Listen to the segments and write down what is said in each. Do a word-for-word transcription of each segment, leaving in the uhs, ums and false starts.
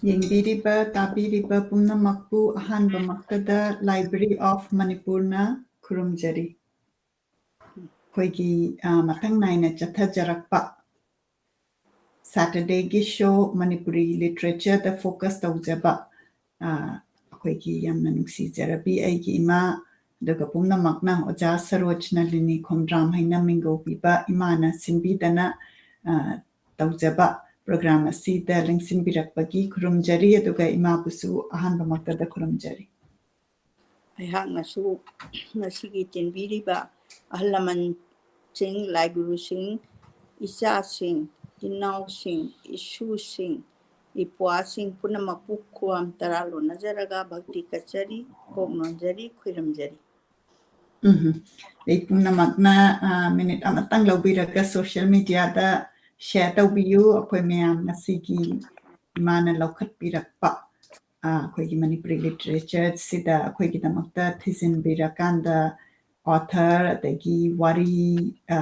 ꯌꯦꯡꯕꯤꯔꯤꯕ, ꯇꯥꯕꯤꯔꯤꯕ ꯄꯨꯝꯅꯃꯛꯄꯨ ꯑꯍꯥꯟꯕꯃꯛꯇꯗ Library of Manipurꯅ ꯈꯨꯔꯨꯝꯖꯔꯤ꯫ ꯑꯩꯈꯣꯏꯒꯤ, ꯑ, ꯃꯊꯪ ꯅꯥꯏꯅ ꯆꯠꯊꯖꯔꯛꯄ Saturdayꯒꯤ show ꯃꯅꯤꯄꯨꯔꯤ literatureꯗ focus ꯇꯧꯖꯕ, ꯑ, ꯑꯩꯈꯣꯏꯒꯤ ꯌꯥꯝꯅ ꯅꯨꯡꯁꯤꯖꯔꯕꯤ ꯑꯩꯒꯤ ꯏꯃꯥ, ꯑꯗꯨꯒ ꯄꯨꯝꯅꯃꯛꯅ ꯑꯣꯖꯥ ꯁꯔꯣꯖ ꯅꯂꯤꯅꯤ ꯈꯣꯡꯗ꯭ꯔꯥꯝ ꯍꯥꯏꯅ ꯃꯤꯡꯒꯧ ꯄꯤꯕ ꯏꯃꯥꯅ ꯁꯤꯟꯕꯤꯗꯅ, ꯑ, ꯇꯧꯖꯕ program ꯑꯁꯤꯗ ꯂꯦꯡꯁꯤꯟꯕꯤꯔꯛꯄꯒꯤ ꯈꯨꯔꯨꯝꯖꯔꯤ, ꯑꯗꯨꯒ ꯏꯃꯥꯕꯨꯁꯨ ꯑꯍꯥꯟꯕꯃꯛꯇꯗ ꯈꯨꯔꯨꯝꯖꯔꯤ꯫ ꯑꯩꯍꯥꯛꯅꯁꯨ ꯉꯁꯤꯒꯤ ꯇꯤꯟꯕꯤꯔꯤꯕ ꯑꯍꯜ ꯂꯃꯟꯁꯤꯡ, ꯂꯥꯏꯒꯨꯔꯨꯁꯤꯡ, ꯏꯆꯥꯁꯤꯡ, ꯏꯅꯥꯎꯁꯤꯡ, ꯏꯁꯨꯁꯤꯡ, ꯏꯄ꯭ꯋꯥꯁꯤꯡ ꯄꯨꯝꯅꯃꯛꯄꯨ ꯈꯨꯋꯥꯝ ꯇꯔꯥ ꯂꯣꯟꯅꯖꯔꯒ ꯚꯛꯇꯤ ꯀꯠꯆꯔꯤ, ꯀꯣꯛ ꯅꯣꯟꯖꯔꯤ, ꯈꯨꯔꯨꯝꯖꯔꯤ꯫ ꯎꯝ, ꯑꯩ ꯄꯨꯝꯅꯃꯛꯅ, ꯑ, minute ꯑꯃꯇꯪ ꯂꯧꯕꯤꯔꯒ social mediaꯗ share ꯇꯧꯕꯤꯌꯨ꯫ ꯑꯩꯈꯣꯏ ꯃꯌꯥꯝ ꯉꯁꯤꯒꯤ ꯏꯃꯥꯅ ꯂꯧꯈꯠꯄꯤꯔꯛꯄ, ꯑ, ꯑꯩꯈꯣꯏꯒꯤ ꯃꯅꯤꯄꯨꯔꯤ literatureꯁꯤꯗ ꯑꯩꯈꯣꯏꯒꯤꯗꯃꯛꯇ ꯊꯤꯖꯤꯟꯕꯤꯔꯀꯥꯟꯗ author, ꯑꯗꯒꯤ ꯋꯥꯔꯤ, ꯑ,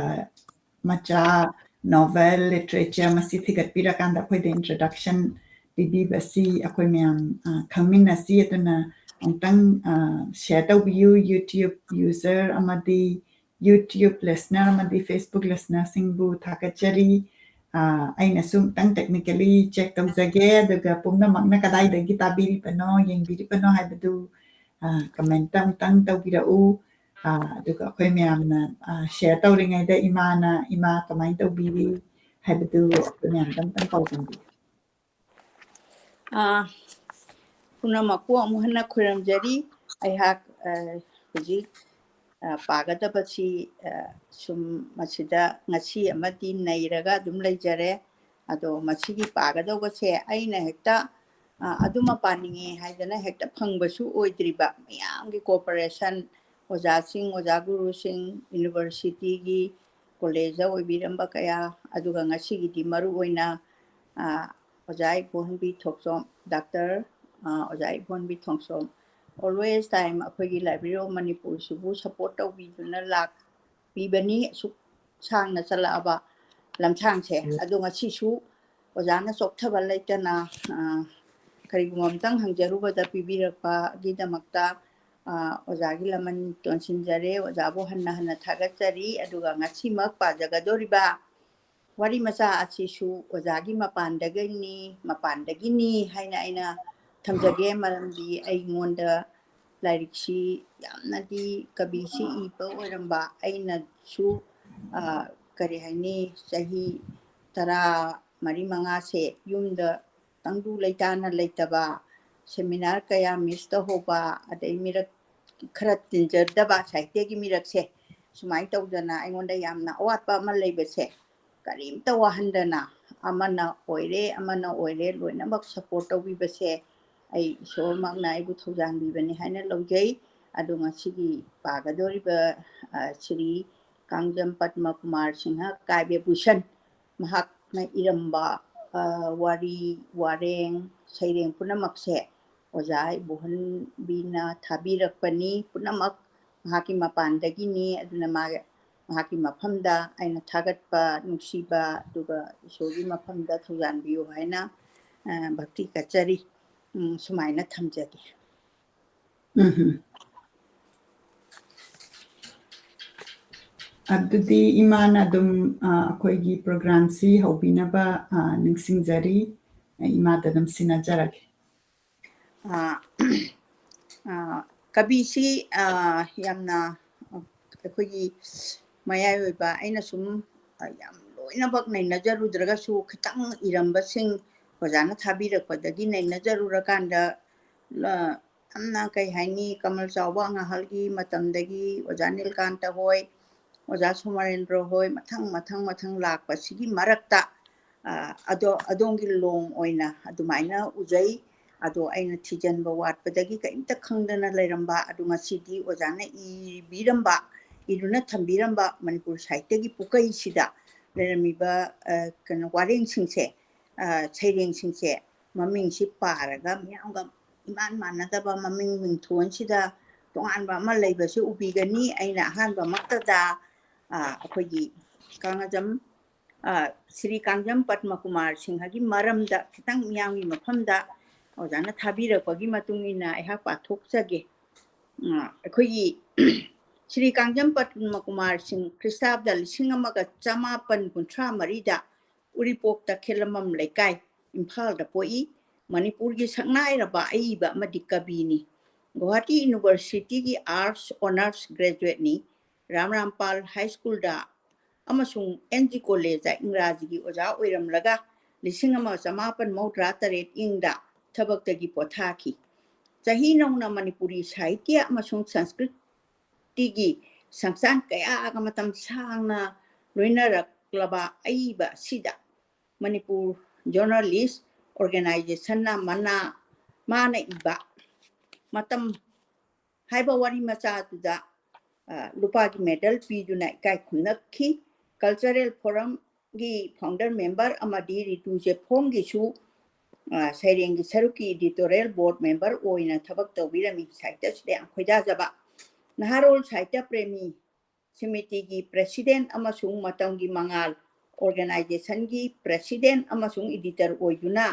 ꯃꯆꯥ, novel, literature ꯃꯁꯤ ꯊꯤꯒꯠꯄꯤꯔꯀꯥꯟꯗ ꯑꯩꯈꯣꯏꯗ introduction ꯄꯤꯕꯤꯕꯁꯤ ꯑꯩꯈꯣꯏ ꯃꯌꯥꯝ, ꯑ, ꯈꯪꯃꯤꯟꯅꯁꯤ꯫ ꯑꯗꯨꯅ ꯑꯃꯨꯛꯇꯪ, ꯑ, share ꯇꯧꯕꯤꯌꯨ꯫ YouTube user ꯑꯃꯗꯤ YouTube listener ꯑꯃꯗꯤ Facebook listenerꯁꯤꯡꯕꯨ ꯊꯥꯒꯠꯆꯔꯤ꯫ ꯑ, ꯑꯩꯅꯁꯨ ꯑꯃꯨꯛꯇꯪ technically check ꯇꯧꯖꯒꯦ, ꯑꯗꯨꯒ ꯄꯨꯝꯅꯃꯛꯅ ꯀꯗꯥꯏꯗꯒꯤ ꯇꯥꯕꯤꯔꯤꯕꯅꯣ, ꯌꯦꯡꯕꯤꯔꯤꯕꯅꯣ ꯍꯥꯏꯕꯗꯨ, ꯑ, commentꯇ ꯑꯃꯨꯛꯇꯪ ꯇꯧꯕꯤꯔꯛꯎ꯫ ꯑ, ꯑꯗꯨꯒ ꯑꯩꯈꯣꯏ ꯃꯌꯥꯝꯅ, ꯑ, share ꯇꯧꯔꯤꯉꯩꯗ ꯏꯃꯥꯅ, ꯏꯃꯥ ꯀꯃꯥꯏꯅ ꯇꯧꯕꯤꯔꯤ ꯍꯥꯏꯕꯗꯨ ꯑꯩꯈꯣꯏ ꯃꯌꯥꯝꯗ ꯑꯃꯨꯛꯇꯪ ꯄꯥꯎꯗꯝꯕꯤꯌꯨ꯫ ꯑ, ꯄꯨꯝꯅꯃꯛꯄꯨ ꯑꯃꯨꯛ ꯍꯟꯅ ꯈꯨꯔꯨꯝꯖꯔꯤ꯫ ꯑꯩꯍꯥꯛ, ꯑ, ꯍꯧꯖꯤꯛ, ꯑ, ꯄꯥꯒꯗꯕꯁꯤ, ꯑ, ꯁꯨꯝ ꯃꯁꯤꯗ ꯉꯁꯤ ꯑꯃꯗꯤ ꯅꯩꯔꯒ ꯑꯗꯨꯝ ꯂꯩꯖꯔꯦ꯫ ꯑꯗꯣ ꯃꯁꯤꯒꯤ ꯄꯥꯒꯗꯧꯕꯁꯦ ꯑꯩꯅ ꯍꯦꯛꯇ, ꯑ, ꯑꯗꯨꯃ ꯄꯥꯅꯤꯡꯉꯦ ꯍꯥꯏꯗꯅ ꯍꯦꯛꯇ ꯐꯪꯕꯁꯨ ꯑꯣꯏꯗ꯭ꯔꯤꯕ, ꯃꯌꯥꯝꯒꯤ cooperation, ꯑꯣꯖꯥꯁꯤꯡ, ꯑꯣꯖꯥ ꯒꯨꯔꯨꯁꯤꯡ, universityꯒꯤ, collegeꯇ ꯑꯣꯏꯕꯤꯔꯝꯕ ꯀꯌꯥ, ꯑꯗꯨꯒ ꯉꯁꯤꯒꯤꯗꯤ ꯃꯔꯨ ꯑꯣꯏꯅ, ꯑ, ꯑꯣꯖꯥ ꯏꯕꯣꯍꯟꯕꯤ ꯊꯣꯡꯆꯣꯝ, Doctor, ꯑ, ꯑꯣꯖꯥ ꯏꯕꯣꯍꯟꯕꯤ ꯊꯣꯡꯆꯣꯝ, always time ꯑꯩꯈꯣꯏꯒꯤ Library of ꯃꯅꯤꯄꯨꯔꯁꯤꯕꯨ support ꯇꯧꯕꯤꯗꯨꯅ ꯂꯥꯛꯄꯤꯕꯅꯤ꯫ ꯑꯁꯨꯛ ꯁꯥꯡꯅ ꯆꯠꯂꯛꯑꯕ ꯂꯝꯁꯥꯡꯁꯦ꯫ ꯑꯗꯣ ꯉꯁꯤꯁꯨ ꯑꯣꯖꯥꯅ ꯆꯣꯛꯊꯕ ꯂꯩꯇꯅ, ꯑ, ꯀꯔꯤꯒꯨꯝꯕ ꯑꯝꯇꯪ ꯍꯪꯖꯔꯨꯕꯗ ꯄꯤꯕꯤꯔꯛꯄꯒꯤꯗꯃꯛꯇ, ꯑ, ꯑꯣꯖꯥꯒꯤ ꯂꯃꯟ ꯇꯣꯟꯁꯤꯟꯖꯔꯦ꯫ ꯑꯣꯖꯥꯕꯨ ꯍꯟꯅ ꯍꯟꯅ ꯊꯥꯒꯠꯆꯔꯤ꯫ ꯑꯗꯨꯒ ꯉꯁꯤꯃꯛ ꯄꯥꯖꯒꯗꯧꯔꯤꯕ ꯋꯥꯔꯤ ꯃꯆꯥ ꯑꯁꯤꯁꯨ ꯑꯣꯖꯥꯒꯤ ꯃꯄꯥꯟꯗꯒꯤꯅꯤ, ꯃꯄꯥꯟꯗꯒꯤꯅꯤ ꯍꯥꯏꯅ ꯑꯩꯅ ꯊꯝꯖꯒꯦ꯫ ꯃꯔꯝꯗꯤ ꯑꯩꯉꯣꯟꯗ ꯂꯥꯏꯔꯤꯛꯁꯤ ꯌꯥꯝꯅꯗꯤ, ꯀꯕꯤꯁꯤ ꯏꯕ ꯑꯣꯏꯔꯝꯕ ꯑꯩꯅꯁꯨ, ꯑ, ꯀꯔꯤ ꯍꯥꯏꯅꯤ, ꯆꯍꯤ ꯇꯔꯥ ꯃꯔꯤ ꯃꯉꯥꯁꯦ ꯌꯨꯝꯗ ꯇꯪꯗꯨ ꯂꯩꯇꯥꯅ ꯂꯩꯇꯕ, seminar ꯀꯌꯥ miss ꯇꯧꯍꯧꯕ, ꯑꯗꯩ ꯃꯤꯔꯛ ꯈꯔ ꯇꯤꯟꯖꯗꯕ, ꯁꯥꯍꯤꯇ꯭ꯌꯒꯤ ꯃꯤꯔꯛꯁꯦ ꯁꯨꯃꯥꯏꯅ ꯇꯧꯗꯅ ꯑꯩꯉꯣꯟꯗ ꯌꯥꯝꯅ ꯑꯋꯥꯠꯄ ꯑꯃ ꯂꯩꯕꯁꯦ ꯀꯔꯤꯝꯇ ꯋꯥꯍꯟꯗꯅ, ꯑꯃꯅ ꯑꯣꯏꯔꯦ, ꯑꯃꯅ ꯑꯣꯏꯔꯦ, ꯂꯣꯏꯅꯃꯛ support ꯇꯧꯕꯤꯕꯁꯦ ꯑꯩ ꯏꯁꯣꯔꯃꯛꯅ ꯑꯩꯕꯨ ꯊꯧꯖꯥꯟꯕꯤꯕꯅꯤ ꯍꯥꯏꯅ ꯂꯧꯖꯩ꯫ ꯑꯗꯣ ꯉꯁꯤꯒꯤ ꯄꯥꯒꯗꯧꯔꯤꯕ, ꯑ, ꯁ꯭ꯔꯤ ꯀꯥꯡꯖꯝ ꯄꯗꯃ ꯀꯨꯃꯥꯔ ꯁꯤꯡꯍ ꯀꯥꯕ꯭ꯌ ꯚꯨꯁꯟ, ꯃꯍꯥꯛꯅ ꯏꯔꯝꯕ, ꯑ, ꯋꯥꯔꯤ, ꯋꯥꯔꯦꯡ, ꯁꯩꯔꯦꯡ ꯄꯨꯝꯅꯃꯛꯁꯦ ꯑꯣꯖꯥ ꯏꯕꯣꯍꯟꯕꯤꯅ ꯊꯥꯕꯤꯔꯛꯄꯅꯤ꯫ ꯄꯨꯝꯅꯃꯛ ꯃꯍꯥꯛꯀꯤ ꯃꯄꯥꯟꯗꯒꯤꯅꯤ꯫ ꯑꯗꯨꯅ ꯃꯥ, ꯃꯍꯥꯛꯀꯤ ꯃꯐꯝꯗ ꯑꯩꯅ ꯊꯥꯒꯠꯄ, ꯅꯨꯡꯁꯤꯕ, ꯑꯗꯨꯒ ꯏꯁꯣꯔꯒꯤ ꯃꯐꯝꯗ ꯊꯧꯖꯥꯟꯕꯤꯌꯨ ꯍꯥꯏꯅ, ꯑ, ꯚꯛꯇꯤ ꯀꯠꯆꯔꯤ꯫ ꯎꯝ, ꯁꯨꯃꯥꯏꯅ ꯊꯝꯖꯒꯦ꯫ ꯎꯝ꯫ ꯑꯗꯨꯗꯤ ꯏꯃꯥꯅ ꯑꯗꯨꯝ, ꯑ, ꯑꯩꯈꯣꯏꯒꯤ programꯁꯤ ꯍꯧꯕꯤꯅꯕ, ꯑ, ꯅꯤꯡꯁꯤꯡꯖꯔꯤ꯫ ꯏꯃꯥꯗ ꯑꯗꯨꯝ ꯁꯤꯟꯅꯖꯔꯒꯦ꯫ ꯑ, ꯑ, ꯀꯕꯤꯁꯤ, ꯑ, ꯌꯥꯝꯅ, ꯑ, ꯑꯩꯈꯣꯏꯒꯤ ꯃꯌꯥꯏ ꯑꯣꯏꯕ, ꯑꯩꯅ ꯁꯨꯝ, ꯑ, ꯌꯥꯝ ꯂꯣꯏꯅꯃꯛ ꯅꯩꯅꯖꯔꯨꯗ꯭ꯔꯒꯁꯨ ꯈꯤꯇꯪ ꯏꯔꯝꯕꯁꯤꯡ ꯑꯣꯖꯥꯅ ꯊꯥꯕꯤꯔꯛꯄꯗꯒꯤ ꯅꯩꯅꯖꯔꯨꯔꯀꯥꯟꯗ, ꯂ-, ꯌꯥꯝꯅ ꯀꯩ ꯍꯥꯏꯅꯤ, ꯀꯃꯜ ꯆꯥꯎꯕ ꯑꯉꯥꯡꯍꯜꯒꯤ ꯃꯇꯝꯗꯒꯤ ꯑꯣꯖꯥ ꯅꯤꯜꯀꯥꯟꯇ ꯍꯣꯏ, ꯑꯣꯖꯥ ꯁꯣꯃꯥꯔꯦꯟꯗ꯭ꯔ ꯍꯣꯏ, ꯃꯊꯪ, ꯃꯊꯪ, ꯃꯊꯪ ꯂꯥꯛꯄꯁꯤꯒꯤ ꯃꯔꯛꯇ, ꯑ, ꯑꯗꯣ-, ꯑꯗꯣꯝꯒꯤ ꯂꯣꯡ ꯑꯣꯏꯅ ꯑꯗꯨꯃꯥꯏꯅ ꯎꯖꯩ꯫ ꯑꯗꯣ ꯑꯩꯅ ꯊꯤꯖꯤꯟꯕ ꯋꯥꯠꯄꯗꯒꯤ ꯀꯔꯤꯝꯇ ꯈꯪꯗꯅ ꯂꯩꯔꯝꯕ, ꯑꯗꯨ ꯉꯁꯤꯗꯤ ꯑꯣꯖꯥꯅ ꯏꯕꯤꯔꯝꯕ, ꯏꯗꯨꯅ ꯊꯝꯕꯤꯔꯝꯕ ꯃꯅꯤꯄꯨꯔ ꯁꯥꯍꯤꯇ꯭ꯌꯒꯤ ꯄꯨꯀꯩꯁꯤꯗ ꯂꯩꯔꯝꯃꯤꯕ, ꯑ, ꯀꯩꯅꯣ, ꯋꯥꯔꯦꯡꯁꯤꯡꯁꯦ, ꯑ, ꯁꯩꯔꯦꯡꯁꯤꯡꯁꯦ, ꯃꯃꯤꯡꯁꯤ ꯄꯥꯔꯒ ꯃꯤꯌꯥꯝꯒ ꯏꯃꯥꯟ ꯃꯥꯟꯅꯗꯕ ꯃꯃꯤꯡ ꯃꯤꯡꯊꯣꯟꯁꯤꯗ ꯇꯣꯉꯥꯟꯕ ꯑꯃ ꯂꯩꯕꯁꯤ ꯎꯕꯤꯒꯅꯤ꯫ ꯑꯩꯅ ꯑꯍꯥꯟꯕꯃꯛꯇꯗ, ꯑ, ꯑꯩꯈꯣꯏꯒꯤ ꯀꯥꯡꯖꯝ, ꯑ, ꯁ꯭ꯔꯤ ꯀꯥꯡꯖꯝ ꯄꯗꯃ ꯀꯨꯃꯥꯔ ꯁꯤꯡꯍꯒꯤ ꯃꯔꯝꯗ ꯈꯤꯇꯪ ꯃꯤꯌꯥꯝꯒꯤ ꯃꯐꯝꯗ, ꯑꯣꯖꯥꯅ ꯊꯥꯕꯤꯔꯛꯄꯒꯤ ꯃꯇꯨꯡ ꯏꯟꯅ ꯑꯩꯍꯥꯛ ꯄꯥꯊꯣꯛꯆꯒꯦ꯫ ꯑ, ꯑꯩꯈꯣꯏꯒꯤ ꯁ꯭ꯔꯤ ꯀꯥꯡꯖꯝ ꯄꯗꯃ ꯀꯨꯃꯥꯔ ꯁꯤꯡ, ꯈ꯭ꯔꯤꯁꯇꯥꯕꯗ ꯂꯤꯁꯤꯡ ꯑꯃꯒ ꯆꯃꯥꯄꯟ ꯀꯨꯟꯊ꯭ꯔꯥ ꯃꯔꯤꯗ ꯎꯔꯤꯄꯣꯛ ꯇꯈꯦꯂꯝꯕꯝ ꯂꯩꯀꯥꯏ, ꯏꯝꯐꯥꯜꯗ ꯄꯣꯛꯏ꯫ ꯃꯅꯤꯄꯨꯔꯒꯤ ꯁꯛꯅꯥꯏꯔꯕ ꯑꯏꯕ ꯑꯃꯗꯤ ꯀꯕꯤꯅꯤ꯫ ꯒꯨꯋꯥꯍꯥꯇꯤ ꯌꯨꯅꯤꯚꯔꯁꯤꯇꯤꯒꯤ ꯑꯥꯔꯠꯁ ꯑꯣꯅꯔꯁ ꯒ꯭ꯔꯦꯖꯨꯋꯦꯠꯅꯤ꯫ ꯔꯥꯝ ꯔꯥꯝꯄꯥꯜ ꯍꯥꯏ ꯁ꯭ꯀꯨꯜꯗ ꯑꯃꯁꯨꯡ ꯑꯦꯟ ꯖꯤ ꯀꯣꯂꯦꯖꯇ ꯏꯪꯒ꯭ꯔꯥꯖꯤꯒꯤ ꯑꯣꯖꯥ ꯑꯣꯏꯔꯝꯂꯒ ꯂꯤꯁꯤꯡ ꯑꯃ ꯆꯃꯥꯄꯟ ꯃꯧꯗ꯭ꯔꯥ ꯇꯔꯦꯠ ꯏꯪꯗ ꯊꯕꯛꯇꯒꯤ ꯄꯣꯊꯥꯈꯤ꯫ ꯆꯍꯤ ꯅꯧꯅ ꯃꯅꯤꯄꯨꯔꯤ ꯁꯥꯍꯤꯇ꯭ꯌ ꯑꯃꯁꯨꯡ ꯁꯪꯁꯀ꯭ꯔꯤꯠ ꯇꯤꯒꯤ ꯁꯪꯁꯥꯟ ꯀꯌꯥꯒ ꯃꯇꯝ ꯁꯥꯡꯅ ꯂꯣꯏꯅꯔꯛꯂꯕ ꯑꯏꯕ ꯑꯁꯤꯗ ꯃꯅꯤꯄꯨꯔ ꯖꯔꯅꯦꯂꯤꯁ ꯑꯣꯔꯒꯅꯥꯏꯖꯦꯁꯟꯅ ꯃꯅꯥ, ꯃꯥꯅ ꯏꯕ ꯃꯇꯝ ꯍꯥꯏꯕ ꯋꯥꯔꯤ ꯃꯆꯥꯗꯨꯗ, ꯑ, ꯂꯨꯄꯥꯒꯤ ꯃꯦꯗꯜ ꯄꯤꯗꯨꯅ ꯏꯀꯥꯏ ꯈꯨꯝꯅꯈꯤ꯫ ꯀꯜꯆꯔꯦꯜ ꯐꯣꯔꯝꯒꯤ ꯐꯥꯎꯟꯗꯔ ꯃꯦꯝꯕꯔ ꯑꯃꯗꯤ ꯔꯤꯇꯨ ꯆꯦꯐꯣꯡꯒꯤꯁꯨ, ꯑ, ꯁꯩꯔꯦꯡꯒꯤ ꯁꯔꯨꯛꯀꯤ ꯏꯗꯤꯇꯣꯔꯤꯌꯦꯜ ꯕꯣꯔꯗ ꯃꯦꯝꯕꯔ ꯑꯣꯏꯅ ꯊꯕꯛ ꯇꯧꯕꯤꯔꯝꯃꯤ꯫ ꯁꯥꯍꯤꯇ꯭ꯌꯁꯤꯗ ꯌꯥꯝ ꯈꯣꯏꯗꯥꯖꯕ꯫ ꯅꯍꯥꯔꯣꯜ ꯁꯥꯍꯤꯇ꯭ꯌ ꯄ꯭ꯔꯦꯃꯤ ꯁꯤꯃꯤꯇꯤꯒꯤ ꯄ꯭ꯔꯦꯁꯤꯗꯦꯟꯠ ꯑꯃꯁꯨꯡ ꯃꯇꯝꯒꯤ ꯃꯉꯥꯜ ꯑꯣꯔꯒꯅꯥꯏꯖꯦꯁꯟꯒꯤ ꯄ꯭ꯔꯦꯁꯤꯗꯦꯟꯠ ꯑꯃꯁꯨꯡ ꯏꯗꯤꯇꯔ ꯑꯣꯏꯗꯨꯅ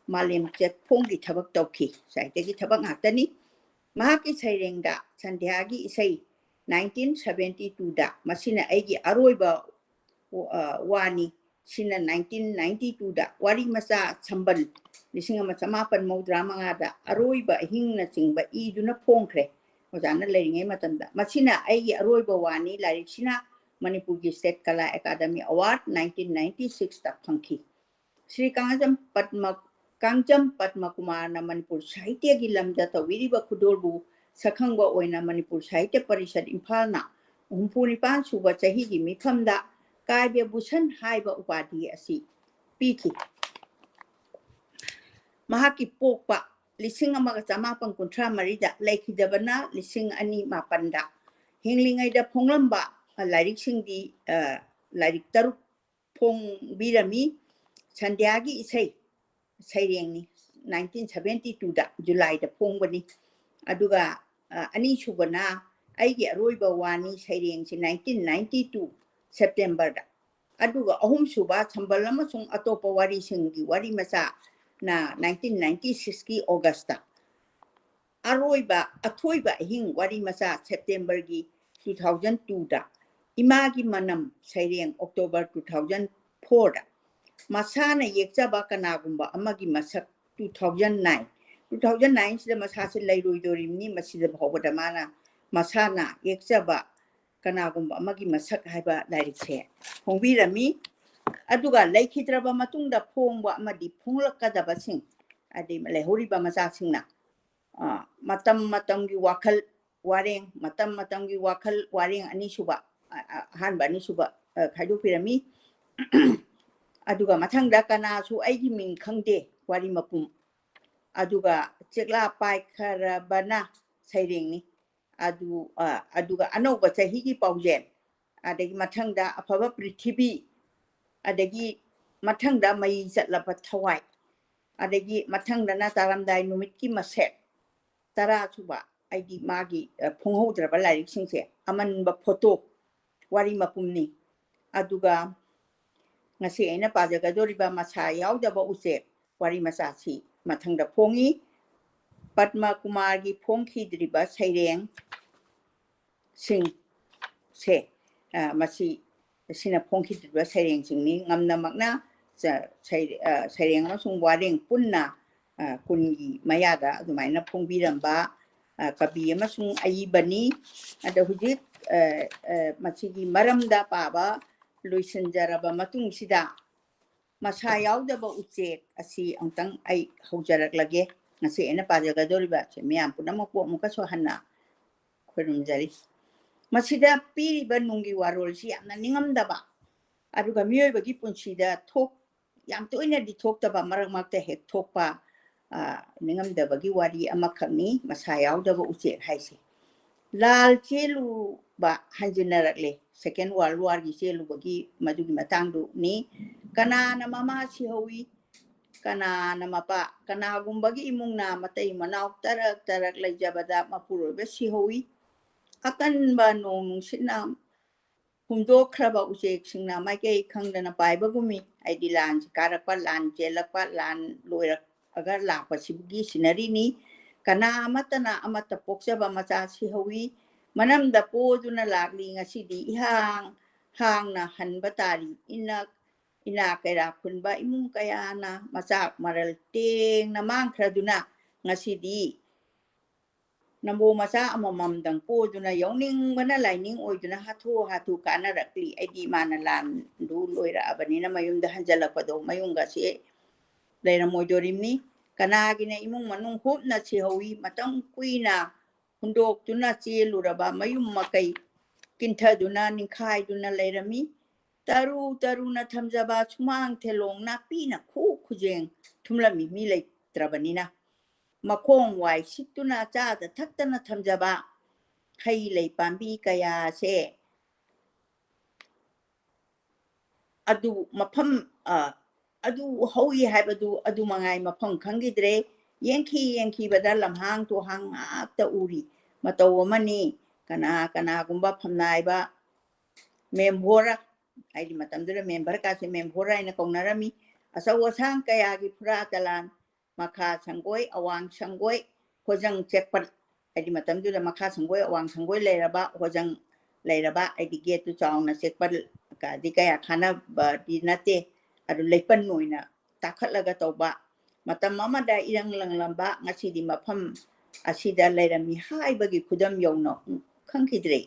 ꯃꯥꯂꯦꯝ ꯆꯦꯐꯣꯡꯒꯤ ꯊꯕꯛ ꯇꯧꯈꯤ꯫ ꯁꯥꯍꯤꯇ꯭ꯌꯒꯤ ꯊꯕꯛ ꯉꯥꯛꯇꯅꯤ꯫ ꯃꯍꯥꯛꯀꯤ ꯁꯩꯔꯦꯡꯗ ꯁꯟꯙ꯭ꯌꯥꯒꯤ ꯏꯁꯩ nineteen seventy twoꯗ, ꯃꯁꯤꯅ ꯑꯩꯒꯤ ꯑꯔꯣꯏꯕ, ꯑ, ꯋꯥꯅꯤ, ꯁꯤꯅ nineteen ninety twoꯗ, ꯋꯥꯔꯤ ꯃꯆꯥ ꯁꯝꯕꯜ ꯂꯤꯁꯤꯡ ꯑꯃ ꯆꯃꯥꯄꯟ ꯃꯧꯗ꯭ꯔꯥ ꯃꯉꯥꯗ ꯑꯔꯣꯏꯕ ꯑꯍꯤꯡꯅꯆꯤꯡꯕ ꯏꯗꯨꯅ ꯐꯣꯡꯈ꯭ꯔꯦ꯫ ꯑꯣꯖꯥꯅ ꯂꯩꯔꯤꯉꯩ ꯃꯇꯝꯗ꯫ ꯃꯁꯤꯅ ꯑꯩꯒꯤ ꯑꯔꯣꯏꯕ ꯋꯥꯅꯤ꯫ ꯂꯥꯏꯔꯤꯛꯁꯤꯅ ꯃꯅꯤꯄꯨꯔꯒꯤ ꯁ꯭ꯇꯦꯠ ꯀꯂꯥ ꯑꯦꯀꯥꯗꯃꯤ ꯑꯦꯋꯥꯔꯗ nineteen ninety sixꯇ ꯐꯪꯈꯤ꯫ ꯁ꯭ꯔꯤ ꯀꯥꯡꯖꯝ ꯄꯗꯃ, ꯀꯥꯡꯖꯝ ꯄꯗꯃ ꯀꯨꯃꯥꯔꯅ ꯃꯅꯤꯄꯨꯔ ꯁꯥꯍꯤꯇ꯭ꯌꯒꯤ ꯂꯝꯗ ꯇꯧꯕꯤꯔꯤꯕ ꯈꯨꯗꯣꯜꯕꯨ ꯁꯛꯈꯪꯕ ꯑꯣꯏꯅ ꯃꯅꯤꯄꯨꯔ ꯁꯥꯍꯤꯇ꯭ꯌ ꯄꯔꯤꯁꯠ ꯏꯝꯐꯥꯜꯅ ꯍꯨꯝꯐꯨ ꯅꯤꯄꯥꯟ ꯁꯨꯕ ꯆꯍꯤꯒꯤ ꯃꯤꯐꯝꯗ ꯀꯥꯏꯕ꯭ꯌ ꯚꯨꯁꯟ ꯍꯥꯏꯕ ꯎꯄꯥꯙꯤ ꯑꯁꯤ ꯄꯤꯈꯤ꯫ ꯃꯍꯥꯛꯀꯤ ꯄꯣꯛꯄ ꯂꯤꯁꯤꯡ ꯑꯃꯒ ꯆꯃꯥꯄꯟ ꯀꯨꯟꯊ꯭ꯔꯥ ꯃꯔꯤꯗ, ꯂꯩꯈꯤꯗꯕꯅ ꯂꯤꯁꯤꯡ ꯑꯅꯤ ꯃꯥꯄꯟꯗ꯫ ꯍꯤꯡꯂꯤꯉꯩꯗ ꯐꯣꯡꯂꯝꯕ ꯂꯥꯏꯔꯤꯛꯁꯤꯡꯗꯤ, ꯑ, ꯂꯥꯏꯔꯤꯛ ꯇꯔꯨꯛ ꯐꯣꯡꯕꯤꯔꯝꯃꯤ꯫ ꯁꯟꯙ꯭ꯌꯥꯒꯤ ꯏꯁꯩ ꯁꯩꯔꯦꯡꯅꯤ, nineteen seventy twoꯗ, ꯖꯨꯂꯥꯏꯗ ꯐꯣꯡꯕꯅꯤ꯫ ꯑꯗꯨꯒ, ꯑ, ꯑꯅꯤꯁꯨꯕꯅ ꯑꯩꯒꯤ ꯑꯔꯣꯏꯕ ꯋꯥꯅꯤ ꯁꯩꯔꯦꯡꯁꯤ nineteen ninety two ꯁꯦꯞꯇꯦꯝꯕꯔꯗ꯫ ꯑꯗꯨꯒ ꯑꯍꯨꯝꯁꯨꯕ ꯁꯝꯕꯜ ꯑꯃꯁꯨꯡ ꯑꯇꯣꯞꯄ ꯋꯥꯔꯤꯁꯤꯡꯒꯤ ꯋꯥꯔꯤ ꯃꯆꯥ ꯅꯥꯏꯟꯇꯤꯟ ꯅꯥꯏꯟꯇꯤ ꯁꯤꯛꯁꯀꯤ ꯑꯣꯒꯁꯇ꯫ ꯑꯔꯣꯏꯕ, ꯑꯊꯣꯏꯕ ꯑꯍꯤꯡ ꯋꯥꯔꯤ ꯃꯆꯥ ꯁꯦꯞꯇꯦꯝꯕꯔꯒꯤ ꯇꯨ ꯊꯥꯎꯖꯟ ꯇꯨꯗ ꯏꯃꯥꯒꯤ ꯃꯅꯝ ꯁꯩꯔꯦꯡ ꯑꯣꯛꯇꯣꯕꯔ ꯇꯨ ꯊꯥꯎꯖꯟ ꯐꯣꯔꯗ꯫ ꯃꯁꯥꯅ ꯌꯦꯛꯆꯕ ꯀꯅꯥꯒꯨꯝꯕ ꯑꯃꯒꯤ ꯃꯁꯛ two thousand nine. Two thousand ꯅꯥꯏꯟꯁꯤꯗ ꯃꯁꯥꯁꯦ ꯂꯩꯔꯣꯏꯗꯣꯔꯤꯕꯅꯤ, ꯃꯁꯤꯗ ꯐꯥꯎꯕꯗ ꯃꯥꯅ ꯃꯁꯥꯅ ꯌꯦꯛꯆꯕ ꯀꯅꯥꯒꯨꯝꯕ ꯑꯃꯒꯤ ꯃꯁꯛ ꯍꯥꯏꯕ ꯂꯥꯏꯔꯤꯛꯁꯦ ꯐꯣꯡꯕꯤꯔꯝꯃꯤ꯫ ꯑꯗꯨꯒ ꯂꯩꯈꯤꯗ꯭ꯔꯕ ꯃꯇꯨꯡꯗ ꯐꯣꯡꯕ ꯑꯃꯗꯤ ꯐꯣꯡꯂꯛꯀꯗꯕꯁꯤꯡ, ꯍꯥꯏꯗꯤ ꯂꯩꯍꯧꯔꯤꯕ ꯃꯆꯥꯁꯤꯡꯅ, ꯑ, ꯃꯇꯝ ꯃꯇꯝꯒꯤ ꯋꯥꯈꯜ ꯋꯥꯔꯦꯡ, ꯃꯇꯝ ꯃꯇꯝꯒꯤ ꯋꯥꯈꯜ ꯋꯥꯔꯦꯡ ꯑꯅꯤꯁꯨꯕ, ꯑ, ꯑ, ꯑꯍꯥꯟꯕ ꯑꯅꯤꯁꯨꯕ, ꯑ, ꯈꯥꯏꯗꯣꯛꯄꯤꯔꯝꯃꯤ꯫ ꯑꯗꯨꯒ ꯃꯊꯪꯗ ꯀꯅꯥꯁꯨ ꯑꯩꯒꯤ ꯃꯤꯡ ꯈꯪꯗꯦ ꯋꯥꯔꯤ ꯃꯄꯨꯝ, ꯑꯗꯨꯒ ꯆꯦꯛꯂꯥ ꯄꯥꯏꯈ꯭ꯔꯕꯅ ꯁꯩꯔꯦꯡꯅꯤ꯫ ꯑꯗꯨ, ꯑ, ꯑꯗꯨꯒ ꯑꯅꯧꯕ ꯆꯍꯤꯒꯤ ꯄꯥꯎꯖꯦꯜ, ꯑꯗꯒꯤ ꯃꯊꯪꯗ ꯑꯐꯕ ꯄ꯭ꯔꯤꯊꯤꯕꯤ, ꯑꯗꯒꯤ ꯃꯊꯪꯗ ꯃꯩ ꯆꯠꯂꯕ ꯊꯋꯥꯏ, ꯑꯗꯒꯤ ꯃꯊꯪꯗꯅ ꯇꯥꯔꯝꯗꯥꯏ ꯅꯨꯃꯤꯠꯀꯤ ꯃꯁꯦꯛ, ꯇꯔꯥ ꯁꯨꯕ, ꯑꯩꯗꯤ ꯃꯥꯒꯤ, ꯑ, ꯐꯣꯡꯍꯧꯗ꯭ꯔꯕ ꯂꯥꯏꯔꯤꯛꯁꯤꯡꯁꯦ, ꯑꯃꯟꯕ ꯐꯣꯇꯣ, ꯋꯥꯔꯤ ꯃꯄꯨꯝꯅꯤ꯫ ꯑꯗꯨꯒ ꯉꯁꯤ ꯑꯩꯅ ꯄꯥꯖꯒꯗꯧꯔꯤꯕ ꯃꯁꯥ ꯌꯥꯎꯗꯕ ꯎꯆꯦꯛ ꯋꯥꯔꯤ ꯃꯆꯥꯁꯤ ꯃꯊꯪꯗ ꯐꯣꯡꯉꯤ꯫ ꯄꯗꯃ ꯀꯨꯃꯥꯔꯒꯤ ꯐꯣꯡꯈꯤꯗ꯭ꯔꯤꯕ ꯁꯩꯔꯦꯡ ꯁꯤꯡꯁꯦ, ꯑ, ꯃꯁꯤ, ꯁꯤꯅ ꯐꯣꯡꯈꯤꯗ꯭ꯔꯤꯕ ꯁꯩꯔꯦꯡꯁꯤꯡꯅꯤ꯫ ꯉꯝꯅꯃꯛꯅ ꯆ-, ꯁꯩ-, ꯑ, ꯁꯩꯔꯦꯡ ꯑꯃꯁꯨꯡ ꯋꯥꯔꯦꯡ ꯄꯨꯟꯅ, ꯑ, ꯀꯨꯟꯒꯤ ꯃꯌꯥꯗ ꯑꯗꯨꯃꯥꯏꯅ ꯐꯣꯡꯕꯤꯔꯝꯕ, ꯑ, ꯀꯕꯤ ꯑꯃꯁꯨꯡ ꯑꯏꯕꯅꯤ꯫ ꯑꯗ ꯍꯧꯖꯤꯛ, ꯑ, ꯑ, ꯃꯁꯤꯒꯤ ꯃꯔꯝꯗ ꯄꯥꯕ ꯂꯣꯏꯁꯤꯟꯖꯔꯕ ꯃꯇꯨꯡꯁꯤꯗ, ꯃꯁꯥ ꯌꯥꯎꯗꯕ ꯎꯆꯦꯛ ꯑꯁꯤ ꯑꯃꯨꯛꯇꯪ ꯑꯩ ꯍꯧꯖꯔꯛꯂꯒꯦ꯫ ꯉꯁꯤ ꯑꯩꯅ ꯄꯥꯖꯒꯗꯧꯔꯤꯕ ꯑꯁꯦ ꯃꯌꯥꯝ ꯄꯨꯝꯅꯃꯛꯄꯨ ꯑꯃꯨꯛꯀꯁꯨ ꯍꯟꯅ ꯈꯨꯔꯨꯝꯖꯔꯤ꯫ ꯃꯁꯤꯗ ꯄꯤꯔꯤꯕ ꯅꯨꯡꯒꯤ ꯋꯥꯔꯣꯜꯁꯤ ꯌꯥꯝꯅ ꯅꯤꯡꯉꯝꯗꯕ, ꯑꯗꯨꯒ ꯃꯤꯑꯣꯏꯕꯒꯤ ꯄꯨꯟꯁꯤꯗ ꯊꯣꯛ-, ꯌꯥꯝ ꯇꯣꯏꯅꯗꯤ ꯊꯣꯛꯇꯕ, ꯃꯔꯛ ꯃꯔꯛꯇ ꯍꯦꯛ ꯊꯣꯛꯄ, ꯑ, ꯅꯤꯡꯉꯝꯗꯕꯒꯤ ꯋꯥꯔꯤ ꯑꯃꯈꯛꯅꯤ ꯃꯁꯥ ꯌꯥꯎꯗꯕ ꯎꯆꯦꯛ ꯍꯥꯏꯁꯦ꯫ ꯂꯥꯜ ꯆꯦꯜꯂꯨꯕ ꯍꯟꯖꯤꯟꯅꯔꯛꯂꯦ꯫ Second World Warꯒꯤ ꯆꯦꯜꯂꯨꯕꯒꯤ ꯃꯗꯨꯒꯤ ꯃꯇꯥꯡꯗꯨꯅꯤ꯫ ꯀꯅꯥꯅ ꯃꯃꯥ ꯁꯤꯍꯧꯏ? ꯀꯅꯥꯅ ꯃꯄꯥ? ꯀꯅꯥꯒꯨꯝꯕꯒꯤ ꯏꯃꯨꯡꯅ ꯃꯇꯩ ꯃꯅꯥꯎ ꯇꯔꯛ ꯇꯔꯛ ꯂꯩꯖꯕꯗ ꯃꯄꯨꯔꯣꯏꯕ ꯁꯤꯍꯧꯏ? ꯑꯀꯟꯕ ꯅꯣꯡ ꯅꯨꯡꯁꯤꯠꯅ ꯍꯨꯝꯗꯣꯛꯈ꯭ꯔꯕ ꯎꯆꯦꯛꯁꯤꯡꯅ ꯃꯥꯏꯀꯩ ꯈꯪꯗꯅ ꯄꯥꯏꯕꯒꯨꯝꯃꯤ꯫ ꯍꯥꯏꯗꯤ ꯂꯥꯟꯁꯤ ꯀꯥꯔꯛꯄ, ꯂꯥꯟ ꯆꯦꯜꯂꯛꯄ, ꯂꯥꯟ ꯂꯣꯏꯔꯛꯑꯒ ꯂꯥꯛꯄꯁꯤꯒꯤ ꯁꯤꯅꯔꯤꯅꯤ꯫ ꯀꯅꯥ ꯑꯃꯠꯇꯅ ꯑꯃꯠꯇ ꯄꯣꯛꯆꯕ ꯃꯆꯥ ꯁꯤꯍꯧꯋꯤ꯫ ꯃꯅꯝꯗ ꯄꯣꯗꯨꯅ ꯂꯥꯛꯂꯤ ꯉꯁꯤꯗꯤ ꯏꯍꯥꯡ ꯍꯥꯡꯅ ꯍꯟꯕ ꯇꯥꯔꯤ꯫ ꯏꯅꯥꯛ ꯏꯅꯥ ꯀꯩꯔꯥ ꯈꯨꯟꯕ ꯏꯃꯨꯡ ꯀꯌꯥꯅ ꯃꯆꯥꯛ ꯃꯔꯜ ꯇꯦꯡꯅ ꯃꯥꯡꯈ꯭ꯔꯗꯨꯅ ꯉꯁꯤꯗꯤ ꯅꯝꯕꯣ ꯃꯆꯥ ꯑꯃꯃꯝꯗꯪ ꯄꯣꯗꯨꯅ ꯌꯥꯎꯅꯤꯡꯕꯅ ꯂꯥꯏꯅꯤꯡ ꯑꯣꯏꯗꯨꯅ ꯍꯥꯊꯨ ꯍꯥꯊꯨ ꯀꯥꯅꯔꯛꯂꯤ꯫ ꯑꯩꯗꯤ ꯏꯃꯥꯅ ꯂꯥꯟꯗꯨ ꯂꯣꯏꯔꯛꯑꯕꯅꯤꯅ ꯃꯌꯨꯝꯗ ꯍꯟꯖꯜꯂꯛꯄꯗꯣ ꯃꯌꯨꯝꯒꯁꯦ ꯂꯩꯔꯝꯃꯣꯏꯗꯣꯔꯤꯕꯅꯤ꯫ ꯀꯅꯥꯒꯤꯅ ꯏꯃꯨꯡ ꯃꯅꯨꯡ ꯍꯨꯞꯅ ꯁꯤꯍꯧꯋꯤ꯫ ꯃꯇꯝ ꯀꯨꯏꯅ ꯍꯨꯟꯗꯣꯛꯇꯨꯅ ꯆꯦꯜꯂꯨꯔꯕ ꯃꯌꯨꯝ ꯃꯀꯩ ꯀꯤꯟꯊꯗꯨꯅ ꯅꯤꯡꯈꯥꯏꯗꯨꯅ ꯂꯩꯔꯝꯃꯤ꯫ ꯇꯔꯨ ꯇꯔꯨꯅ ꯊꯝꯖꯕ ꯁꯨꯃꯥꯡ ꯊꯦꯂꯣꯡ ꯅꯥꯄꯤꯅ ꯈꯨ ꯈꯨꯖꯦꯡ ꯊꯨꯝꯂꯝꯃꯤ ꯃꯤ ꯂꯩꯇ꯭ꯔꯕꯅꯤꯅ꯫ ꯃꯈꯣꯡ ꯋꯥꯏ ꯁꯤꯠꯇꯨꯅ ꯆꯥꯗ ꯊꯛꯇꯅ ꯊꯝꯖꯕ ꯍꯩ ꯂꯩ ꯄꯥꯝꯕꯤ ꯀꯌꯥꯁꯦ ꯑꯗꯨ ꯃꯐꯝ, ꯑ, ꯑꯗꯨ ꯍꯧꯏ ꯍꯥꯏꯕꯗꯨ ꯑꯗꯨ ꯃꯉꯥꯏ ꯃꯐꯝ ꯈꯪꯈꯤꯗ꯭ꯔꯦ꯫ ꯌꯦꯡꯈꯤ ꯌꯦꯡꯈꯤꯕꯗ ꯂꯝꯍꯥꯡ ꯇꯨꯍꯥꯡ ꯉꯥꯛꯇ ꯎꯔꯤ꯫ ꯃꯇꯧ ꯑꯃꯅꯤ꯫ ꯀꯅꯥ ꯀꯅꯥꯒꯨꯝꯕ ꯐꯝꯅꯥꯏꯕ ꯃꯦꯝꯕꯣꯔ, ꯍꯥꯏꯗꯤ ꯃꯇꯝꯗꯨꯗ ꯃꯦꯝꯕꯔ ꯀꯥꯁꯦ ꯃꯦꯝꯕꯣꯔ ꯍꯥꯏꯅ ꯀꯧꯅꯔꯝꯃꯤ꯫ ꯑꯆꯧ ꯑꯁꯥꯡ ꯀꯌꯥꯒꯤ ꯐꯨꯔꯥ ꯇꯂꯥꯟ, ꯃꯈꯥ ꯁꯪꯒꯣꯏ, ꯑꯋꯥꯡ ꯁꯪꯒꯣꯏ, ꯍꯣꯖꯪ ꯆꯦꯛꯄꯜ, ꯍꯥꯏꯗꯤ ꯃꯇꯝꯗꯨꯗ ꯃꯈꯥ ꯁꯪꯒꯣꯏ, ꯑꯋꯥꯡ ꯁꯪꯒꯣꯏ ꯂꯩꯔꯕ, ꯍꯣꯖꯪ ꯂꯩꯔꯕ, ꯍꯥꯏꯗꯤ ꯒꯦꯠꯇꯨ ꯆꯥꯎꯅ ꯆꯦꯛꯄꯜ ꯀꯗꯤ ꯀꯌꯥ ꯈꯥꯟꯅꯕꯗꯤ ꯅꯠꯇꯦ꯫ ꯑꯗꯨ ꯂꯩꯄꯟ ꯑꯣꯏꯅ ꯇꯥꯈꯠꯂꯒ ꯇꯧꯕ꯫ ꯃꯇꯝ ꯑꯃꯗ ꯏꯔꯪ ꯂꯪꯂꯝꯕ ꯉꯁꯤꯗꯤ ꯃꯐꯝ ꯑꯁꯤꯗ ꯂꯩꯔꯝꯃꯤ ꯍꯥꯏꯕꯒꯤ ꯈꯨꯗꯝ ꯌꯧꯅ ꯈꯪꯈꯤꯗ꯭ꯔꯦ꯫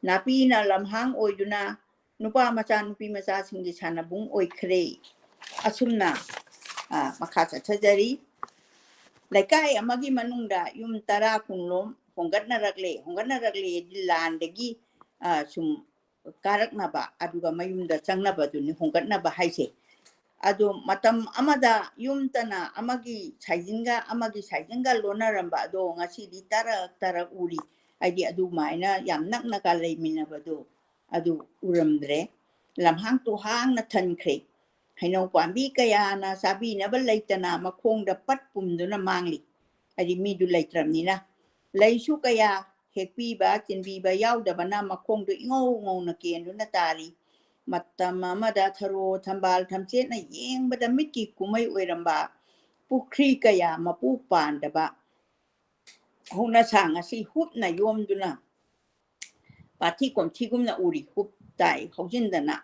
ꯅꯥꯄꯤꯅ ꯂꯝꯍꯥꯡ ꯑꯣꯏꯗꯨꯅ ꯅꯨꯄꯥ ꯃꯆꯥ, ꯅꯨꯄꯤ ꯃꯆꯥꯁꯤꯡꯒꯤ ꯁꯥꯟꯅꯕꯨꯡ ꯑꯣꯏꯈ꯭ꯔꯦ꯫ ꯑꯁꯨꯝꯅ, ꯑ, ꯃꯈꯥ ꯆꯠꯊꯖꯔꯤ꯫ ꯂꯩꯀꯥꯏ ꯑꯃꯒꯤ ꯃꯅꯨꯡꯗ ꯌꯨꯝ ꯇꯔꯥ ꯀꯨꯟꯂꯣꯝ ꯍꯣꯡꯒꯠꯅꯔꯛꯂꯦ꯫ ꯍꯣꯡꯒꯠꯅꯔꯛꯂꯦꯗꯤ ꯂꯥꯟꯗꯒꯤ, ꯑ, ꯁꯨꯝ ꯀꯥꯔꯛꯅꯕ, ꯑꯗꯨꯒ ꯃꯌꯨꯝꯗ ꯆꯪꯅꯕꯗꯨꯅꯤ ꯍꯣꯡꯒꯠꯅꯕ ꯍꯥꯏꯁꯦ꯫ ꯑꯗꯣ ꯃꯇꯝ ꯑꯃꯗ ꯌꯨꯝꯇꯅ ꯑꯃꯒꯤ ꯁꯥꯏꯖꯤꯟꯒ ꯑꯃꯒꯤ ꯁꯥꯏꯖꯤꯟꯒ ꯂꯣꯟꯅꯔꯝꯕ ꯑꯗꯣ ꯉꯁꯤꯗꯤ ꯇꯔꯛ ꯇꯔꯛ ꯎꯔꯤ꯫ ꯍꯥꯏꯗꯤ ꯑꯗꯨꯃꯥꯏꯅ ꯌꯥꯝ ꯅꯛꯅꯒ ꯂꯩꯃꯤꯟꯅꯕꯗꯣ ꯑꯗꯨ ꯎꯔꯝꯗ꯭ꯔꯦ꯫ ꯂꯝꯍꯥꯡ ꯇꯨꯍꯥꯡꯅ ꯊꯟꯈ꯭ꯔꯦ꯫ ꯍꯩꯅꯧ ꯄꯥꯝꯕꯤ ꯀꯌꯥꯅ ꯆꯥꯕꯤꯅꯕ ꯂꯩꯇꯅ ꯃꯈꯣꯡꯗ ꯄꯠ ꯄꯨꯝꯗꯨꯅ ꯃꯥꯡꯂꯤ꯫ ꯍꯥꯏꯗꯤ ꯃꯤꯗꯨ ꯂꯩꯇ꯭ꯔꯕꯅꯤꯅ꯫ ꯂꯩꯁꯨ ꯀꯌꯥ ꯍꯦꯛꯄꯤꯕ, ꯆꯤꯟꯕꯤꯕ ꯌꯥꯎꯗꯕꯅ ꯃꯈꯣꯡꯗꯨ ꯏꯉꯧ ꯉꯧꯅ ꯀꯦꯟꯗꯨꯅ ꯇꯥꯔꯤ꯫ ꯃꯇꯝ ꯑꯃꯗ ꯊꯔꯣ ꯊꯝꯕꯥꯜ ꯊꯝꯆꯦꯠꯅ ꯌꯦꯡꯕꯗ ꯃꯤꯠꯀꯤ ꯀꯨꯝꯍꯩ ꯑꯣꯏꯔꯝꯕ ꯄꯨꯈ꯭ꯔꯤ ꯀꯌꯥ ꯃꯄꯨ ꯄꯥꯟꯗꯕ ꯍꯧꯅꯁꯥ ꯉꯁꯤ ꯍꯨꯞꯅ ꯌꯣꯝꯗꯨꯅ ꯄꯥꯊꯤ ꯀꯣꯝꯊꯤꯒꯨꯝꯅ ꯎꯔꯤ꯫ ꯍꯨꯞ ꯇꯥꯏ ꯍꯧꯖꯤꯟꯗꯅ꯫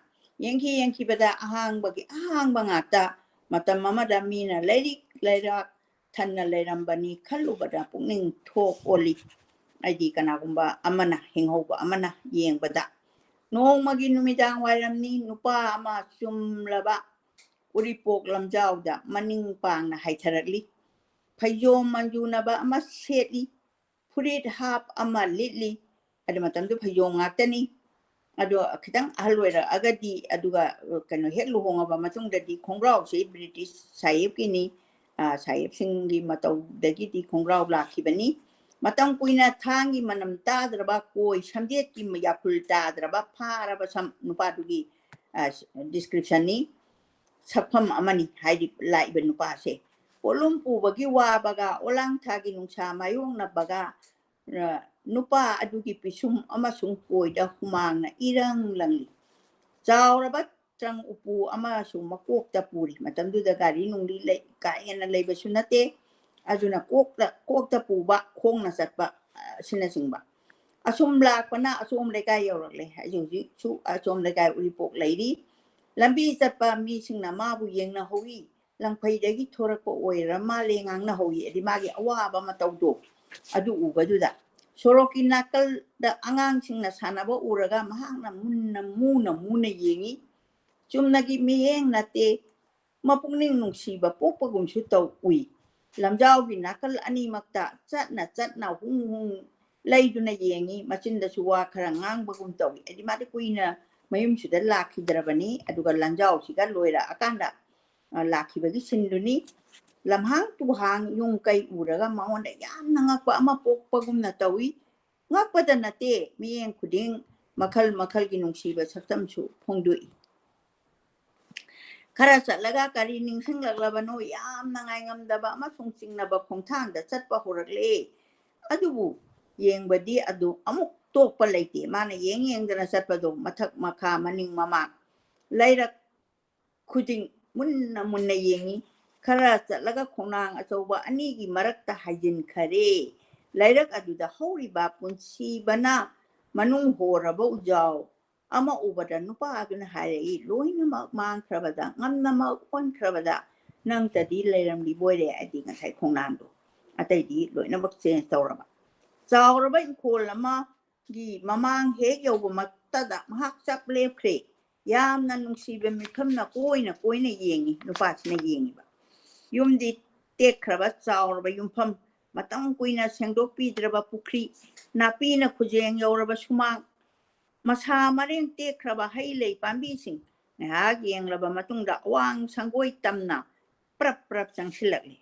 ꯌꯦꯡꯈꯤ ꯌꯦꯡꯈꯤꯕꯗ ꯑꯍꯥꯡꯕꯒꯤ ꯑꯍꯥꯡꯕ ꯉꯥꯛꯇ꯫ ꯃꯇꯝ ꯑꯃꯗ ꯃꯤꯅ ꯂꯩꯔꯤꯛ ꯂꯩꯔꯥꯛ ꯊꯟꯅ ꯂꯩꯔꯝꯕꯅꯤ ꯈꯜꯂꯨꯕꯗ ꯄꯨꯛꯅꯤꯡ ꯊꯣꯛ ꯑꯣꯜꯂꯤ꯫ ꯍꯥꯏꯗꯤ ꯀꯅꯥꯒꯨꯝꯕ ꯑꯃꯅ, ꯍꯤꯡꯍꯧꯕ ꯑꯃꯅ ꯌꯦꯡꯕꯗ꯫ ꯅꯣꯡꯃꯒꯤ ꯅꯨꯃꯤꯗꯥꯡ ꯋꯥꯏꯔꯝꯅꯤ, ꯅꯨꯄꯥ ꯑꯃ ꯆꯨꯝꯂꯕ ꯎꯔꯤꯄꯣꯛ ꯂꯝꯖꯥꯎꯗ ꯃꯅꯤꯡ ꯄꯥꯡꯅ ꯍꯥꯏꯊꯔꯛꯂꯤ꯫ ꯐꯩꯖꯣꯝ ꯃꯟꯖꯨꯅꯕ ꯑꯃ ꯁꯦꯠꯂꯤ, ꯐꯨꯔꯤꯠ ꯍꯥꯞ ꯑꯃ ꯂꯤꯠꯂꯤ꯫ ꯑꯗꯨ ꯃꯇꯝꯗꯨ ꯐꯩꯖꯣꯝ ꯉꯥꯛꯇꯅꯤ꯫ ꯑꯗꯣ ꯈꯤꯇꯪ ꯑꯍꯜ ꯑꯣꯏꯔꯛꯑꯒꯗꯤ, ꯑꯗꯨꯒ ꯀꯩꯅꯣ ꯍꯦꯛ ꯂꯨꯍꯣꯡꯉꯕ ꯃꯇꯨꯡꯗꯗꯤ ꯈꯣꯡꯒ꯭ꯔꯥꯎꯁꯤ ꯕ꯭ꯔꯤꯇꯤꯁ ꯁꯥꯍꯦꯕꯀꯤꯅꯤ, ꯑ, ꯁꯥꯍꯦꯕꯁꯤꯡꯒꯤ ꯃꯇꯧꯗꯒꯤꯗꯤ ꯈꯣꯡꯒ꯭ꯔꯥꯎ ꯂꯥꯛꯈꯤꯕꯅꯤ꯫ ꯃꯇꯝ ꯀꯨꯏꯅ ꯊꯥꯡꯒꯤ ꯃꯅꯝ ꯇꯥꯗ꯭ꯔꯕ, ꯀꯣꯏ ꯁꯝꯖꯦꯠꯀꯤ ꯌꯥꯈꯨꯜ ꯇꯥꯗ꯭ꯔꯕ ꯐꯥꯔꯕ ꯁꯝ ꯅꯨꯄꯥꯗꯨꯒꯤ, ꯑ, ꯗꯤꯁꯀ꯭ꯔꯤꯞꯁꯟꯅꯤ, ꯁꯛꯐꯝ ꯑꯃꯅꯤ ꯍꯥꯏꯗꯤ ꯂꯥꯛꯏꯕ ꯅꯨꯄꯥꯁꯦ꯫ ꯄꯣꯠꯂꯨꯝ ꯄꯨꯕꯒꯤ ꯋꯥꯕꯒ ꯑꯣꯂꯥꯡ ꯊꯥꯒꯤ ꯅꯨꯡꯁꯥ ꯃꯥꯌꯣꯛꯅꯕꯒ, ꯑ, ꯅꯨꯄꯥ ꯑꯗꯨꯒꯤ ꯄꯤꯁꯨꯝ ꯑꯃꯁꯨꯡ ꯀꯣꯏꯗ ꯍꯨꯃꯥꯡꯅ ꯏꯔꯪ ꯂꯪꯂꯤ꯫ ꯆꯥꯎꯔꯕ ꯇ꯭ꯔꯪ ꯎꯄꯨ ꯑꯃꯁꯨ ꯃꯀꯣꯛꯇ ꯄꯨꯔꯤ꯫ ꯃꯇꯝꯗꯨꯗ ꯒꯥꯔꯤ ꯅꯨꯡꯂꯤ ꯂꯩ-, ꯀꯥ ꯍꯦꯟꯅ ꯂꯩꯕꯁꯨ ꯅꯠꯇꯦ꯫ ꯑꯗꯨꯅ ꯀꯣꯛꯇ, ꯀꯣꯛꯇ ꯄꯨꯕ, ꯈꯣꯡꯅ ꯆꯠꯄ, ꯑ, ꯑꯁꯤꯅꯆꯤꯡꯕ꯫ ꯑꯁꯨꯝ ꯂꯥꯛꯄꯅ ꯑꯆꯣꯝ ꯂꯩꯀꯥꯏ ꯌꯧꯔꯛꯂꯦ꯫ ꯍꯧꯖꯤꯛ ꯍꯧꯖꯤꯛꯁꯨ ꯑꯆꯣꯝ ꯂꯩꯀꯥꯏ ꯎꯔꯤꯄꯣꯛ ꯂꯩꯔꯤ꯫ ꯂꯝꯕꯤ ꯆꯠꯄ ꯃꯤꯁꯤꯡꯅ ꯃꯥꯕꯨ ꯌꯦꯡꯅꯍꯧꯏ꯫ ꯂꯪꯐꯩꯗꯒꯤ ꯊꯣꯔꯛꯄ ꯑꯣꯏꯔ ꯃꯥꯜꯂꯦ ꯉꯥꯡꯅꯍꯧꯏ꯫ ꯍꯥꯏꯗꯤ ꯃꯥꯒꯤ ꯑꯋꯥꯕ ꯃꯇꯧꯗꯣ ꯑꯗꯨ ꯎꯕꯗꯨꯗ꯫ ꯁꯣꯔꯣꯛꯀꯤ ꯅꯥꯀꯜꯗ ꯑꯉꯥꯡꯁꯤꯡꯅ ꯁꯥꯟꯅꯕ ꯎꯔꯒ ꯃꯍꯥꯛꯅ ꯃꯨꯟꯅ, ꯃꯨꯅ, ꯃꯨꯅ ꯌꯦꯡꯉꯤ꯫ ꯆꯨꯝꯅꯒꯤ ꯃꯤꯠꯌꯦꯡ ꯅꯠꯇꯦ, ꯃꯄꯨꯛꯅꯤꯡ ꯅꯨꯡꯁꯤꯕ ꯄꯣꯛꯄꯒꯨꯝꯁꯨ ꯇꯧ ꯎꯏ꯫ ꯂꯝꯖꯥꯎꯒꯤ ꯅꯥꯀꯜ ꯑꯅꯤꯃꯛꯇ ꯆꯠꯅ ꯆꯠꯅ ꯍꯨꯡ ꯍꯨꯡ ꯂꯩꯗꯨꯅ ꯌꯦꯡꯉꯤ, ꯃꯆꯤꯟꯗꯁꯨ ꯋꯥ ꯈꯔ ꯉꯥꯡꯕꯒꯨꯝ ꯇꯧꯏ꯫ ꯍꯥꯏꯗꯤ ꯃꯥꯗꯤ ꯀꯨꯏꯅ ꯃꯌꯨꯝꯁꯤꯗ ꯂꯥꯛꯈꯤꯗ꯭ꯔꯕꯅꯤ, ꯑꯗꯨꯒ ꯂꯟꯖꯥꯎꯁꯤꯒ ꯂꯣꯏꯔꯛꯑꯀꯥꯟꯗ, ꯑ, ꯂꯥꯛꯈꯤꯕꯒꯤ ꯁꯤꯟꯗꯨꯅꯤ꯫ ꯂꯝꯍꯥꯡ ꯇꯨꯍꯥꯡ ꯌꯨꯝ ꯀꯩ ꯎꯔꯒ ꯃꯉꯣꯟꯗ ꯌꯥꯝꯅ ꯉꯛꯄ ꯑꯃ ꯄꯣꯛꯄꯒꯨꯝꯅ ꯇꯧꯏ꯫ ꯉꯛꯄꯗ ꯅꯠꯇꯦ, ꯃꯤꯠꯌꯦꯡ ꯈꯨꯗꯤꯡ ꯃꯈꯜ ꯃꯈꯜꯒꯤ ꯅꯨꯡꯁꯤꯕ ꯁꯛꯇꯝꯁꯨ ꯐꯣꯡꯗꯣꯛꯏ꯫ ꯈꯔ ꯆꯠꯂꯒ ꯀꯔꯤ ꯅꯤꯡꯁꯤꯡꯂꯛꯂꯕꯅꯣ ꯌꯥꯝꯅ ꯉꯥꯏꯉꯝꯗꯕ ꯑꯃꯁꯨꯡ ꯆꯤꯡꯅꯕ ꯈꯣꯡꯊꯥꯡꯗ ꯆꯠꯄ ꯍꯧꯔꯛꯂꯦ꯫ ꯑꯗꯨꯕꯨ ꯌꯦꯡꯕꯗꯤ ꯑꯗꯨ ꯑꯃꯨꯛ ꯇꯣꯛꯄ ꯂꯩꯇꯦ꯫ ꯃꯥꯅ ꯌꯦꯡ ꯌꯦꯡꯗꯅ ꯆꯠꯄꯗꯣ, ꯃꯊꯛ ꯃꯈꯥ, ꯃꯅꯤꯡ ꯃꯃꯥꯡ, ꯂꯩꯔꯛ ꯈꯨꯗꯤꯡ ꯃꯨꯟꯅ ꯃꯨꯟꯅ ꯌꯦꯡꯉꯤ꯫ ꯈꯔ ꯆꯠꯂꯒ ꯈꯣꯡꯅꯥꯡ ꯑꯆꯧꯕ ꯑꯅꯤꯒꯤ ꯃꯔꯛꯇ ꯍꯥꯏꯖꯤꯟꯈꯔꯦ꯫ ꯂꯩꯔꯛ ꯑꯗꯨꯗ ꯍꯧꯔꯤꯕ ꯄꯨꯟꯁꯤꯕꯅ ꯃꯅꯨꯡ ꯍꯣꯔꯕ ꯎꯖꯥꯎ ꯑꯃ ꯎꯕꯗ ꯅꯨꯄꯥ ꯑꯗꯨꯅ ꯍꯥꯏꯔꯛꯏ, "ꯂꯣꯏꯅꯃꯛ ꯃꯥꯡꯈ꯭ꯔꯕꯗ, ꯉꯝꯅꯃꯛ ꯑꯣꯟꯈ꯭ꯔꯕꯗ ꯅꯪꯇꯗꯤ ꯂꯩꯔꯝꯂꯤꯕꯣꯏꯔꯦ"꯫ ꯍꯥꯏꯗꯤ ꯉꯁꯥꯏ ꯈꯣꯡꯅꯥꯡꯗꯣ, ꯑꯇꯩꯗꯤ ꯂꯣꯏꯅꯃꯛ ꯆꯦꯟꯖ ꯇꯧꯔꯕ꯫ ꯆꯥꯎꯔꯕ ꯏꯪꯈꯣꯜ ꯑꯃꯒꯤ ꯃꯃꯥꯡ ꯍꯦꯛ ꯌꯧꯕꯃꯛꯇꯗ ꯃꯍꯥꯛ ꯆꯞ ꯂꯦꯞꯈ꯭ꯔꯦ꯫ ꯌꯥꯝꯅ ꯅꯨꯡꯁꯤꯕ ꯃꯤꯐꯝꯅ ꯀꯣꯏꯅ ꯀꯣꯏꯅ ꯌꯦꯡꯉꯤ꯫ ꯅꯨꯄꯥꯁꯤꯅ ꯌꯦꯡꯉꯤꯕ꯫ ꯌꯨꯝꯗꯤ ꯇꯦꯛꯈ꯭ꯔꯕ ꯆꯥꯎꯔꯕ ꯌꯨꯝꯐꯝ, ꯃꯇꯝ ꯀꯨꯏꯅ ꯁꯦꯡꯗꯣꯛꯄꯤꯗ꯭ꯔꯕ ꯄꯨꯈ꯭ꯔꯤ, ꯅꯥꯄꯤꯅ ꯈꯨꯖꯦꯡ ꯌꯧꯔꯕ ꯁꯨꯃꯥꯡ, ꯃꯁꯥ ꯃꯔꯦꯡ ꯇꯦꯛꯈ꯭ꯔꯕ ꯍꯩ ꯂꯩ ꯄꯥꯝꯕꯤꯁꯤꯡ ꯉꯥꯏꯍꯥꯛ ꯌꯦꯡꯂꯕ ꯃꯇꯨꯡꯗ ꯑꯋꯥꯡ ꯁꯪꯒꯣꯏ ꯇꯝꯅ ꯄ꯭ꯔꯞ ꯄ꯭ꯔꯞ ꯆꯪꯁꯤꯜꯂꯛꯂꯤ꯫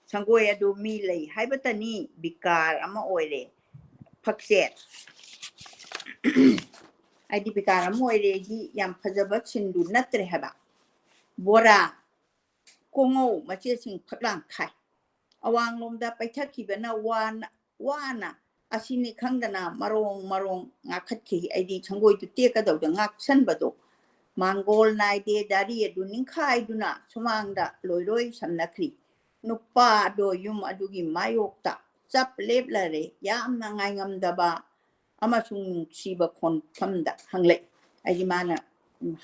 ꯁꯪꯒꯣꯏ ꯑꯗꯨ ꯃꯤ ꯂꯩ ꯍꯥꯏꯕꯇꯅꯤ, ꯕꯤꯀꯥꯔ ꯑꯃ ꯑꯣꯏꯔꯦ꯫ ꯐꯛꯆꯦꯠ ꯍꯥꯏꯗꯤ ꯕꯤꯀꯥꯔ ꯑꯃ ꯑꯣꯏꯔꯦꯗꯤ ꯌꯥꯝ ꯐꯖꯕ ꯁꯤꯟꯗꯨ ꯅꯠꯇ꯭ꯔꯦ ꯍꯥꯏꯕ꯫ ꯕꯣꯔꯥ, ꯀꯣꯉꯧ ꯃꯆꯦꯠꯁꯤꯡ ꯐꯛꯂꯥꯡ ꯈꯥꯏ꯫ ꯑꯋꯥꯡꯂꯣꯝꯗ ꯄꯩꯊꯛꯈꯤꯕꯅ ꯋꯥꯅ, ꯋꯥꯅ ꯑꯁꯤꯅꯤ ꯈꯪꯗꯅ ꯃꯔꯣꯡ ꯃꯔꯣꯡ ꯉꯥꯈꯠꯈꯤ꯫ ꯑꯩꯗꯤ ꯁꯪꯒꯣꯏꯗꯨ ꯇꯦꯛꯀꯗꯧꯗ ꯉꯥꯛꯁꯟꯕꯗꯣ ꯃꯥꯡꯒꯣꯜ ꯅꯥꯏꯗꯦ꯫ ꯗꯥꯔꯤ ꯑꯗꯨ ꯅꯤꯡꯈꯥꯏꯗꯨꯅ ꯁꯨꯃꯥꯡꯗ ꯂꯣꯏꯔꯣꯏ ꯁꯝꯅꯈ꯭ꯔꯤ꯫ ꯅꯨꯄꯥꯗꯣ ꯌꯨꯝ ꯑꯗꯨꯒꯤ ꯃꯥꯌꯣꯛꯇ ꯆꯞ ꯂꯦꯞꯂꯔꯦ, ꯌꯥꯝꯅ ꯉꯥꯏꯉꯝꯗꯕ ꯑꯃꯁꯨꯡ ꯅꯨꯡꯁꯤꯕ ꯈꯣꯟꯐꯝꯗ ꯍꯪꯂꯛꯏ꯫ ꯑꯩꯗꯤ ꯃꯥꯅ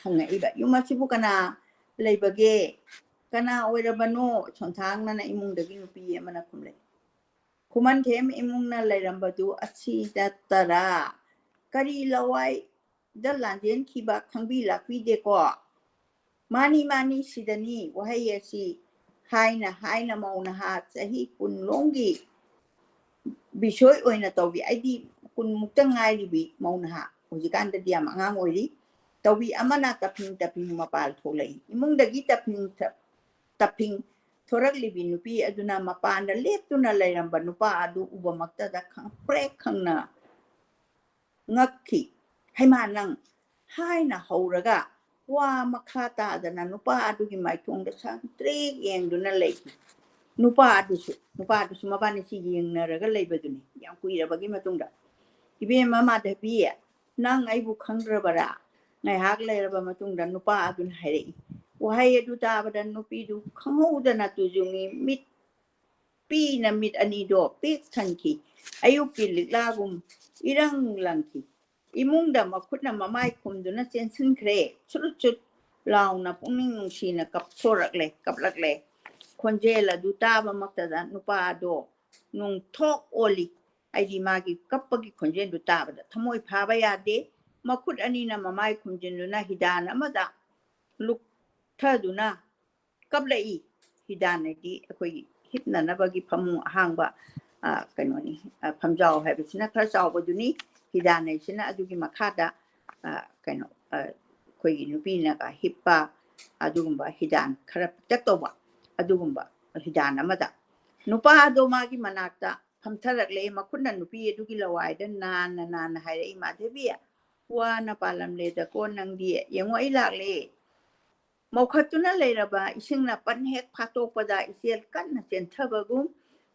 ꯍꯪꯉꯛꯏꯕ, "ꯌꯨꯝ ꯑꯁꯤꯕꯨ ꯀꯅꯥ ꯂꯩꯕꯒꯦ? ꯀꯅꯥ ꯑꯣꯏꯔꯕꯅꯣ?" ꯁꯣꯟꯊꯥꯡꯅꯅ ꯏꯃꯨꯡꯗꯒꯤ ꯅꯨꯄꯤ ꯑꯃꯅ ꯈꯨꯝꯂꯛꯏ, "ꯈꯨꯃꯟꯊꯦꯝ ꯏꯃꯨꯡꯅ ꯂꯩꯔꯝꯕꯗꯨ ꯑꯁꯤꯗ ꯇꯔꯥ ꯀꯔꯤ ꯂꯋꯥꯏꯗ ꯂꯥꯟꯖꯦꯟꯈꯤꯕ ꯈꯪꯕꯤ ꯂꯥꯛꯄꯤꯗꯦꯀꯣ?" "ꯃꯥꯅꯤ, ꯃꯥꯅꯤ, ꯁꯤꯗꯅꯤ" ꯋꯥꯍꯩ ꯑꯁꯤ ꯍꯥꯏꯅ ꯍꯥꯏꯅ ꯃꯧ ꯅꯍꯥ ꯆꯍꯤ ꯀꯨꯟ ꯂꯣꯝꯒꯤ ꯕꯤꯁꯣꯏ ꯑꯣꯏꯅ ꯇꯧꯕꯤ꯫ ꯑꯩꯗꯤ ꯀꯨꯟꯃꯨꯛꯇ ꯉꯥꯏꯔꯤꯕꯤ ꯃꯧ ꯅꯍꯥ, ꯍꯧꯖꯤꯛꯀꯥꯟꯗꯗꯤ ꯌꯥꯝ ꯑꯉꯥꯡ ꯑꯣꯏꯔꯤ꯫ ꯇꯧꯕꯤ ꯑꯃꯅ ꯇꯞꯐꯤꯡ ꯇꯞꯐꯤꯡ ꯃꯄꯥꯜ ꯊꯣꯛꯂꯛꯏ꯫ ꯏꯃꯨꯡꯗꯒꯤ ꯇꯞꯐꯤꯡ ꯇꯞ-, ꯇꯞꯐꯤꯡ ꯊꯣꯔꯛꯂꯤꯕꯤ ꯅꯨꯄꯤ ꯑꯗꯨꯅ ꯃꯄꯥꯟꯗ ꯂꯦꯞꯇꯨꯅ ꯂꯩꯔꯝꯕ ꯅꯨꯄꯥ ꯑꯗꯨ ꯎꯕꯃꯛꯇꯗ ꯈꯪꯄ꯭ꯔꯦꯛ ꯈꯪꯅ ꯉꯛꯈꯤ꯫ "ꯍꯩꯃꯥ ꯅꯪ!" ꯍꯥꯏꯅ ꯍꯧꯔꯒ ꯋꯥ ꯃꯈꯥ ꯇꯥꯗꯅ ꯅꯨꯄꯥ ꯑꯗꯨꯒꯤ ꯃꯥꯏꯊꯣꯡꯗ ꯁꯪꯇ꯭ꯔꯤꯛ ꯌꯦꯡꯗꯨꯅ ꯂꯩꯈꯤ꯫ ꯅꯨꯄꯥ ꯑꯗꯨꯁꯨ, ꯅꯨꯄꯥ ꯑꯗꯨꯁꯨ ꯃꯕꯥꯅꯤꯁꯤ ꯌꯦꯡꯅꯔꯒ ꯂꯩꯕꯗꯨꯅꯤ ꯌꯥꯝ ꯀꯨꯏꯔꯕꯒꯤ ꯃꯇꯨꯡꯗ꯫ "ꯏꯕꯦꯝꯃ ꯃꯥꯙꯕꯤ, ꯅꯪ ꯑꯩꯕꯨ ꯈꯪꯗ꯭ꯔꯕꯔꯥ?" ꯉꯥꯏꯍꯥꯛ ꯂꯩꯔꯕ ꯃꯇꯨꯡꯗ ꯅꯨꯄꯥ ꯑꯗꯨꯅ ꯍꯥꯏꯔꯛꯏ꯫ ꯋꯥꯍꯩ ꯑꯗꯨ ꯇꯥꯕꯗ ꯅꯨꯄꯤꯗꯨ ꯈꯪꯍꯧꯗꯅ ꯇꯨꯖꯨꯡꯉꯤ ꯃꯤꯠ, ꯄꯤꯅ ꯃꯤꯠ ꯑꯅꯤꯗꯣ ꯄꯤꯛ ꯊꯟꯈꯤ꯫ ꯑꯌꯨꯛꯀꯤ ꯂꯤꯛꯂꯥꯒꯨꯝ ꯏꯔꯪ ꯂꯪꯈꯤ꯫ ꯏꯃꯨꯡꯗ ꯃꯈꯨꯠꯅ ꯃꯃꯥꯏ ꯈꯨꯝꯗꯨꯅ ꯆꯦꯟꯁꯤꯟꯈ꯭ꯔꯦ꯫ ꯆꯨꯔꯨꯠ ꯆꯨꯠ ꯂꯥꯎꯅ ꯄꯨꯛꯅꯤꯡ ꯅꯨꯡꯁꯤꯅ ꯀꯞꯊꯣꯔꯛꯂꯦ, ꯀꯞꯂꯛꯂꯦ꯫ ꯈꯣꯟꯖꯦꯜ ꯑꯗꯨ ꯇꯥꯕꯃꯛꯇꯗ ꯅꯨꯄꯥ ꯑꯗꯣ ꯅꯨꯡꯊꯣꯛ ꯑꯣꯜꯂꯤ꯫ ꯑꯩꯗꯤ ꯃꯥꯒꯤ ꯀꯞꯄꯒꯤ ꯈꯣꯟꯖꯦꯜꯗꯨ ꯇꯥꯕꯗ ꯊꯃꯣꯏ ꯐꯥꯕ ꯌꯥꯗꯦ꯫ ꯃꯈꯨꯠ ꯑꯅꯤꯅ ꯃꯃꯥꯏ ꯈꯨꯝꯖꯤꯟꯗꯨꯅ ꯍꯤꯗꯥꯟ ꯑꯃꯗ ꯂꯨꯞꯊꯗꯨꯅ ꯀꯞꯂꯛꯏ꯫ ꯍꯤꯗꯥꯟ ꯍꯥꯏꯗꯤ ꯑꯩꯈꯣꯏꯒꯤ ꯍꯤꯞꯅꯅꯕꯒꯤ ꯐꯃꯨꯡ ꯑꯍꯥꯡꯕ, ꯑ, ꯀꯩꯅꯣꯅꯤ, ꯑ, ꯐꯝꯖꯥꯎ ꯍꯥꯏꯕꯁꯤꯅ ꯈꯔ ꯆꯥꯎꯕꯗꯨꯅꯤ꯫ ꯍꯤꯗꯥꯟ ꯍꯥꯏꯁꯤꯅ ꯑꯗꯨꯒꯤ ꯃꯈꯥꯗ, ꯑ, ꯀꯩꯅꯣ, ꯑ, ꯑꯩꯈꯣꯏꯒꯤ ꯅꯨꯄꯤꯅꯒ ꯍꯤꯞꯄ ꯑꯗꯨꯒꯨꯝꯕ ꯍꯤꯗꯥꯟ ꯈꯔ ꯄꯤꯛꯇꯛ ꯇꯧꯕ ꯑꯗꯨꯒꯨꯝꯕ ꯍꯤꯗꯥꯟ ꯑꯃꯗ ꯅꯨꯄꯥ ꯑꯗꯣ ꯃꯥꯒꯤ ꯃꯅꯥꯛꯇ ꯐꯝꯊꯔꯛꯂꯦ꯫ ꯃꯈꯨꯠꯅ ꯅꯨꯄꯤ ꯑꯗꯨꯒꯤ ꯂꯋꯥꯏꯗ ꯅꯥꯟꯅ ꯅꯥꯟꯅ ꯍꯥꯏꯔꯛꯏ, "ꯃꯥꯙꯕꯤ, ꯋꯥꯅ ꯄꯥꯜꯂꯝꯂꯦꯗꯀꯣ ꯅꯪꯗꯤ꯫ ꯌꯦꯡꯉꯣ, ꯑꯩ ꯂꯥꯛꯂꯦ"꯫ ꯃꯧꯈꯠꯇꯨꯅ ꯂꯩꯔꯕ ꯏꯁꯤꯡꯅ ꯄꯟ ꯍꯦꯛ ꯐꯥꯠꯇꯣꯛꯄꯗ ꯏꯆꯦꯜ ꯀꯟꯅ ꯆꯦꯟꯊꯕꯒꯨꯝ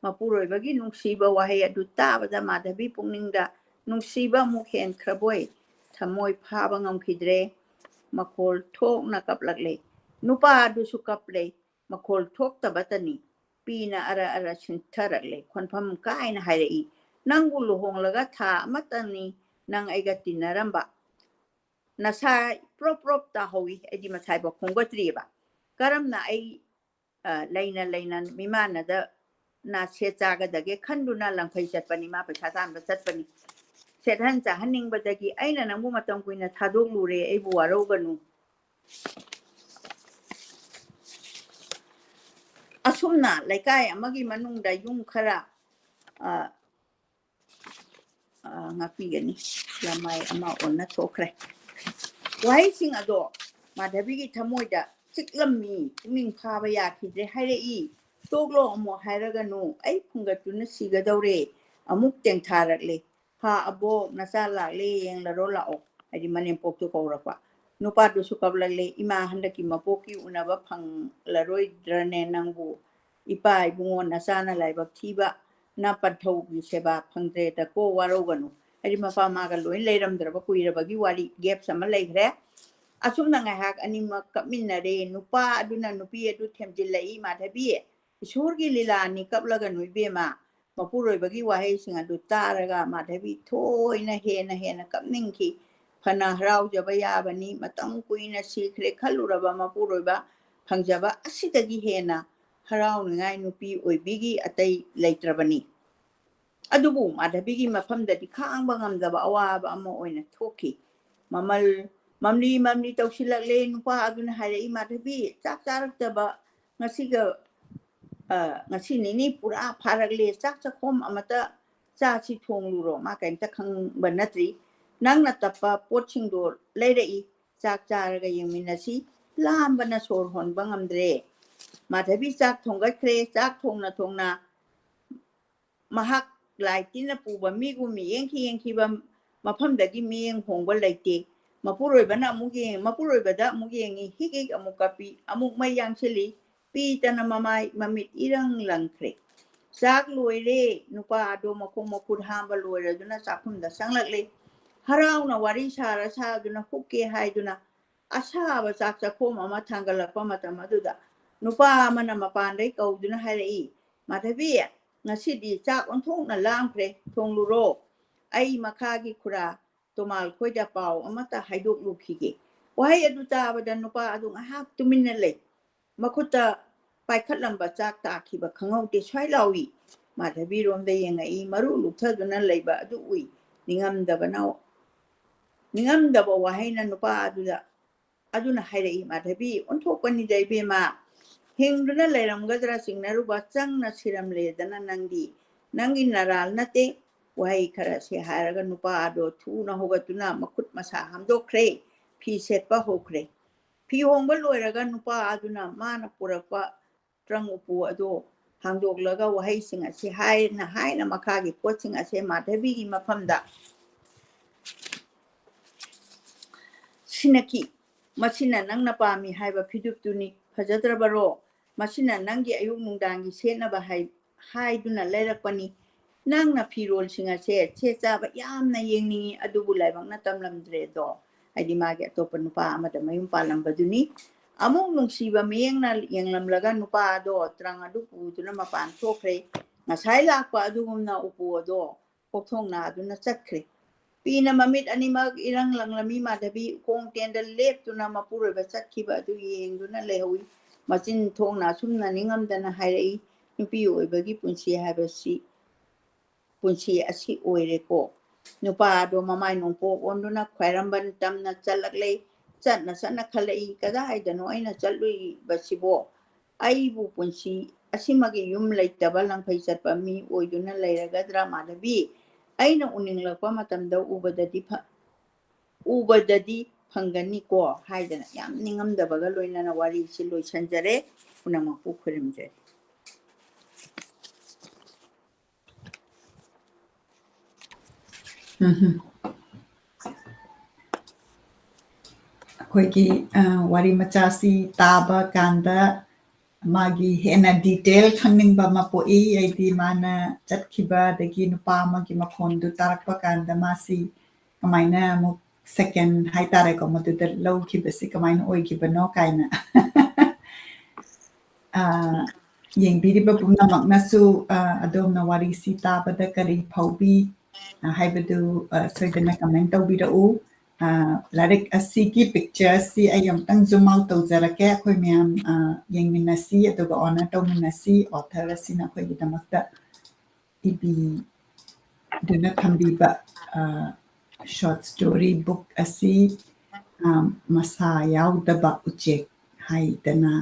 ꯃꯄꯨꯔꯣꯏꯕꯒꯤ ꯅꯨꯡꯁꯤꯕ ꯋꯥꯍꯩ ꯑꯗꯨ ꯇꯥꯕꯗ ꯃꯥꯙꯕꯤ ꯄꯨꯛꯅꯤꯡꯗ ꯅꯨꯡꯁꯤꯕ ꯑꯃꯨꯛ ꯍꯦꯟꯈ꯭ꯔꯕꯣꯏ ꯊꯃꯣꯏ ꯐꯥꯕ ꯉꯝꯈꯤꯗ꯭ꯔꯦ꯫ ꯃꯈꯣꯜ ꯊꯣꯛꯅ ꯀꯞꯂꯛꯂꯦ꯫ ꯅꯨꯄꯥ ꯑꯗꯨꯁꯨ ꯀꯞꯂꯦ꯫ ꯃꯈꯣꯜ ꯊꯣꯛꯇꯕꯇꯅꯤ꯫ ꯄꯤꯅ ꯑꯔ ꯑꯔ ꯁꯤꯟꯊꯔꯛꯂꯦ꯫ ꯈꯣꯟꯐꯝ ꯀꯥꯏꯅ ꯍꯥꯏꯔꯛꯏ, "ꯅꯪꯕꯨ ꯂꯨꯍꯣꯡꯂꯒ ꯊꯥ ꯑꯃꯇꯅꯤ ꯅꯪ ꯑꯩꯒ ꯇꯤꯟꯅꯔꯝꯕ꯫ ꯅꯁꯥ ꯄ꯭ꯔꯣꯞ ꯄ꯭ꯔꯣꯞ ꯇꯥꯍꯧꯏ꯫ ꯑꯩꯗꯤ ꯃꯁꯥꯏꯐꯥꯎ ꯈꯣꯝꯒꯠꯇ꯭ꯔꯤꯑꯕ꯫ ꯀꯔꯝꯅ ꯑꯩ, ꯑ, ꯂꯩꯅ ꯂꯩꯅ ꯃꯤꯃꯥꯟꯅꯗ ꯅꯥ ꯁꯦꯠ ꯆꯥꯒꯗꯒꯦ ꯈꯟꯗꯨꯅ ꯂꯪꯐꯩ ꯆꯠꯄꯅꯤ, ꯃꯥ ꯄꯩꯁꯥ ꯇꯥꯟꯕ ꯆꯠꯄꯅꯤ꯫ ꯁꯦꯠꯍꯟ ꯆꯥꯍꯟꯅꯤꯡꯕꯗꯒꯤ ꯑꯩꯅ ꯅꯪꯕꯨ ꯃꯇꯝ ꯀꯨꯏꯅ ꯊꯥꯗꯣꯛꯂꯨꯔꯦ, ꯑꯩꯕꯨ ꯋꯥꯔꯧꯒꯅꯨ"꯫ ꯑꯁꯨꯝꯅ ꯂꯩꯀꯥꯏ ꯑꯃꯒꯤ ꯃꯅꯨꯡꯗ ꯌꯨꯝ ꯈꯔ, ꯑ, ꯑ, ꯉꯥꯛꯄꯤꯒꯅꯤ꯫ ꯂꯃꯥꯏ ꯑꯃ ꯑꯣꯟꯅ ꯊꯣꯛꯈ꯭ꯔꯦ꯫ ꯋꯥꯍꯩꯁꯤꯡ ꯑꯗꯣ ꯃꯥꯙꯕꯤꯒꯤ ꯊꯃꯣꯏꯗ ꯆꯤꯛꯂꯝꯃꯤ꯫ ꯄꯨꯛꯅꯤꯡ ꯐꯥꯕ ꯌꯥꯈꯤꯗ꯭ꯔꯦ꯫ ꯍꯥꯏꯔꯛꯏ, "ꯇꯣꯛꯂꯣ, ꯑꯃꯨꯛ ꯍꯥꯏꯔꯒꯅꯨ꯫ ꯑꯩ ꯐꯨꯡꯒꯠꯇꯨꯅ ꯁꯤꯒꯗꯧꯔꯦ"꯫ ꯑꯃꯨꯛ ꯇꯦꯡꯊꯥꯔꯛꯂꯦ꯫ "ꯍꯥ ꯑꯕꯣꯛ, ꯅꯆꯥ ꯂꯥꯛꯂꯦ, ꯌꯦꯡꯂꯔꯣ ꯂꯥꯛꯑꯣ"꯫ ꯍꯥꯏꯗꯤ ꯃꯅꯦꯝꯄꯣꯛꯇꯨ ꯀꯧꯔꯛꯄ꯫ ꯅꯨꯄꯥꯗꯨꯁꯨ ꯀꯞꯂꯛꯂꯦ, "ꯏꯃꯥ, ꯍꯟꯗꯛꯀꯤ ꯃꯄꯣꯛꯀꯤ ꯎꯅꯕ ꯐꯪꯂꯔꯣꯏꯗ꯭ꯔꯅꯦ ꯅꯪꯕꯨ? ꯏꯄꯥ ꯏꯕꯨꯡꯉꯣ ꯅꯆꯥꯅ ꯂꯥꯏꯕꯛ ꯊꯤꯕ ꯅ ꯄꯟꯊꯧꯒꯤ ꯁꯦꯕꯥ ꯐꯪꯗ꯭ꯔꯦꯗꯀꯣ, ꯋꯥꯔꯧꯒꯅꯨ꯫ ꯍꯥꯏꯗꯤ ꯃꯄꯥ ꯃꯥꯒ ꯂꯣꯏ ꯂꯩꯔꯝꯗ꯭ꯔꯕ ꯀꯨꯏꯔꯕꯒꯤ ꯋꯥꯔꯤ, gaps ꯑꯃ ꯂꯩꯈ꯭ꯔꯦ꯫ ꯑꯁꯨꯝꯅ ꯉꯥꯏꯍꯥꯛ ꯑꯅꯤꯃꯛ ꯀꯞꯃꯤꯟꯅꯔꯦ꯫ ꯅꯨꯄꯥ ꯑꯗꯨꯅ ꯅꯨꯄꯤ ꯑꯗꯨ ꯊꯦꯝꯖꯤꯜꯂꯛꯏ, "ꯃꯥꯙꯕꯤ, ꯏꯁꯣꯔꯒꯤ ꯂꯤꯂꯥꯅꯤ, ꯀꯞꯂꯒꯅꯨ ꯏꯕꯦꯝꯃ"꯫ ꯃꯄꯨꯔꯣꯏꯕꯒꯤ ꯋꯥꯍꯩꯁꯤꯡ ꯑꯗꯨ ꯇꯥꯔꯒ ꯃꯥꯙꯕꯤ ꯊꯣꯏꯅ ꯍꯦꯟꯅ ꯍꯦꯟꯅ ꯀꯞꯅꯤꯡꯈꯤ꯫ ꯐꯅ ꯍꯔꯥꯎꯖꯕ ꯌꯥꯕꯅꯤ, ꯃꯇꯝ ꯀꯨꯏꯅ ꯁꯤꯈ꯭ꯔꯦ ꯈꯜꯂꯨꯔꯕ ꯃꯄꯨꯔꯣꯏꯕ ꯐꯪꯖꯕ ꯑꯁꯤꯗꯒꯤ ꯍꯦꯟꯅ ꯍꯔꯥꯎꯅꯤꯡꯉꯥꯏ ꯅꯨꯄꯤ ꯑꯣꯏꯕꯤꯒꯤ ꯑꯇꯩ ꯂꯩꯇ꯭ꯔꯕꯅꯤ꯫ ꯑꯗꯨꯕꯨ ꯃꯥꯙꯕꯤꯒꯤ ꯃꯐꯝꯗꯗꯤ ꯈꯥꯡꯕ ꯉꯝꯗꯕ ꯑꯋꯥꯕ ꯑꯃ ꯑꯣꯏꯅ ꯊꯣꯛꯈꯤ꯫ ꯃꯃꯜ ꯃꯝꯂꯤ ꯃꯝꯂꯤ ꯇꯧꯁꯤꯜꯂꯛꯂꯦ꯫ ꯅꯨꯄꯥ ꯑꯗꯨꯅ ꯍꯥꯏꯔꯛꯏ, "ꯃꯥꯙꯕꯤ, ꯆꯥꯛ ꯆꯥꯔꯛꯇꯕ ꯉꯁꯤꯒ, ꯑ, ꯉꯁꯤ ꯅꯤꯅꯤ ꯄꯨꯔꯥ ꯐꯥꯔꯛꯂꯦ꯫ ꯆꯥꯛ ꯆꯥꯛꯈꯣꯝ ꯑꯃꯇ ꯆꯥꯁꯤ ꯊꯣꯡꯂꯨꯔꯣ"꯫ ꯃꯥ ꯀꯔꯤꯝꯇ ꯈꯪꯕ ꯅꯠꯇ꯭ꯔꯤ꯫ "ꯅꯪꯅ ꯇꯞꯄ ꯄꯣꯠꯁꯤꯡꯗꯣ ꯂꯩꯔꯛꯏ, ꯆꯥꯛ ꯆꯥꯔꯒ ꯌꯦꯡꯃꯤꯟꯅꯁꯤ꯫ ꯂꯥꯝꯕꯅ ꯁꯣꯔ ꯍꯣꯟꯕ ꯉꯝꯗ꯭ꯔꯦ"꯫ ꯃꯥꯙꯕꯤ ꯆꯥꯛ ꯊꯣꯡꯒꯠꯈ꯭ꯔꯦ꯫ ꯆꯥꯛ ꯊꯣꯡꯅ ꯊꯣꯡꯅ ꯃꯍꯥꯛ ꯂꯥꯏ ꯇꯤꯟꯅ ꯄꯨꯕ ꯃꯤꯒꯨꯝ ꯃꯤꯠꯌꯦꯡ ꯌꯦꯡꯈꯤꯕ ꯃꯐꯝꯗꯒꯤ ꯃꯤꯠꯌꯦꯡ ꯍꯣꯡꯕ ꯂꯩꯇꯦ꯫ ꯃꯄꯨꯔꯣꯏꯕꯅ ꯑꯃꯨꯛ ꯌꯦꯡ-, ꯃꯄꯨꯔꯣꯏꯕꯗ ꯑꯃꯨꯛ ꯌꯦꯡꯉꯤ, ꯍꯤꯛ ꯍꯤꯛ ꯑꯃꯨꯛ ꯀꯞꯄꯤ, ꯑꯃꯨꯛ ꯃꯩ ꯌꯥꯡꯁꯤꯜꯂꯤ, ꯄꯤꯗꯅ ꯃꯃꯥꯏ ꯃꯃꯤꯠ ꯏꯔꯪ ꯂꯪꯈ꯭ꯔꯦ꯫ ꯆꯥꯛ ꯂꯣꯏꯔꯦ꯫ ꯅꯨꯄꯥ ꯑꯗꯣ ꯃꯈꯣꯡ ꯃꯈꯨꯠ ꯍꯥꯝꯕ ꯂꯣꯏꯔꯗꯨꯅ ꯆꯥꯛꯈꯨꯝꯗ ꯆꯪꯂꯛꯂꯦ꯫ ꯍꯔꯥꯎꯅ ꯋꯥꯔꯤ ꯁꯥꯔ ꯁꯥꯗꯨꯅ ꯍꯨꯛꯀꯦ ꯍꯥꯏꯗꯨꯅ ꯑꯁꯥꯕ ꯆꯥꯛ ꯆꯥꯛꯈꯣꯝ ꯑꯃ ꯊꯥꯡꯒꯠꯂꯛꯄ ꯃꯇꯝ ꯑꯗꯨꯗ ꯅꯨꯄꯥ ꯑꯃꯅ ꯃꯄꯥꯟꯗꯩ ꯀꯧꯗꯨꯅ ꯍꯥꯏꯔꯛꯏ, "ꯃꯥꯙꯕꯤ, ꯉꯁꯤꯗꯤ ꯆꯥꯛ ꯑꯣꯟꯊꯣꯛꯅ ꯂꯥꯝꯈ꯭ꯔꯦ, ꯊꯣꯡꯂꯨꯔꯣ꯫ ꯑꯩ ꯃꯈꯥꯒꯤ ꯈꯨꯔꯥ ꯇꯣꯃꯥꯜ ꯈꯣꯏꯗ ꯄꯥꯎ ꯑꯃꯠꯇ ꯍꯥꯏꯗꯣꯛꯂꯨꯈꯤꯒꯦ"꯫ ꯋꯥꯍꯩ ꯑꯗꯨ ꯇꯥꯕꯗ ꯅꯨꯄꯥ ꯑꯗꯨ ꯉꯥꯏꯍꯥꯛ ꯇꯨꯃꯤꯟꯅ ꯂꯩ꯫ ꯃꯈꯨꯠꯇ ꯄꯥꯏꯈꯠꯂꯝꯕ ꯆꯥꯛ ꯇꯥꯈꯤꯕ ꯈꯪꯍꯧꯗꯦ꯫ ꯁ꯭ꯋꯥꯏ ꯂꯥꯎꯏ꯫ ꯃꯥꯙꯕꯤꯔꯣꯝꯗ ꯌꯦꯡꯉꯛꯏ꯫ ꯃꯔꯨ ꯂꯨꯞꯊꯗꯨꯅ ꯂꯩꯕ ꯑꯗꯨ ꯎꯏ꯫ ꯅꯤꯡꯉꯝꯗꯕꯅ, ꯅꯤꯡꯉꯝꯗꯕ ꯋꯥꯍꯩꯅ ꯅꯨꯄꯥ ꯑꯗꯨꯗ, ꯑꯗꯨꯅ ꯍꯥꯏꯔꯛꯏ, "ꯃꯥꯙꯕꯤ, ꯑꯣꯟꯊꯣꯛꯄꯅꯤꯗ ꯏꯕꯦꯝꯃ꯫ ꯍꯤꯡꯗꯨꯅ ꯂꯩꯔꯝꯒꯗ꯭ꯔꯥ ꯆꯤꯡꯅꯔꯨꯕ, ꯆꯪꯅ ꯁꯤꯔꯝꯂꯦꯗꯅ ꯅꯪꯗꯤ꯫ ꯅꯪꯒꯤ ꯅꯔꯥꯜ ꯅꯠꯇꯦ"꯫ ꯋꯥꯍꯩ ꯈꯔ ꯑꯁꯤ ꯍꯥꯏꯔꯒ ꯅꯨꯄꯥ ꯑꯗꯣ ꯊꯨꯅ ꯍꯧꯒꯠꯇꯨꯅ ꯃꯈꯨꯠ ꯃꯁꯥ ꯍꯥꯝꯗꯣꯛꯈ꯭ꯔꯦ꯫ ꯐꯤ ꯁꯦꯠꯄ ꯍꯧꯈ꯭ꯔꯦ꯫ ꯐꯤ ꯍꯣꯡꯕ ꯂꯣꯏꯔꯒ ꯅꯨꯄꯥ ꯑꯗꯨꯅ ꯃꯥꯅ ꯄꯨꯔꯛꯄ ꯇ꯭ꯔꯪ ꯎꯄꯨ ꯑꯗꯨ ꯍꯥꯡꯗꯣꯛꯂꯒ ꯋꯥꯍꯩꯁꯤꯡ ꯑꯁꯤ ꯍꯥꯏꯅ ꯍꯥꯏꯅ ꯃꯈꯥꯒꯤ ꯄꯣꯠꯁꯤꯡ ꯑꯁꯦ ꯃꯥꯙꯕꯤꯒꯤ ꯃꯐꯝꯗ ꯁꯤꯟꯅꯈꯤ꯫ "ꯃꯁꯤꯅ ꯅꯪꯅ ꯄꯥꯝꯃꯤ ꯍꯥꯏꯕ ꯐꯤꯗꯨꯞꯇꯨꯅꯤ꯫ ꯐꯖꯗ꯭ꯔꯕꯔꯣ?" ꯃꯁꯤꯅ ꯅꯪꯒꯤ ꯑꯌꯨꯛ ꯅꯨꯡꯗꯥꯡꯒꯤ ꯁꯦꯠꯅꯕ ꯍꯥꯏ-, ꯍꯥꯏꯗꯨꯅ ꯂꯩꯔꯛꯄꯅꯤ꯫ ꯅꯪꯅ ꯐꯤꯔꯣꯜꯁꯤꯡ ꯑꯁꯦ ꯁꯦꯠ ꯆꯥꯕ ꯌꯥꯝꯅ ꯌꯦꯡꯅꯤꯡꯏ, ꯑꯗꯨꯕꯨ ꯂꯥꯏꯕꯛꯅ ꯇꯝꯂꯝꯗ꯭ꯔꯦꯗꯣ꯫ ꯍꯥꯏꯗꯤ ꯃꯥꯒꯤ ꯑꯇꯣꯞꯄ ꯅꯨꯄꯥ ꯑꯃꯗ ꯃꯌꯨꯝ ꯄꯥꯜꯂꯝꯕꯗꯨꯅꯤ꯫ ꯑꯃꯨꯛ ꯅꯨꯡꯁꯤꯕ ꯃꯤꯠꯌꯦꯡꯅ ꯌꯦꯡꯂꯝꯂꯒ ꯅꯨꯄꯥ ꯑꯗꯣ ꯇ꯭ꯔꯪ ꯑꯗꯨ ꯄꯨꯗꯨꯅ ꯃꯄꯥꯟ ꯊꯣꯛꯈ꯭ꯔꯦ꯫ ꯉꯁꯥꯏ ꯂꯥꯛꯄ ꯑꯗꯨꯒꯨꯝꯅ ꯎꯄꯨ ꯑꯗꯣ ꯀꯣꯛꯊꯣꯡ ꯅꯥꯗꯨꯅ ꯆꯠꯈ꯭ꯔꯦ꯫ ꯄꯤꯅ ꯃꯃꯤꯠ ꯑꯅꯤꯃꯛ ꯏꯔꯪ ꯂꯪꯂꯝꯃꯤ꯫ ꯃꯥꯙꯕꯤ ꯎꯈꯣꯡ ꯇꯦꯟꯗ ꯂꯦꯞꯇꯨꯅ ꯃꯄꯨꯔꯣꯏꯕ ꯆꯠꯈꯤꯕ ꯑꯗꯨ ꯌꯦꯡꯗꯨꯅ ꯂꯩꯍꯧꯏ꯫ ꯃꯆꯤꯟ ꯊꯣꯡꯅ ꯑꯁꯨꯝꯅ ꯅꯤꯡꯉꯝꯗꯅ ꯍꯥꯏꯔꯛꯏ, "ꯅꯨꯄꯤ ꯑꯣꯏꯕꯒꯤ ꯄꯨꯟꯁꯤ ꯍꯥꯏꯕꯁꯤ, ꯄꯨꯟꯁꯤ ꯑꯁꯤ ꯑꯣꯏꯔꯦꯀꯣ꯫" ꯅꯨꯄꯥ ꯑꯗꯣ ꯃꯃꯥꯏ ꯅꯣꯡꯄꯣꯛ ꯑꯣꯟꯗꯨꯅ ꯈ꯭ꯋꯥꯏꯔꯝꯕꯟ ꯇꯝꯅ ꯆꯠꯂꯛꯂꯦ꯫ ꯆꯠꯅ ꯆꯠꯅ ꯈꯜꯂꯛꯏ, "ꯀꯗꯥꯏꯗꯅꯣ ꯑꯩꯅ ꯆꯠꯂꯨꯏꯕꯁꯤꯕꯣ? ꯑꯩꯕꯨ ꯄꯨꯟꯁꯤ ꯑꯁꯤꯃꯒꯤ ꯌꯨꯝ ꯂꯩꯇꯕ ꯂꯪꯐꯩ ꯆꯠꯄ ꯃꯤ ꯑꯣꯏꯗꯨꯅ ꯂꯩꯔꯒꯗ꯭ꯔꯥ, ꯃꯥꯙꯕꯤ? ꯑꯩꯅ ꯎꯅꯤꯡꯂꯛꯄ ꯃꯇꯝꯗ ꯎꯕꯗꯗꯤ ꯐ-, ꯎꯕꯗꯗꯤ ꯐꯪꯒꯅꯤꯀꯣ?" ꯍꯥꯏꯗꯅ ꯌꯥꯝ ꯅꯤꯡꯉꯝꯗꯕꯒ ꯂꯣꯏꯅꯅ ꯋꯥꯔꯤꯁꯤ ꯂꯣꯏꯁꯤꯟꯖꯔꯦ꯫ ꯄꯨꯝꯅꯃꯛꯄꯨ ꯈꯨꯔꯨꯝꯖꯔꯤ꯫ ꯎꯝꯍꯨꯝ꯫ ꯑꯩꯈꯣꯏꯒꯤ, ꯑ, ꯋꯥꯔꯤ ꯃꯆꯥꯁꯤ ꯇꯥꯕ ꯀꯥꯟꯗ ꯃꯥꯒꯤ ꯍꯦꯟꯅ detail ꯈꯪꯅꯤꯡꯕ ꯑꯃ ꯄꯣꯛꯏ꯫ ꯑꯩꯗꯤ ꯃꯥꯅ ꯆꯠꯈꯤꯕ, ꯑꯗꯒꯤ ꯅꯨꯄꯥ ꯑꯃꯒꯤ ꯃꯈꯣꯟꯗꯨ ꯇꯥꯔꯛꯄ ꯀꯥꯟꯗ ꯃꯥꯁꯤ ꯀꯃꯥꯏꯅ ꯑꯃꯨꯛ second ꯍꯥꯏꯇꯥꯔꯦꯀꯣ, ꯃꯗꯨꯗ ꯂꯧꯈꯤꯕꯁꯤ ꯀꯃꯥꯏꯅ ꯑꯣꯏꯈꯤꯕꯅꯣ ꯀꯥꯏꯅ꯫ ꯑ, ꯌꯦꯡꯕꯤꯔꯤꯕ ꯄꯨꯝꯅꯃꯛꯅꯁꯨ, ꯑ, ꯑꯗꯣꯝꯅ ꯋꯥꯔꯤꯁꯤ ꯇꯥꯕꯗ ꯀꯔꯤ ꯐꯥꯎꯕꯤ, ꯑ, ꯍꯥꯏꯕꯗꯨ, ꯑ, ꯁꯣꯏꯗꯅ comment ꯇꯧꯕꯤꯔꯛꯎ꯫ ꯑ, ꯂꯥꯏꯔꯤꯛ ꯑꯁꯤꯒꯤ picture ꯑꯁꯤ ꯑꯩ ꯑꯃꯨꯛꯇꯪ zoom out ꯇꯧꯖꯔꯛꯀꯦ꯫ ꯑꯩꯈꯣꯏ ꯃꯌꯥꯝ, ꯑ, ꯌꯦꯡꯃꯤꯟꯅꯁꯤ, ꯑꯗꯨꯒ honor ꯇꯧꯃꯤꯟꯅꯁꯤ꯫ Author ꯑꯁꯤꯅ ꯑꯩꯈꯣꯏꯒꯤꯗꯃꯛꯇ ꯏꯕꯤꯗꯨꯅ ꯊꯝꯕꯤꯕ, ꯑ, short story book ꯑꯁꯤ, ꯑ, ꯃꯁꯥ ꯌꯥꯎꯗꯕ ꯎꯆꯦꯛ ꯍꯥꯏꯗꯅ,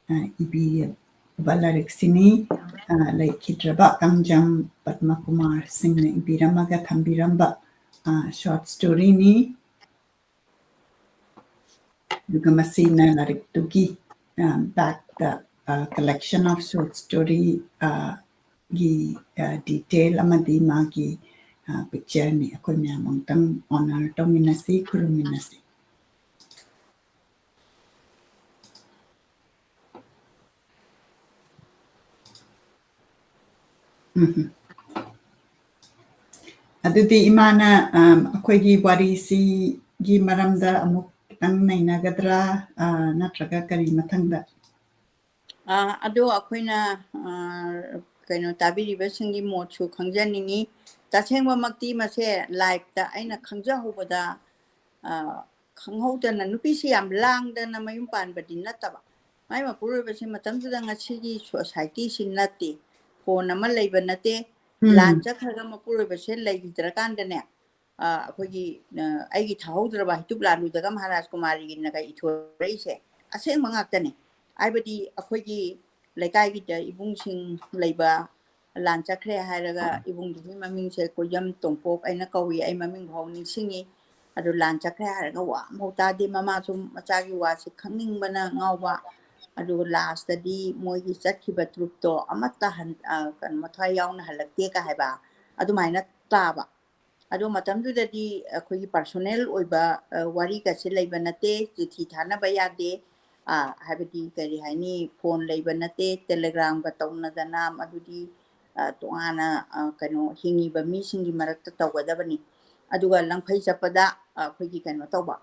ꯑ, ꯏꯕꯤꯕ ꯂꯥꯏꯔꯤꯛꯁꯤꯅꯤ꯫ ꯑ, ꯂꯩꯈꯤꯗ꯭ꯔꯕ ꯀꯥꯡꯖꯝ ꯄꯗꯃꯀꯨꯃꯥꯔ ꯁꯤꯡꯅ ꯏꯕꯤꯔꯝꯃꯒ ꯊꯝꯕꯤꯔꯝꯕ, ꯑ, short storyꯅꯤ꯫ ꯑꯗꯨꯒ ꯃꯁꯤꯅ ꯂꯥꯏꯔꯤꯛꯇꯨꯒꯤ, ꯑ, backꯇ, ꯑ, collection of short story, ꯑ, ꯒꯤ, ꯑ, detail ꯑꯃꯗꯤ ꯃꯥꯒꯤ, ꯑ, pictureꯅꯤ꯫ ꯑꯩꯈꯣꯏ ꯃꯌꯥꯝ ꯑꯃꯨꯛꯇꯪ honor ꯇꯧꯃꯤꯟꯅꯁꯤ, ꯈꯨꯔꯨꯝꯃꯤꯟꯅꯁꯤ꯫ ꯎꯝ꯫ ꯑꯗꯨꯗꯤ ꯏꯃꯥꯅ, ꯑꯝ, ꯑꯩꯈꯣꯏꯒꯤ ꯋꯥꯔꯤꯁꯤꯒꯤ ꯃꯔꯝꯗ ꯑꯃꯨꯛ ꯈꯤꯇꯪ ꯅꯩꯅꯒꯗ꯭ꯔꯥ, ꯑ, ꯅꯠꯇ꯭ꯔꯒ ꯀꯔꯤ ꯃꯊꯪꯗ? ꯑ, ꯑꯗꯣ ꯑꯩꯈꯣꯏꯅ, ꯑ, ꯀꯩꯅꯣ, ꯇꯥꯕꯤꯔꯤꯕꯁꯤꯡꯒꯤ ꯃꯣꯠꯁꯨ ꯈꯪꯖꯅꯤꯡꯉꯤ꯫ ꯇꯁꯦꯡꯕꯃꯛꯇꯤ ꯃꯁꯦ live-ꯇ ꯑꯩꯅ ꯈꯪꯖꯍꯧꯕꯗ, ꯑ, ꯈꯪꯍꯧꯗꯅ ꯅꯨꯄꯤꯁꯤ ꯌꯥꯝ ꯂꯥꯡꯗꯅ ꯃꯌꯨꯝ ꯄꯥꯟꯕꯗꯤ ꯅꯠꯇꯕ꯫ ꯃꯥꯏ ꯃꯄꯨꯔꯣꯏꯕꯁꯦ ꯃꯇꯝꯗꯨꯗ ꯉꯁꯤꯒꯤ society-ꯁꯤ ꯅꯠꯇꯦ, phone ꯑꯃ ꯂꯩꯕ ꯅꯠꯇꯦ꯫ ꯎꯝ꯫ ꯂꯥꯟ ꯆꯠꯈ꯭ꯔꯒ ꯃꯄꯨꯔꯣꯏꯕꯁꯦ ꯂꯩꯈꯤꯗ꯭ꯔꯀꯥꯟꯗꯅꯦ, ꯑ, ꯑꯩꯈꯣꯏꯒꯤ, ꯑ, ꯑꯩꯒꯤ ꯊꯥꯍꯧꯗ꯭ꯔꯕ ꯍꯩꯇꯨꯞ ꯂꯥꯜꯂꯨꯗꯒ ꯃꯍꯥꯔꯥꯖ ꯀꯨꯃꯥꯔꯤꯅꯒ ꯏꯊꯣꯔꯛꯏꯁꯦ ꯑꯁꯦꯡꯕ ꯉꯥꯛꯇꯅꯦ꯫ ꯍꯥꯏꯕꯗꯤ ꯑꯩꯈꯣꯏꯒꯤ ꯂꯩꯀꯥꯏꯒꯤꯗ ꯏꯕꯨꯡꯁꯤꯡ ꯂꯩꯕ, ꯂꯥꯟ ꯆꯠꯈ꯭ꯔꯦ ꯍꯥꯏꯔꯒ ꯏꯕꯨꯡꯗꯨꯒꯤ ꯃꯃꯤꯡꯁꯦ ꯀꯣꯏꯖꯝ ꯇꯣꯝꯄꯣꯛ ꯍꯥꯏꯅ ꯀꯧꯏ, ꯑꯩ ꯃꯃꯤꯡ ꯐꯥꯎ ꯅꯤꯡꯁꯤꯡꯉꯤ꯫ ꯑꯗꯨ ꯂꯥꯟ ꯆꯠꯈ꯭ꯔꯦ ꯍꯥꯏꯔꯒ ꯋꯥ ꯑꯃꯐꯥꯎ ꯇꯥꯗꯦ꯫ ꯃꯃꯥꯁꯨ ꯃꯆꯥꯒꯤ ꯋꯥꯁꯦ ꯈꯪꯅꯤꯡꯕꯅ ꯉꯥꯎꯕ꯫ ꯑꯗꯨꯒ last-ꯇꯗꯤ ꯃꯣꯏꯒꯤ ꯆꯠꯈꯤꯕ trip-ꯇꯣ ꯑꯃꯠꯇ ꯍꯟ-, ꯑ, ꯀꯩꯅꯣ, ꯃꯊ꯭ꯋꯥꯏ ꯌꯥꯎꯅ ꯍꯜꯂꯛꯇꯦꯒ ꯍꯥꯏꯕ ꯑꯗꯨꯃꯥꯏꯅ ꯇꯥꯕ꯫ ꯑꯗꯣ ꯃꯇꯝꯗꯨꯗꯗꯤ ꯑꯩꯈꯣꯏꯒꯤ personal ꯑꯣꯏꯕ, ꯑ, ꯋꯥꯔꯤꯒꯁꯦ ꯂꯩꯕ ꯅꯠꯇꯦ, ꯆꯤꯊꯤ ꯊꯥꯅꯕ ꯌꯥꯗꯦ꯫ ꯑ, ꯍꯥꯏꯕꯗꯤ ꯀꯔꯤ ꯍꯥꯏꯅꯤ, phone ꯂꯩꯕ ꯅꯠꯇꯦ, telegram-ꯒ ꯇꯧꯅꯗꯅ ꯃꯗꯨꯗꯤ, ꯑ, ꯇꯣꯉꯥꯟꯅ, ꯑ, ꯀꯩꯅꯣ, ꯍꯤꯡꯉꯤꯕ ꯃꯤꯁꯤꯡꯒꯤ ꯃꯔꯛꯇ ꯇꯧꯒꯗꯕꯅꯤ꯫ ꯑꯗꯨꯒ ꯂꯪꯐꯩ ꯆꯠꯄꯗ, ꯑ, ꯑꯩꯈꯣꯏꯒꯤ ꯀꯩꯅꯣ ꯇꯧꯕ,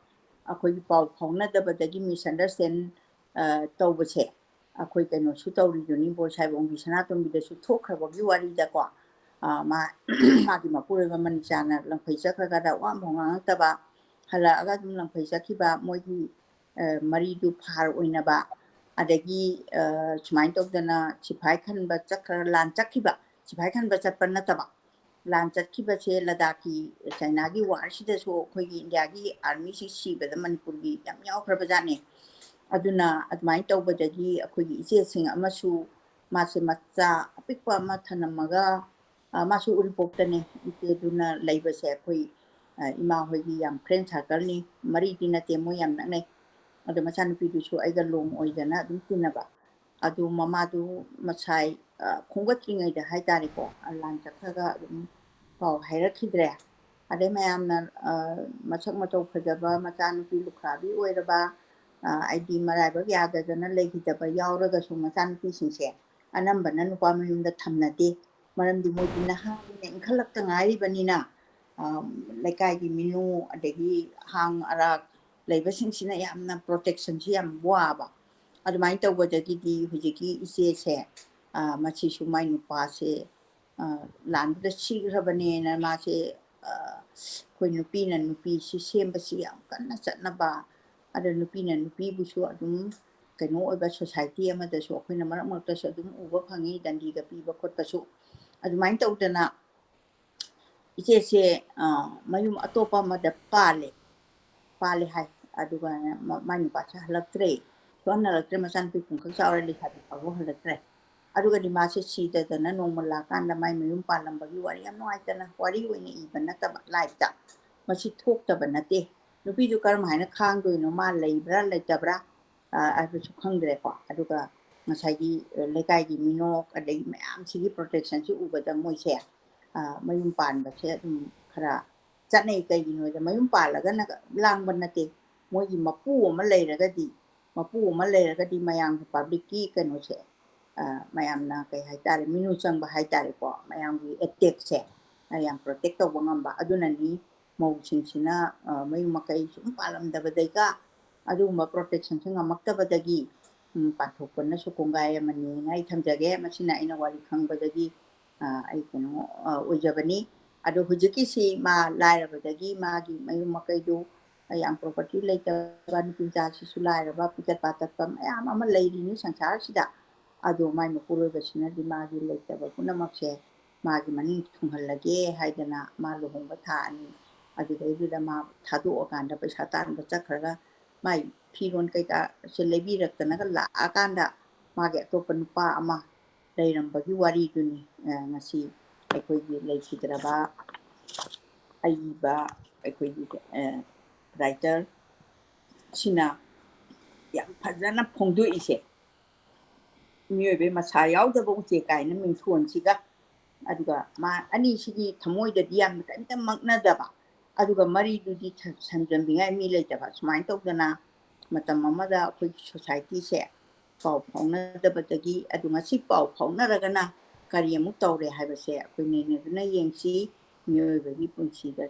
ꯑꯩꯈꯣꯏꯒꯤ ꯄꯥꯎ ꯐꯥꯎꯅꯗꯕꯗꯒꯤ misunderstand, ꯑ, ꯇꯧꯕꯁꯦ ꯑꯩꯈꯣꯏ ꯀꯩꯅꯣꯁꯨ ꯇꯧꯔꯤꯗꯨꯅꯤ, ꯕꯣꯔ ꯁꯥꯏꯕꯣꯝꯒꯤ ꯁꯅꯥꯇꯣꯝꯕꯤꯗꯁꯨ ꯊꯣꯛꯈ꯭ꯔꯕꯒꯤ ꯋꯥꯔꯤꯗꯀꯣ꯫ ꯑ, ꯃꯥ-, ꯃꯥꯒꯤ ꯃꯄꯨꯔꯣꯏꯕ ꯃꯅꯤꯆꯥꯅ ꯂꯪꯐꯩ ꯆꯠꯈ꯭ꯔꯒꯗ ꯋꯥ ꯑꯃꯐꯥꯎ ꯉꯥꯡꯉꯛꯇꯕ, ꯍꯜꯂꯛꯑꯒ ꯑꯗꯨꯝ ꯂꯪꯐꯩ ꯆꯠꯈꯤꯕ, ꯃꯣꯏꯒꯤ, ꯑ, ꯃꯔꯤꯗꯨ ꯐꯥꯔ ꯑꯣꯏꯅꯕ, ꯑꯗꯒꯤ, ꯑ, ꯁꯨꯃꯥꯏꯅ ꯇꯧꯗꯅ ꯁꯤꯐꯥꯏ ꯈꯟꯕ ꯆꯠꯈ꯭ꯔ, ꯂꯥꯟ ꯆꯠꯈꯤꯕ, ꯁꯤꯐꯥꯏ ꯈꯟꯕ ꯆꯠꯄ ꯅꯠꯇꯕ, ꯂꯥꯟ ꯆꯠꯈꯤꯕꯁꯦ ꯂꯗꯥꯈꯀꯤ, ꯆꯥꯏꯅꯥꯒꯤ ꯋꯥꯔꯁꯤꯗꯁꯨ ꯑꯩꯈꯣꯏꯒꯤ ꯏꯟꯗꯤꯌꯥꯒꯤ army-ꯁꯤ ꯁꯤꯕꯗ ꯃꯅꯤꯄꯨꯔꯒꯤ ꯌꯥꯝ ꯌꯥꯎꯈ꯭ꯔꯕꯖꯥꯠꯅꯤ꯫ ꯑꯗꯨꯅ ꯑꯗꯨꯃꯥꯏꯅ ꯇꯧꯕꯗꯒꯤ ꯑꯩꯈꯣꯏꯒꯤ ꯏꯆꯦꯁꯤꯡ ꯑꯃꯁꯨ ꯃꯥꯁꯦ ꯃꯆꯥ ꯑꯄꯤꯛꯄ ꯑꯃ ꯊꯅꯝꯃꯒ, ꯑ, ꯃꯥꯁꯨ ꯎꯔꯤꯄꯣꯛꯇꯅꯦ꯫ ꯏꯆꯦꯗꯨꯅ ꯂꯩꯕꯁꯦ ꯑꯩꯈꯣꯏ, ꯑ, ꯏꯃꯥ ꯍꯣꯏꯒꯤ ꯌꯥꯝ friend circle-ꯅꯤ, ꯃꯔꯤꯗꯤ ꯅꯠꯇꯦ, ꯃꯣꯏ ꯌꯥꯝ ꯅꯛꯅꯩ꯫ ꯑꯗꯣ ꯃꯆꯥꯅꯨꯄꯤꯗꯨꯁꯨ ꯑꯩꯒ ꯂꯣꯡ ꯑꯣꯏꯗꯅ ꯑꯗꯨꯝ ꯇꯤꯟꯅꯕ꯫ ꯑꯗꯨ ꯃꯃꯥꯗꯨ ꯃꯁꯥꯏ, ꯑ, ꯈꯣꯝꯒꯠꯇ꯭ꯔꯤꯉꯩꯗ ꯍꯥꯏꯇꯥꯔꯦꯀꯣ, ꯑ, ꯂꯥꯟ ꯆꯠꯈ꯭ꯔꯒ ꯑꯗꯨꯝ ꯄꯥꯎ ꯍꯥꯏꯔꯛꯈꯤꯗ꯭ꯔꯦ꯫ ꯑꯗꯩ ꯃꯌꯥꯝꯅ, ꯑ, ꯃꯁꯛ ꯃꯇꯧ ꯐꯖꯕ ꯃꯆꯥꯅꯨꯄꯤ ꯂꯨꯈ꯭ꯔꯥꯕꯤ ꯑꯣꯏꯔꯕ, ꯑ, ꯍꯥꯏꯗꯤ ꯃꯔꯥꯏꯕꯛ ꯌꯥꯗꯗꯅ ꯂꯩꯈꯤꯗꯕ ꯌꯥꯎꯔꯒꯁꯨ ꯃꯆꯥꯅꯨꯄꯤꯁꯤꯡꯁꯦ ꯑꯅꯝꯕꯅ ꯅꯨꯄꯥ ꯃꯌꯨꯝꯗ ꯊꯝꯅꯗꯦ꯫ ꯃꯔꯝꯗꯤ ꯃꯣꯏꯗꯤ ꯅꯍꯥꯅꯤꯅ, ꯏꯟꯈꯠꯂꯛꯇ ꯉꯥꯏꯔꯤꯕꯅꯤꯅ, ꯑ, ꯂꯩꯀꯥꯏꯒꯤ ꯃꯤꯅꯨ ꯑꯗꯒꯤ ꯑꯍꯥꯡ ꯑꯔꯥꯛ ꯂꯩꯕꯁꯤꯡꯁꯤꯅ ꯌꯥꯝꯅ protectionꯁꯤ ꯌꯥꯝ ꯋꯥꯕ꯫ ꯑꯗꯨꯃꯥꯏꯅ ꯇꯧꯕꯗꯒꯤꯗꯤ ꯍꯧꯖꯤꯛꯀꯤ ꯏꯆꯦꯁꯦ, ꯑ, ꯃꯁꯤꯁꯨ ꯃꯥꯏ ꯅꯨꯄꯥꯁꯦ, ꯑ, ꯂꯥꯟꯗꯨꯗ ꯁꯤꯈ꯭ꯔꯕꯅꯦꯅ ꯃꯥꯁꯦ, ꯑ, ꯑꯩꯈꯣꯏ ꯅꯨꯄꯤꯅ ꯅꯨꯄꯤꯁꯤ ꯁꯦꯝꯕꯁꯤ ꯌꯥꯝ ꯀꯟꯅ ꯆꯠꯅꯕ, ꯑꯗ ꯅꯨꯄꯤꯅ ꯅꯨꯄꯤꯕꯨꯁꯨ ꯑꯗꯨꯝ ꯀꯩꯅꯣ ꯑꯣꯏꯕ society ꯑꯃꯗꯁꯨ ꯑꯩꯈꯣꯏꯅ ꯃꯔꯛ ꯃꯔꯛꯇꯁꯨ ꯑꯗꯨꯝ ꯎꯕ ꯐꯪꯉꯤ, ꯗꯟꯗꯤꯒ ꯄꯤꯕ ꯈꯣꯠꯄꯁꯨ꯫ ꯑꯗꯨꯃꯥꯏꯅ ꯇꯧꯗꯅ ꯏꯆꯦꯁꯦ, ꯑ, ꯃꯌꯨꯝ ꯑꯇꯣꯞꯄ ꯑꯃꯗ ꯄꯥꯜꯂꯦ, ꯄꯥꯜꯂꯦ ꯍꯥꯏ꯫ ꯑꯗꯨꯒ ꯃ-, ꯃꯥꯏ ꯅꯨꯄꯥꯁꯦ ꯍꯜꯂꯛꯇ꯭ꯔꯦ, ꯁꯨꯛꯍꯟ ꯍꯜꯂꯛꯇ꯭ꯔꯦ, ꯃꯆꯥꯅꯨꯄꯤ ꯀꯨꯟꯈꯛ ꯆꯥꯎꯔꯦ, ꯂꯩꯁꯥꯕꯤ ꯐꯥꯎꯕ ꯍꯜꯂꯛꯇ꯭ꯔꯦ꯫ ꯑꯗꯨꯒꯗꯤ ꯃꯥꯁꯦ ꯁꯤꯗꯗꯅ ꯅꯣꯡꯃ ꯂꯥꯛꯀꯥꯟꯗ ꯃꯥꯏ ꯃꯌꯨꯝ ꯄꯥꯜꯂꯝꯕꯒꯤ ꯋꯥꯔꯤ ꯌꯥꯝ ꯅꯨꯡꯉꯥꯏꯇꯅ, ꯋꯥꯔꯤ ꯑꯣꯏꯅ ꯏꯕ ꯅꯠꯇꯕ, liveꯇ, ꯃꯁꯤ ꯊꯣꯛꯇꯕ ꯅꯠꯇꯦ꯫ ꯅꯨꯄꯤꯗꯨ ꯀꯔꯝ ꯍꯥꯏꯅ ꯈꯥꯡꯗꯣꯏꯅꯣ? ꯃꯥ ꯂꯩꯕ꯭ꯔꯥ ꯂꯩꯇꯕ꯭ꯔꯥ, ꯑ, ꯍꯥꯏꯕꯁꯨ ꯈꯪꯗ꯭ꯔꯦꯀꯣ꯫ ꯑꯗꯨꯒ ꯉꯁꯥꯏꯒꯤ, ꯑ, ꯂꯩꯀꯥꯏꯒꯤ ꯃꯤꯅꯣꯛ, ꯑꯗꯒꯤ ꯃꯌꯥꯝꯁꯤꯒꯤ protectionꯁꯤ ꯎꯕꯗ ꯃꯣꯏꯁꯦ, ꯑ, ꯃꯌꯨꯝ ꯄꯥꯟꯕꯁꯦ ꯑꯗꯨꯝ ꯈꯔ ꯆꯠꯅꯩ꯫ ꯀꯩꯒꯤꯅꯣꯗ ꯃꯌꯨꯝ ꯄꯥꯜꯂꯒꯅ ꯂꯥꯡꯕ ꯅꯠꯇꯦ, ꯃꯣꯏꯒꯤ ꯃꯄꯨ ꯑꯃ ꯂꯩꯔꯒꯗꯤ, ꯃꯄꯨ ꯑꯃ ꯂꯩꯔꯒꯗꯤ ꯃꯌꯥꯝꯒꯤ, publicꯀꯤ ꯀꯩꯅꯣꯁꯦ, ꯑ, ꯃꯌꯥꯝꯅ ꯀꯩ ꯍꯥꯏꯇꯥꯔꯦ, ꯃꯤꯅꯨ ꯆꯪꯕ ꯍꯥꯏꯇꯥꯔꯦꯀꯣ, ꯃꯌꯥꯝꯒꯤ attackꯁꯦ, ꯑ, ꯌꯥꯝ protect ꯇꯧꯕ ꯉꯝꯕ꯫ ꯑꯗꯨꯅꯅꯤ ꯃꯧꯁꯤꯡꯁꯤꯅ, ꯑ, ꯃꯌꯨꯝ ꯃꯀꯩ ꯁꯨꯝ ꯄꯥꯜꯂꯝꯗꯕꯗꯩꯒ ꯑꯗꯨꯒꯨꯝꯕ protectionꯁꯦ ꯉꯝꯃꯛꯇꯕꯗꯒꯤ, ꯎꯝ, ꯄꯥꯟꯊꯣꯛꯄꯅꯁꯨ ꯀꯣꯡꯒꯥꯏ ꯑꯃꯅꯤꯅ ꯑꯩ ꯊꯝꯖꯒꯦ꯫ ꯃꯁꯤꯅ ꯑꯩꯅ ꯋꯥꯔꯤ ꯈꯪꯕꯗꯒꯤ, ꯑ, ꯑꯩ ꯀꯩꯅꯣ, ꯑ, ꯑꯣꯏꯖꯕꯅꯤ꯫ ꯑꯗꯣ ꯍꯧꯖꯤꯛꯀꯤꯁꯤ ꯃꯥ ꯂꯥꯏꯔꯕꯗꯒꯤ ꯃꯥꯒꯤ ꯃꯌꯨꯝ ꯃꯀꯩꯗꯨ ꯌꯥꯝ property ꯂꯩꯇꯕ, ꯅꯨꯄꯤ ꯃꯆꯥꯁꯤꯁꯨ ꯂꯥꯏꯔꯕ, ꯄꯤꯇꯠ ꯄꯥꯇꯠꯄ ꯃꯌꯥꯝ ꯑꯃ ꯂꯩꯔꯤꯅꯤ ꯁꯪꯁꯥꯔꯁꯤꯗ꯫ ꯑꯗꯣ ꯃꯥꯏ ꯃꯄꯨꯔꯣꯏꯕꯁꯤꯅꯗꯤ ꯃꯥꯒꯤ ꯂꯩꯇꯕ ꯄꯨꯝꯅꯃꯛꯁꯦ ꯃꯥꯒꯤ ꯃꯅꯤꯡ ꯊꯨꯡꯍꯜꯂꯒꯦ ꯍꯥꯏꯗꯅ ꯃꯥ ꯂꯨꯍꯣꯡꯕ ꯊꯥ ꯑꯅꯤ ꯑꯗꯨꯗꯩꯗꯨꯗ ꯃꯥ ꯊꯥꯗꯣꯛꯑꯀꯥꯟꯗ ꯄꯩꯁꯥ ꯇꯥꯟꯕ ꯆꯠꯈ꯭ꯔꯒ ꯃꯥꯏ ꯐꯤꯔꯣꯟ ꯀꯩꯀꯥꯁꯦ ꯂꯩꯕꯤꯔꯛꯇꯅꯒ ꯂꯥꯛꯑꯀꯥꯟꯗ ꯃꯥꯒꯤ ꯑꯇꯣꯞꯄ ꯅꯨꯄꯥ ꯑꯃ ꯂꯩꯔꯝꯕꯒꯤ ꯋꯥꯔꯤꯗꯨꯅꯤ, ꯑ, ꯉꯁꯤ ꯑꯩꯈꯣꯏꯒꯤ ꯂꯩꯈꯤꯗ꯭ꯔꯕ ꯑꯏꯕ ꯑꯩꯈꯣꯏꯒꯤ, ꯑ, writer ꯁꯤꯅ ꯌꯥꯝ ꯐꯖꯅ ꯐꯣꯡꯗꯣꯛꯏꯁꯦ꯫ ꯃꯤꯑꯣꯏꯕꯒꯤ ꯃꯁꯥ ꯌꯥꯎꯗꯕ ꯎꯆꯦꯛ ꯀꯥꯏꯅ ꯃꯤꯡꯊꯣꯟꯁꯤꯒ꯫ ꯑꯗꯨꯒ ꯃꯥ ꯑꯅꯤꯁꯤꯒꯤ ꯊꯃꯣꯏꯗꯗꯤ ꯌꯥꯝꯅ ꯀꯔꯤꯝꯇ ꯃꯛꯅꯗꯕ, ꯑꯗꯨꯒ ꯃꯔꯤꯗꯨꯗꯤ ꯊ-, ꯁꯝꯖꯟꯕꯤꯉꯥꯏ ꯃꯤ ꯂꯩꯇꯕ꯫ ꯁꯨꯃꯥꯏꯅ ꯇꯧꯗꯅ ꯃꯇꯝ ꯑꯃꯗ ꯑꯩꯈꯣꯏꯒꯤ societyꯁꯦ ꯄꯥꯎ ꯐꯥꯎꯅꯗꯕꯗꯒꯤ, ꯑꯗꯨ ꯉꯁꯤ ꯄꯥꯎ ꯐꯥꯎꯅꯔꯒꯅ ꯀꯔꯤ ꯑꯃꯨꯛ ꯇꯧꯔꯦ ꯍꯥꯏꯕꯁꯦ ꯑꯩꯈꯣꯏ ꯅꯩꯅꯗꯨꯅ ꯌꯦꯡꯁꯤ꯫ ꯃꯤꯑꯣꯏꯕꯒꯤ ꯄꯨꯟꯁꯤꯗ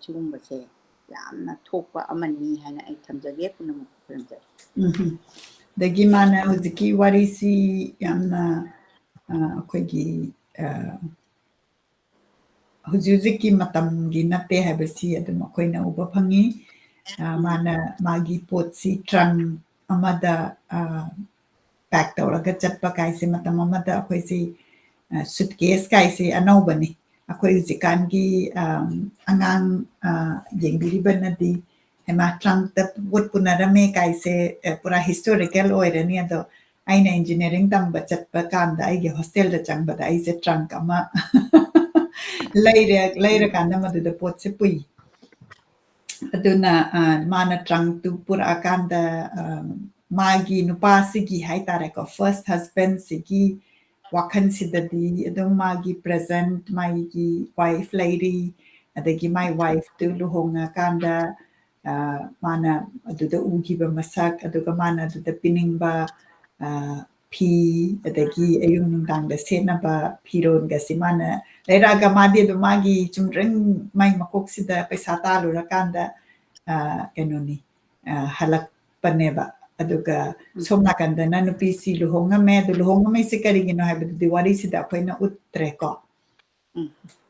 ꯁꯤꯒꯨꯝꯕꯁꯦ ꯌꯥꯝꯅ ꯊꯣꯛꯄ ꯑꯃꯅꯤ ꯍꯥꯏꯅ ꯑꯩ ꯊꯝꯖꯒꯦ꯫ ꯄꯨꯝꯅꯃꯛ ꯈꯨꯔꯨꯝꯖꯔꯤ꯫ ꯎꯝ꯫ ꯑꯗꯒꯤ ꯃꯥꯅ ꯍꯧꯖꯤꯛꯀꯤ ꯋꯥꯔꯤꯁꯤ ꯌꯥꯝꯅ, ꯑ, ꯑꯩꯈꯣꯏꯒꯤ, ꯑ, ꯍꯧꯖꯤꯛ ꯍꯧꯖꯤꯛꯀꯤ ꯃꯇꯝꯒꯤ ꯅꯠꯇꯦ ꯍꯥꯏꯕꯁꯤ ꯑꯗꯨꯝ ꯑꯩꯈꯣꯏꯅ ꯎꯕ ꯐꯪꯉꯤ꯫ ꯑ, ꯃꯥꯅ ꯃꯥꯒꯤ ꯄꯣꯠꯁꯤ trunk ꯑꯃꯗ, ꯑ, pack ꯇꯧꯔꯒ ꯆꯠꯄ ꯀꯥꯏꯁꯦ ꯃꯇꯝ ꯑꯃꯗ ꯑꯩꯈꯣꯏꯁꯤ, ꯑ, suitcase ꯀꯥꯏꯁꯦ ꯑꯅꯧꯕꯅꯤ꯫ ꯑꯩꯈꯣꯏ ꯍꯧꯖꯤꯛꯀꯥꯟꯒꯤ, ꯑ, ꯑꯉꯥꯡ, ꯑ, ꯌꯦꯡꯕꯤꯔꯤꯕꯅꯗꯤ ꯍꯩꯃꯥ, trunkꯇ ꯄꯣꯠ ꯄꯨꯅꯔꯝꯃꯦ ꯀꯥꯏꯁꯦ, ꯑ, ꯄꯨꯔꯥ historical ꯑꯣꯏꯔꯅꯤ꯫ ꯑꯗꯣ ꯑꯩꯅ engineering ꯇꯝꯕ ꯆꯠꯄ ꯀꯥꯟꯗ ꯑꯩꯒꯤ hostelꯗ ꯆꯪꯕꯗ ꯑꯩꯁꯦ trunk ꯑꯃ ꯂꯩꯔꯦ, ꯂꯩꯔꯀꯥꯟꯗ ꯃꯗꯨꯗ ꯄꯣꯠꯁꯦ ꯄꯨꯏ꯫ ꯑꯗꯨꯅ, ꯑ, ꯃꯥꯅ trunkꯇꯨ ꯄꯨꯔꯛꯑꯀꯥꯟꯗ, ꯑ, ꯃꯥꯒꯤ ꯅꯨꯄꯥꯁꯤꯒꯤ ꯍꯥꯏꯇꯥꯔꯦꯀꯣ, first husbandꯁꯤꯒꯤ ꯋꯥꯈꯜꯁꯤꯗꯗꯤ ꯑꯗꯨꯝ ꯃꯥꯒꯤ present, ꯃꯥꯒꯤ wife ꯂꯩꯔꯤ, ꯑꯗꯒꯤ ꯃꯥꯏ wifeꯇꯨ ꯂꯨꯍꯣꯡꯉꯀꯥꯟꯗ, ꯑ, ꯃꯥꯅ ꯑꯗꯨꯗ ꯎꯈꯤꯕ ꯃꯁꯛ, ꯑꯗꯨꯒ ꯃꯥꯅ ꯑꯗꯨꯗ ꯄꯤꯅꯤꯡꯕ, ꯑ, ꯐꯤ, ꯑꯗꯒꯤ ꯑꯌꯨꯛ ꯅꯨꯡꯗꯥꯡꯗ ꯁꯦꯠꯅꯕ ꯐꯤꯔꯣꯜꯒꯁꯤ ꯃꯥꯅ ꯂꯩꯔꯛꯑꯒ, ꯃꯥꯗꯤ ꯑꯗꯨꯝ ꯃꯥꯒꯤ ꯆꯨꯝꯗ꯭ꯔꯤꯡ ꯃꯥꯏ ꯃꯀꯣꯛꯁꯤꯗ ꯄꯩꯁꯥ ꯇꯥꯜꯂꯨꯔꯀꯥꯟꯗ, ꯑ, ꯀꯩꯅꯣꯅꯤ, ꯑ, ꯍꯜꯂꯛꯄꯅꯦꯕ꯫ ꯑꯗꯨꯒ ꯁꯣꯝ ꯅꯥꯀꯟꯗꯅ ꯅꯨꯄꯤꯁꯤ ꯂꯨꯍꯣꯡꯉꯝꯃꯦ꯫ ꯑꯗꯨ ꯂꯨꯍꯣꯡꯉꯝꯃꯤꯁꯤ ꯀꯔꯤꯒꯤꯅꯣ ꯍꯥꯏꯕꯗꯨꯗꯤ ꯋꯥꯔꯤꯁꯤꯗ ꯑꯩꯈꯣꯏꯅ ꯎꯠꯇ꯭ꯔꯦꯀꯣ꯫ ꯎꯝ꯫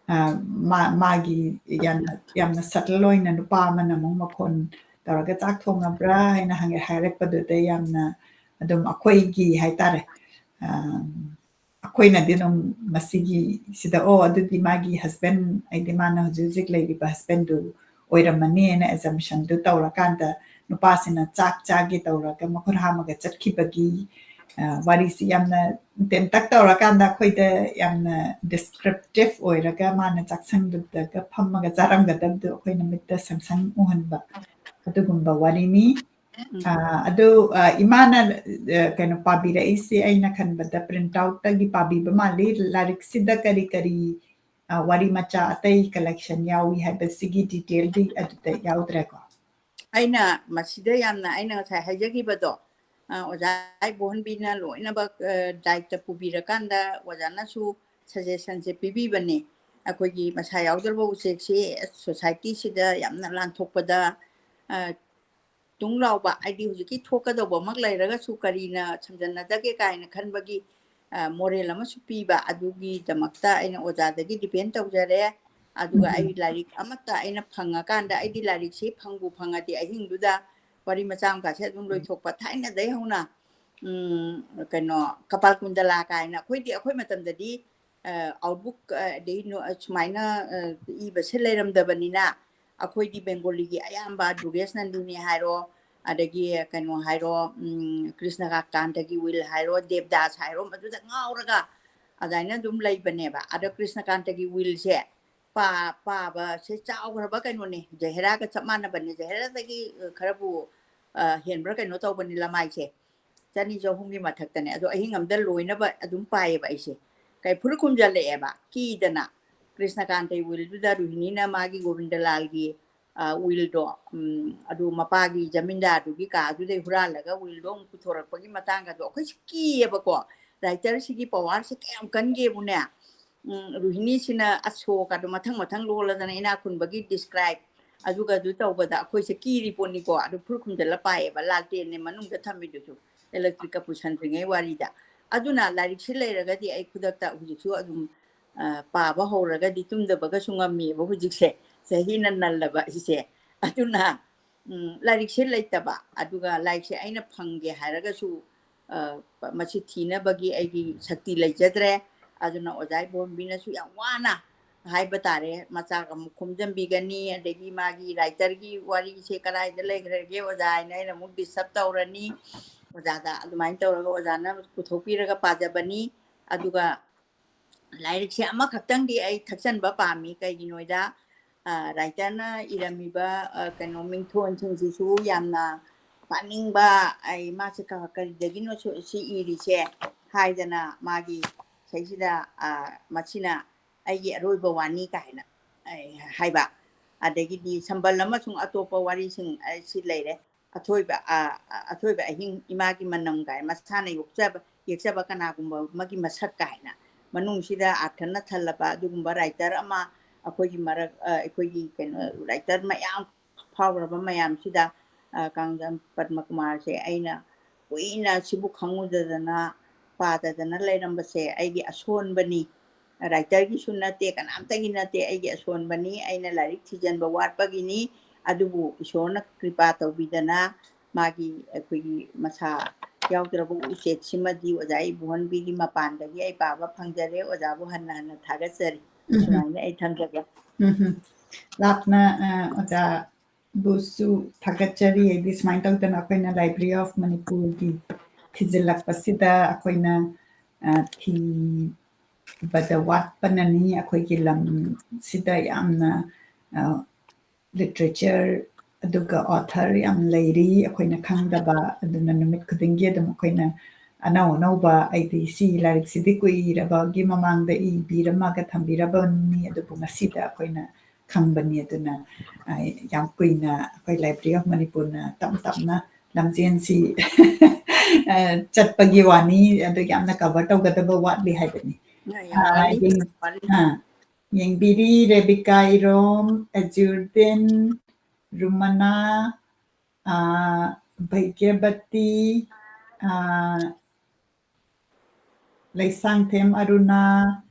ꯑ, ꯃꯥ-, ꯃꯥꯒꯤ ꯌꯥꯝꯅ, ꯌꯥꯝꯅ subtle ꯑꯣꯏꯅ ꯅꯨꯄꯥ ꯑꯃꯅ ꯑꯃꯨꯛ ꯃꯈꯣꯟ ꯇꯧꯔꯒ "ꯆꯥꯛ ꯊꯣꯡꯉꯕ꯭ꯔꯥ?" ꯍꯥꯏꯅ ꯍꯪꯉꯦ, ꯍꯥꯏꯔꯛꯄꯗꯨꯗ ꯌꯥꯝꯅ ꯑꯗꯨꯝ ꯑꯩꯈꯣꯏꯒꯤ ꯍꯥꯏꯇꯥꯔꯦ, ꯑ, ꯑꯩꯈꯣꯏꯅꯗꯤ ꯑꯗꯨꯝ ꯃꯁꯤꯒꯤ ꯁꯤꯗ, "ꯑꯣ, ꯑꯗꯨꯗꯤ ꯃꯥꯒꯤ husband, ꯍꯥꯏꯗꯤ ꯃꯥꯅ ꯍꯧꯖꯤꯛ ꯍꯧꯖꯤꯛ ꯂꯩꯔꯤꯕ husbandꯗꯨ ꯑꯣꯏꯔꯝꯃꯅꯤ" ꯍꯥꯏꯅ assumptionꯗꯨ ꯇꯧꯔꯀꯥꯟꯗ ꯅꯨꯄꯥꯁꯤꯅ ꯆꯥꯛ ꯆꯥꯒꯦ ꯇꯧꯔꯒ ꯃꯈꯨꯠ ꯍꯥꯝꯃꯒ ꯆꯠꯈꯤꯕꯒꯤ, ꯑ, ꯋꯥꯔꯤꯁꯤ ꯌꯥꯝꯅ ꯇꯦꯟꯇꯛ ꯇꯧꯔꯀꯥꯟꯗ ꯑꯩꯈꯣꯏꯗ ꯌꯥꯝꯅ descriptive ꯑꯣꯏꯔꯒ ꯃꯥꯅ ꯆꯥꯛꯁꯪꯗꯨꯗꯒ ꯐꯝꯃꯒ ꯆꯥꯔꯝꯒꯗꯕꯗꯨ ꯑꯩꯈꯣꯏꯅ ꯃꯤꯠꯇ ꯁꯪ ꯁꯪ ꯎꯍꯟꯕ ꯑꯗꯨꯒꯨꯝꯕ ꯋꯥꯔꯤꯅꯤ꯫ ꯑ, ꯑꯗꯨ, ꯑ, ꯏꯃꯥꯅ, ꯑ, ꯀꯩꯅꯣ ꯄꯥꯕꯤꯔꯛꯏꯁꯦ ꯑꯩꯅ ꯈꯟꯕꯗ print outꯇꯒꯤ ꯄꯥꯕꯤꯕ ꯃꯥꯜꯂꯤ꯫ ꯂꯥꯏꯔꯤꯛꯁꯤꯗ ꯀꯔꯤ ꯀꯔꯤ, ꯑ, ꯋꯥꯔꯤ ꯃꯆꯥ ꯑꯇꯩ collection ꯌꯥꯎꯏ ꯍꯥꯏꯕꯁꯤꯒꯤ detailꯗꯤ ꯑꯗꯨꯗ ꯌꯥꯎꯗ꯭ꯔꯦꯀꯣ? ꯑꯩꯅ ꯃꯁꯤꯗ ꯌꯥꯝꯅ, ꯑꯩꯅ ꯉꯁꯥꯏ ꯍꯥꯏꯖꯈꯤꯕꯗꯣ, ꯑ, ꯑꯣꯖꯥ ꯏꯕꯣꯍꯟꯕꯤꯅ ꯂꯣꯏꯅꯃꯛ, ꯑ, ꯗꯥꯏꯇ ꯄꯨꯕꯤꯔꯀꯥꯟꯗ ꯑꯣꯖꯥꯅꯁꯨ suggestionꯁꯦ ꯄꯤꯕꯤꯕꯅꯦ꯫ ꯑꯩꯈꯣꯏꯒꯤ ꯃꯁꯥ ꯌꯥꯎꯗ꯭ꯔꯕ ꯎꯆꯦꯛꯁꯤ societyꯁꯤꯗ ꯌꯥꯝꯅ ꯂꯥꯟꯊꯣꯛꯄꯗ, ꯑ, ꯇꯨꯡ ꯂꯥꯎꯕ, ꯍꯥꯏꯗꯤ ꯍꯧꯖꯤꯛꯀꯤ ꯊꯣꯛꯀꯗꯧꯕꯃꯛ ꯂꯩꯔꯒꯁꯨ ꯀꯔꯤꯅ ꯁꯝꯖꯟꯅꯗꯒꯦ ꯀꯥꯏꯅ ꯈꯟꯕꯒꯤ, ꯑ, moral ꯑꯃꯁꯨ ꯄꯤꯕ, ꯑꯗꯨꯒꯤꯗꯃꯛꯇ ꯑꯩꯅ ꯑꯣꯖꯥꯗꯒꯤ depend ꯇꯧꯖꯔꯦ꯫ ꯑꯗꯨꯒ ꯑꯩ ꯂꯥꯏꯔꯤꯛ ꯑꯃꯠꯇ ꯑꯩꯅ ꯐꯪꯉꯀꯥꯟꯗ, ꯑꯩꯗꯤ ꯂꯥꯏꯔꯤꯛꯁꯤ ꯐꯪꯕꯨ ꯐꯪꯉꯗꯤ ꯑꯍꯤꯡꯗꯨꯗ ꯋꯥꯔꯤ ꯃꯆꯥ ꯃꯆꯥꯁꯦ ꯑꯗꯨꯝ ꯂꯣꯏꯊꯣꯛꯄ, ꯊꯥꯏꯅꯗꯩ ꯍꯧꯅ, ꯎꯝ, ꯀꯩꯅꯣ, ꯀꯄꯥꯜ ꯀꯨꯟꯗꯂꯥ ꯀꯥꯏꯅ, ꯑꯩꯈꯣꯏꯗꯤ, ꯑꯩꯈꯣꯏ ꯃꯇꯝꯗꯗꯤ, ꯑ, outbook, ꯑ, ꯑꯗꯩ ꯅꯣ-, ꯑ, ꯁꯨꯃꯥꯏꯅ, ꯑ, ꯏꯕꯁꯦ ꯂꯩꯔꯝꯗꯕꯅꯤꯅ, ꯑꯩꯈꯣꯏꯗꯤ ꯕꯦꯡꯒꯣꯂꯤꯒꯤ ꯑꯌꯥꯝꯕ ꯗꯨꯔꯒꯦꯁ ꯅꯟꯗꯤꯅꯤ ꯍꯥꯏꯔꯣ, ꯑꯗꯒꯤ ꯀꯩꯅꯣ ꯍꯥꯏꯔꯣ, ꯎꯝ, ꯀ꯭ꯔꯤꯁꯅꯀꯥꯟꯇꯒꯤ ꯋꯤꯜ ꯍꯥꯏꯔꯣ, ꯗꯦꯕꯗꯥꯁ ꯍꯥꯏꯔꯣ, ꯃꯗꯨꯗ ꯉꯥꯎꯔꯒ ꯑꯗꯨꯃꯥꯏꯅ ꯑꯗꯨꯝ ꯂꯩꯕꯅꯦꯕ꯫ ꯑꯗꯣ ꯀ꯭ꯔꯤꯁꯅꯀꯥꯟꯇꯒꯤ ꯋꯤꯜꯁꯦ ꯄꯥ-, ꯄꯥꯕꯁꯦ ꯆꯥꯎꯈ꯭ꯔꯕ ꯀꯩꯅꯣꯅꯦ, ꯖꯍꯦꯔꯥꯒ ꯆꯞ ꯃꯥꯟꯅꯕꯅꯦ꯫ ꯖꯍꯦꯔꯥꯗꯒꯤ, ꯑ, ꯈꯔꯕꯨ, ꯑ, ꯍꯦꯟꯕ꯭ꯔꯥ ꯀꯩꯅꯣ ꯇꯧꯕꯅꯤ ꯂꯃꯥꯏꯁꯦ꯫ ꯆꯅꯤ ꯆꯍꯨꯝꯒꯤ ꯃꯊꯛꯇꯅꯦ꯫ ꯑꯗꯣ ꯑꯍꯤꯡ ꯑꯃꯗ ꯂꯣꯏꯅꯕ ꯑꯗꯨꯝ ꯄꯥꯏꯌꯦꯕ ꯑꯩꯁꯦ꯫ ꯀꯩ ꯐꯨꯔꯨ ꯈꯨꯝꯖꯜꯂꯛꯑꯦꯕ, ꯀꯤꯗꯅ꯫ ꯀ꯭ꯔꯤꯁꯅꯀꯥꯟꯇꯒꯤ ꯋꯤꯜꯗꯨꯗ ꯔꯣꯍꯤꯅꯤꯅ ꯃꯥꯒꯤ ꯒꯣꯕꯤꯟꯗꯂꯥꯜꯒꯤ, ꯑ, ꯋꯤꯜꯗꯣ, ꯎꯝ, ꯑꯗꯨ ꯃꯄꯥꯒꯤ ꯖꯃꯤꯟꯗꯥꯔꯗꯨꯒꯤ ꯀꯥꯗꯨꯗꯩ ꯍꯨꯔꯥꯜꯂꯒ ꯋꯤꯜꯗꯣ ꯑꯃꯨꯛ ꯄꯨꯊꯣꯔꯛꯄꯒꯤ ꯃꯇꯥꯡꯒꯗꯣ ꯑꯩꯈꯣꯏꯁꯦ ꯀꯤꯌꯦꯕꯀꯣ꯫ Writerꯁꯤꯒꯤ powerꯁꯦ ꯀꯌꯥꯝ ꯀꯟꯒꯦꯕꯨꯅꯦ꯫ ꯎꯝ, ꯔꯣꯍꯤꯅꯤꯁꯤꯅ ꯑꯁꯣꯛ ꯑꯗꯨ ꯃꯊꯪ ꯃꯊꯪ ꯂꯣꯜꯂꯗꯅ ꯏꯅꯥꯛ ꯈꯨꯟꯕꯒꯤ describe ꯑꯗꯨꯒ ꯑꯗꯨ ꯇꯧꯕꯗ ꯑꯩꯈꯣꯏꯁꯦ ꯀꯤꯔꯤ ꯄꯣꯠꯅꯤꯀꯣ꯫ ꯑꯗꯨ ꯐꯨꯔ ꯈꯨꯝꯖꯤꯜꯂ ꯄꯥꯏꯌꯦꯕ, ꯂꯥꯜꯇꯦꯟꯅꯦ ꯃꯅꯨꯡꯗ ꯊꯝꯃꯤꯗꯨꯁꯨ, electricꯀ ꯄꯨꯁꯟꯗ꯭ꯔꯤꯉꯩ ꯋꯥꯔꯤꯗ꯫ ꯑꯗꯨꯅ ꯂꯥꯏꯔꯤꯛꯁꯤ ꯂꯩꯔꯒꯗꯤ ꯑꯩ ꯈꯨꯗꯛꯇ ꯍꯧꯖꯤꯛꯁꯨ ꯑꯗꯨꯝ, ꯑ, ꯄꯥꯕ ꯍꯧꯔꯒꯗꯤ ꯇꯨꯝꯗꯕꯒꯁꯨ ꯉꯝꯃꯤꯕ ꯍꯧꯖꯤꯛꯁꯦ, ꯆꯍꯤꯅ ꯅꯜꯂꯕ ꯑꯩꯁꯦ꯫ ꯑꯗꯨꯅ, ꯎꯝ, ꯂꯥꯏꯔꯤꯛꯁꯦ ꯂꯩꯇꯕ, ꯑꯗꯨꯒ ꯂꯥꯏꯔꯤꯛꯁꯦ ꯑꯩꯅ ꯐꯪꯒꯦ ꯍꯥꯏꯔꯒꯁꯨ, ꯑ, ꯃꯁꯤ ꯊꯤꯅꯕꯒꯤ ꯑꯩꯒꯤ ꯁꯛꯇꯤ ꯂꯩꯖꯗ꯭ꯔꯦ꯫ ꯑꯗꯨꯅ ꯑꯣꯖꯥ ꯏꯕꯣꯝꯕꯤꯅꯁꯨ ꯌꯥꯝ ꯋꯥꯅ ꯍꯥꯏꯕ ꯇꯥꯔꯦ, ꯃꯆꯥꯛ ꯑꯃꯨꯛ ꯈꯣꯝꯖꯤꯟꯕꯤꯒꯅꯤ, ꯑꯗꯒꯤ ꯃꯥꯒꯤ writerꯒꯤ ꯋꯥꯔꯤꯁꯦ ꯀꯗꯥꯏꯗ ꯂꯩꯈ꯭ꯔꯒꯦ ꯑꯣꯖꯥ ꯍꯥꯏꯅ ꯑꯩꯅ ꯑꯃꯨꯛ disturb ꯇꯧꯔꯅꯤ꯫ ꯑꯣꯖꯥꯗ ꯑꯗꯨꯃꯥꯏꯅ ꯇꯧꯔꯒ ꯑꯣꯖꯥꯅ ꯄꯨꯊꯣꯛꯄꯤꯔꯒ ꯄꯥꯖꯕꯅꯤ꯫ ꯑꯗꯨꯒ ꯂꯥꯏꯔꯤꯛꯁꯦ ꯑꯃꯈꯛꯇꯪꯗꯤ ꯑꯩ ꯊꯛꯆꯟꯕ ꯄꯥꯝꯃꯤ꯫ ꯀꯩꯒꯤꯅꯣꯗ, ꯑ, writerꯅ ꯏꯔꯝꯃꯤꯕ, ꯑ, ꯀꯩꯅꯣ, ꯃꯤꯡꯊꯣꯟꯁꯤꯡꯁꯤꯁꯨ ꯌꯥꯝꯅ ꯄꯥꯅꯤꯡꯕ, ꯑꯩ ꯃꯥꯁꯦ ꯀ-, ꯀꯔꯤꯗꯒꯤꯅꯣ ꯁꯨ-, ꯁꯤ ꯏꯔꯤꯁꯦ ꯍꯥꯏꯗꯅ ꯃꯥꯒꯤ ꯁꯩꯁꯤꯗ, ꯑ, ꯃꯁꯤꯅ ꯑꯩꯒꯤ ꯑꯔꯣꯏꯕ ꯋꯥꯅꯤ ꯀꯥꯏꯅ, ꯑꯩ ꯍꯥꯏꯕ꯫ ꯑꯗꯒꯤꯗꯤ ꯁꯝꯕꯜ ꯑꯃꯁꯨꯡ ꯑꯇꯣꯞꯄ ꯋꯥꯔꯤꯁꯤꯡ ꯑꯁꯤ ꯂꯩꯔꯦ꯫ ꯑꯊꯣꯏꯕ ꯑ, ꯑ, ꯑꯊꯣꯏꯕ ꯑꯍꯤꯡ, ꯏꯃꯥꯒꯤ ꯃꯅꯝ ꯀꯥꯏꯅ ꯃꯁꯥꯅ ꯌꯣꯛꯆꯕ, ꯌꯦꯛꯆꯕ ꯀꯅꯥꯒꯨꯝꯕ ꯑꯃꯒꯤ ꯃꯁꯛ ꯀꯥꯏꯅ ꯃꯅꯨꯡꯁꯤꯗ ꯑꯥꯔꯊꯅ ꯊꯜꯂꯕ ꯑꯗꯨꯒꯨꯝꯕ writer ꯑꯃ ꯑꯩꯈꯣꯏꯒꯤ ꯃꯔꯛ, ꯑ, ꯑꯩꯈꯣꯏꯒꯤ ꯀꯩꯅꯣ writer ꯃꯌꯥꯝ ꯐꯥꯎꯔꯕ ꯃꯌꯥꯝꯁꯤꯗ, ꯑ, ꯀꯥꯡꯖꯝ ꯄꯗꯃ ꯀꯨꯃꯥꯔꯁꯦ ꯑꯩꯅ ꯀꯨꯏꯅ ꯁꯤꯕꯨ ꯈꯪꯉꯨꯗꯗꯅ ꯄꯥꯗꯗꯅ ꯂꯩꯔꯝꯕꯁꯦ ꯑꯩꯒꯤ ꯑꯁꯣꯟꯕꯅꯤ꯫ Writerꯒꯤꯁꯨ ꯅꯠꯇꯦ, ꯀꯅꯥꯝꯇꯒꯤ ꯅꯠꯇꯦ, ꯑꯩꯒꯤ ꯑꯁꯣꯟꯕꯅꯤ꯫ ꯑꯩꯅ ꯂꯥꯏꯔꯤꯛ ꯊꯤꯖꯤꯟꯕ ꯋꯥꯠꯄꯒꯤꯅꯤ꯫ ꯑꯗꯨꯕꯨ ꯏꯁꯣꯔꯅ ꯀ꯭ꯔꯤꯄꯥ ꯇꯧꯕꯤꯗꯅ ꯃꯥꯒꯤ, ꯑꯩꯈꯣꯏꯒꯤ ꯃꯁꯥ ꯌꯥꯎꯗ꯭ꯔꯕ ꯎꯆꯦꯛꯁꯤꯃꯗꯤ ꯑꯣꯖꯥ ꯏꯕꯣꯍꯟꯕꯤꯒꯤ ꯃꯄꯥꯟꯗꯒꯤ ꯑꯩ ꯄꯥꯕ ꯐꯪꯖꯔꯦ꯫ ꯑꯣꯖꯥꯕꯨ ꯍꯟꯅ ꯍꯟꯅ ꯊꯥꯒꯠꯆꯔꯤ꯫ ꯎꯝ꯫ ꯁꯨꯃꯥꯏꯅ ꯑꯩ ꯊꯝꯖꯒꯦ꯫ ꯎꯝ꯫ ꯂꯥꯞꯅ, ꯑ, ꯑꯣꯖꯥꯕꯨꯁꯨ ꯊꯥꯒꯠꯆꯔꯤ꯫ ꯍꯥꯏꯗꯤ ꯁꯨꯃꯥꯏꯅ ꯇꯧꯗꯅ ꯑꯩꯈꯣꯏꯅ Library of Manipurꯒꯤ ꯊꯤꯖꯤꯜꯂꯛꯄꯁꯤꯗ ꯑꯩꯈꯣꯏꯅ, ꯑ, ꯊꯤꯕꯗ ꯋꯥꯠꯄꯅꯅꯤ꯫ ꯑꯩꯈꯣꯏꯒꯤ ꯂꯝꯁꯤꯗ ꯌꯥꯝꯅ, ꯑ, literature ꯑꯗꯨꯒ author ꯌꯥꯝ ꯂꯩꯔꯤ ꯑꯩꯈꯣꯏꯅ ꯈꯪꯗꯕ꯫ ꯑꯗꯨꯅ ꯅꯨꯃꯤꯠ ꯈꯨꯗꯤꯡꯒꯤ ꯑꯗꯨꯝ ꯑꯩꯈꯣꯏꯅ ꯑꯅꯧ ꯑꯅꯧꯕ, ꯑꯩꯗꯤ ꯁꯤ ꯂꯥꯏꯔꯤꯛꯁꯤꯗꯤ ꯀꯨꯏꯔꯕꯒꯤ ꯃꯃꯥꯡꯗ ꯏꯕꯤꯔꯝꯃꯒ ꯊꯝꯕꯤꯔꯕꯅꯤ, ꯑꯗꯨꯕꯨ ꯉꯁꯤꯗ ꯑꯩꯈꯣꯏꯅ ꯈꯪꯕꯅꯤ꯫ ꯑꯗꯨꯅ, ꯑ, ꯌꯥꯝ ꯀꯨꯏꯅ ꯑꯩꯈꯣꯏ Library of Manipurꯅ ꯇꯞ ꯇꯞꯅ ꯂꯝꯖꯦꯟꯁꯤ, ꯑ, ꯆꯠꯄꯒꯤ ꯋꯥꯅꯤ, ꯑꯗꯨ ꯌꯥꯝꯅ cover ꯇꯧꯒꯗꯕ ꯋꯥꯠꯂꯤ ꯍꯥꯏꯕꯅꯤ꯫ ꯌꯥꯝ ꯑ, ꯋꯥꯠꯂꯤ, ꯌꯦꯡ-, ꯋꯥꯠꯂꯤ꯫ ꯑ, ꯌꯦꯡꯕꯤꯔꯤ, ꯔꯦꯕꯤꯀꯥ ꯏꯔꯣꯝ, ꯑꯦꯖꯨꯔꯗꯤꯟ, ꯔꯨꯃꯅꯥ, ꯑ, ꯚꯩꯒ꯭ꯌꯕꯇꯤ, ꯑ, ꯂꯩꯁꯥꯡꯊꯦꯝ ꯑꯔꯨꯅꯥ,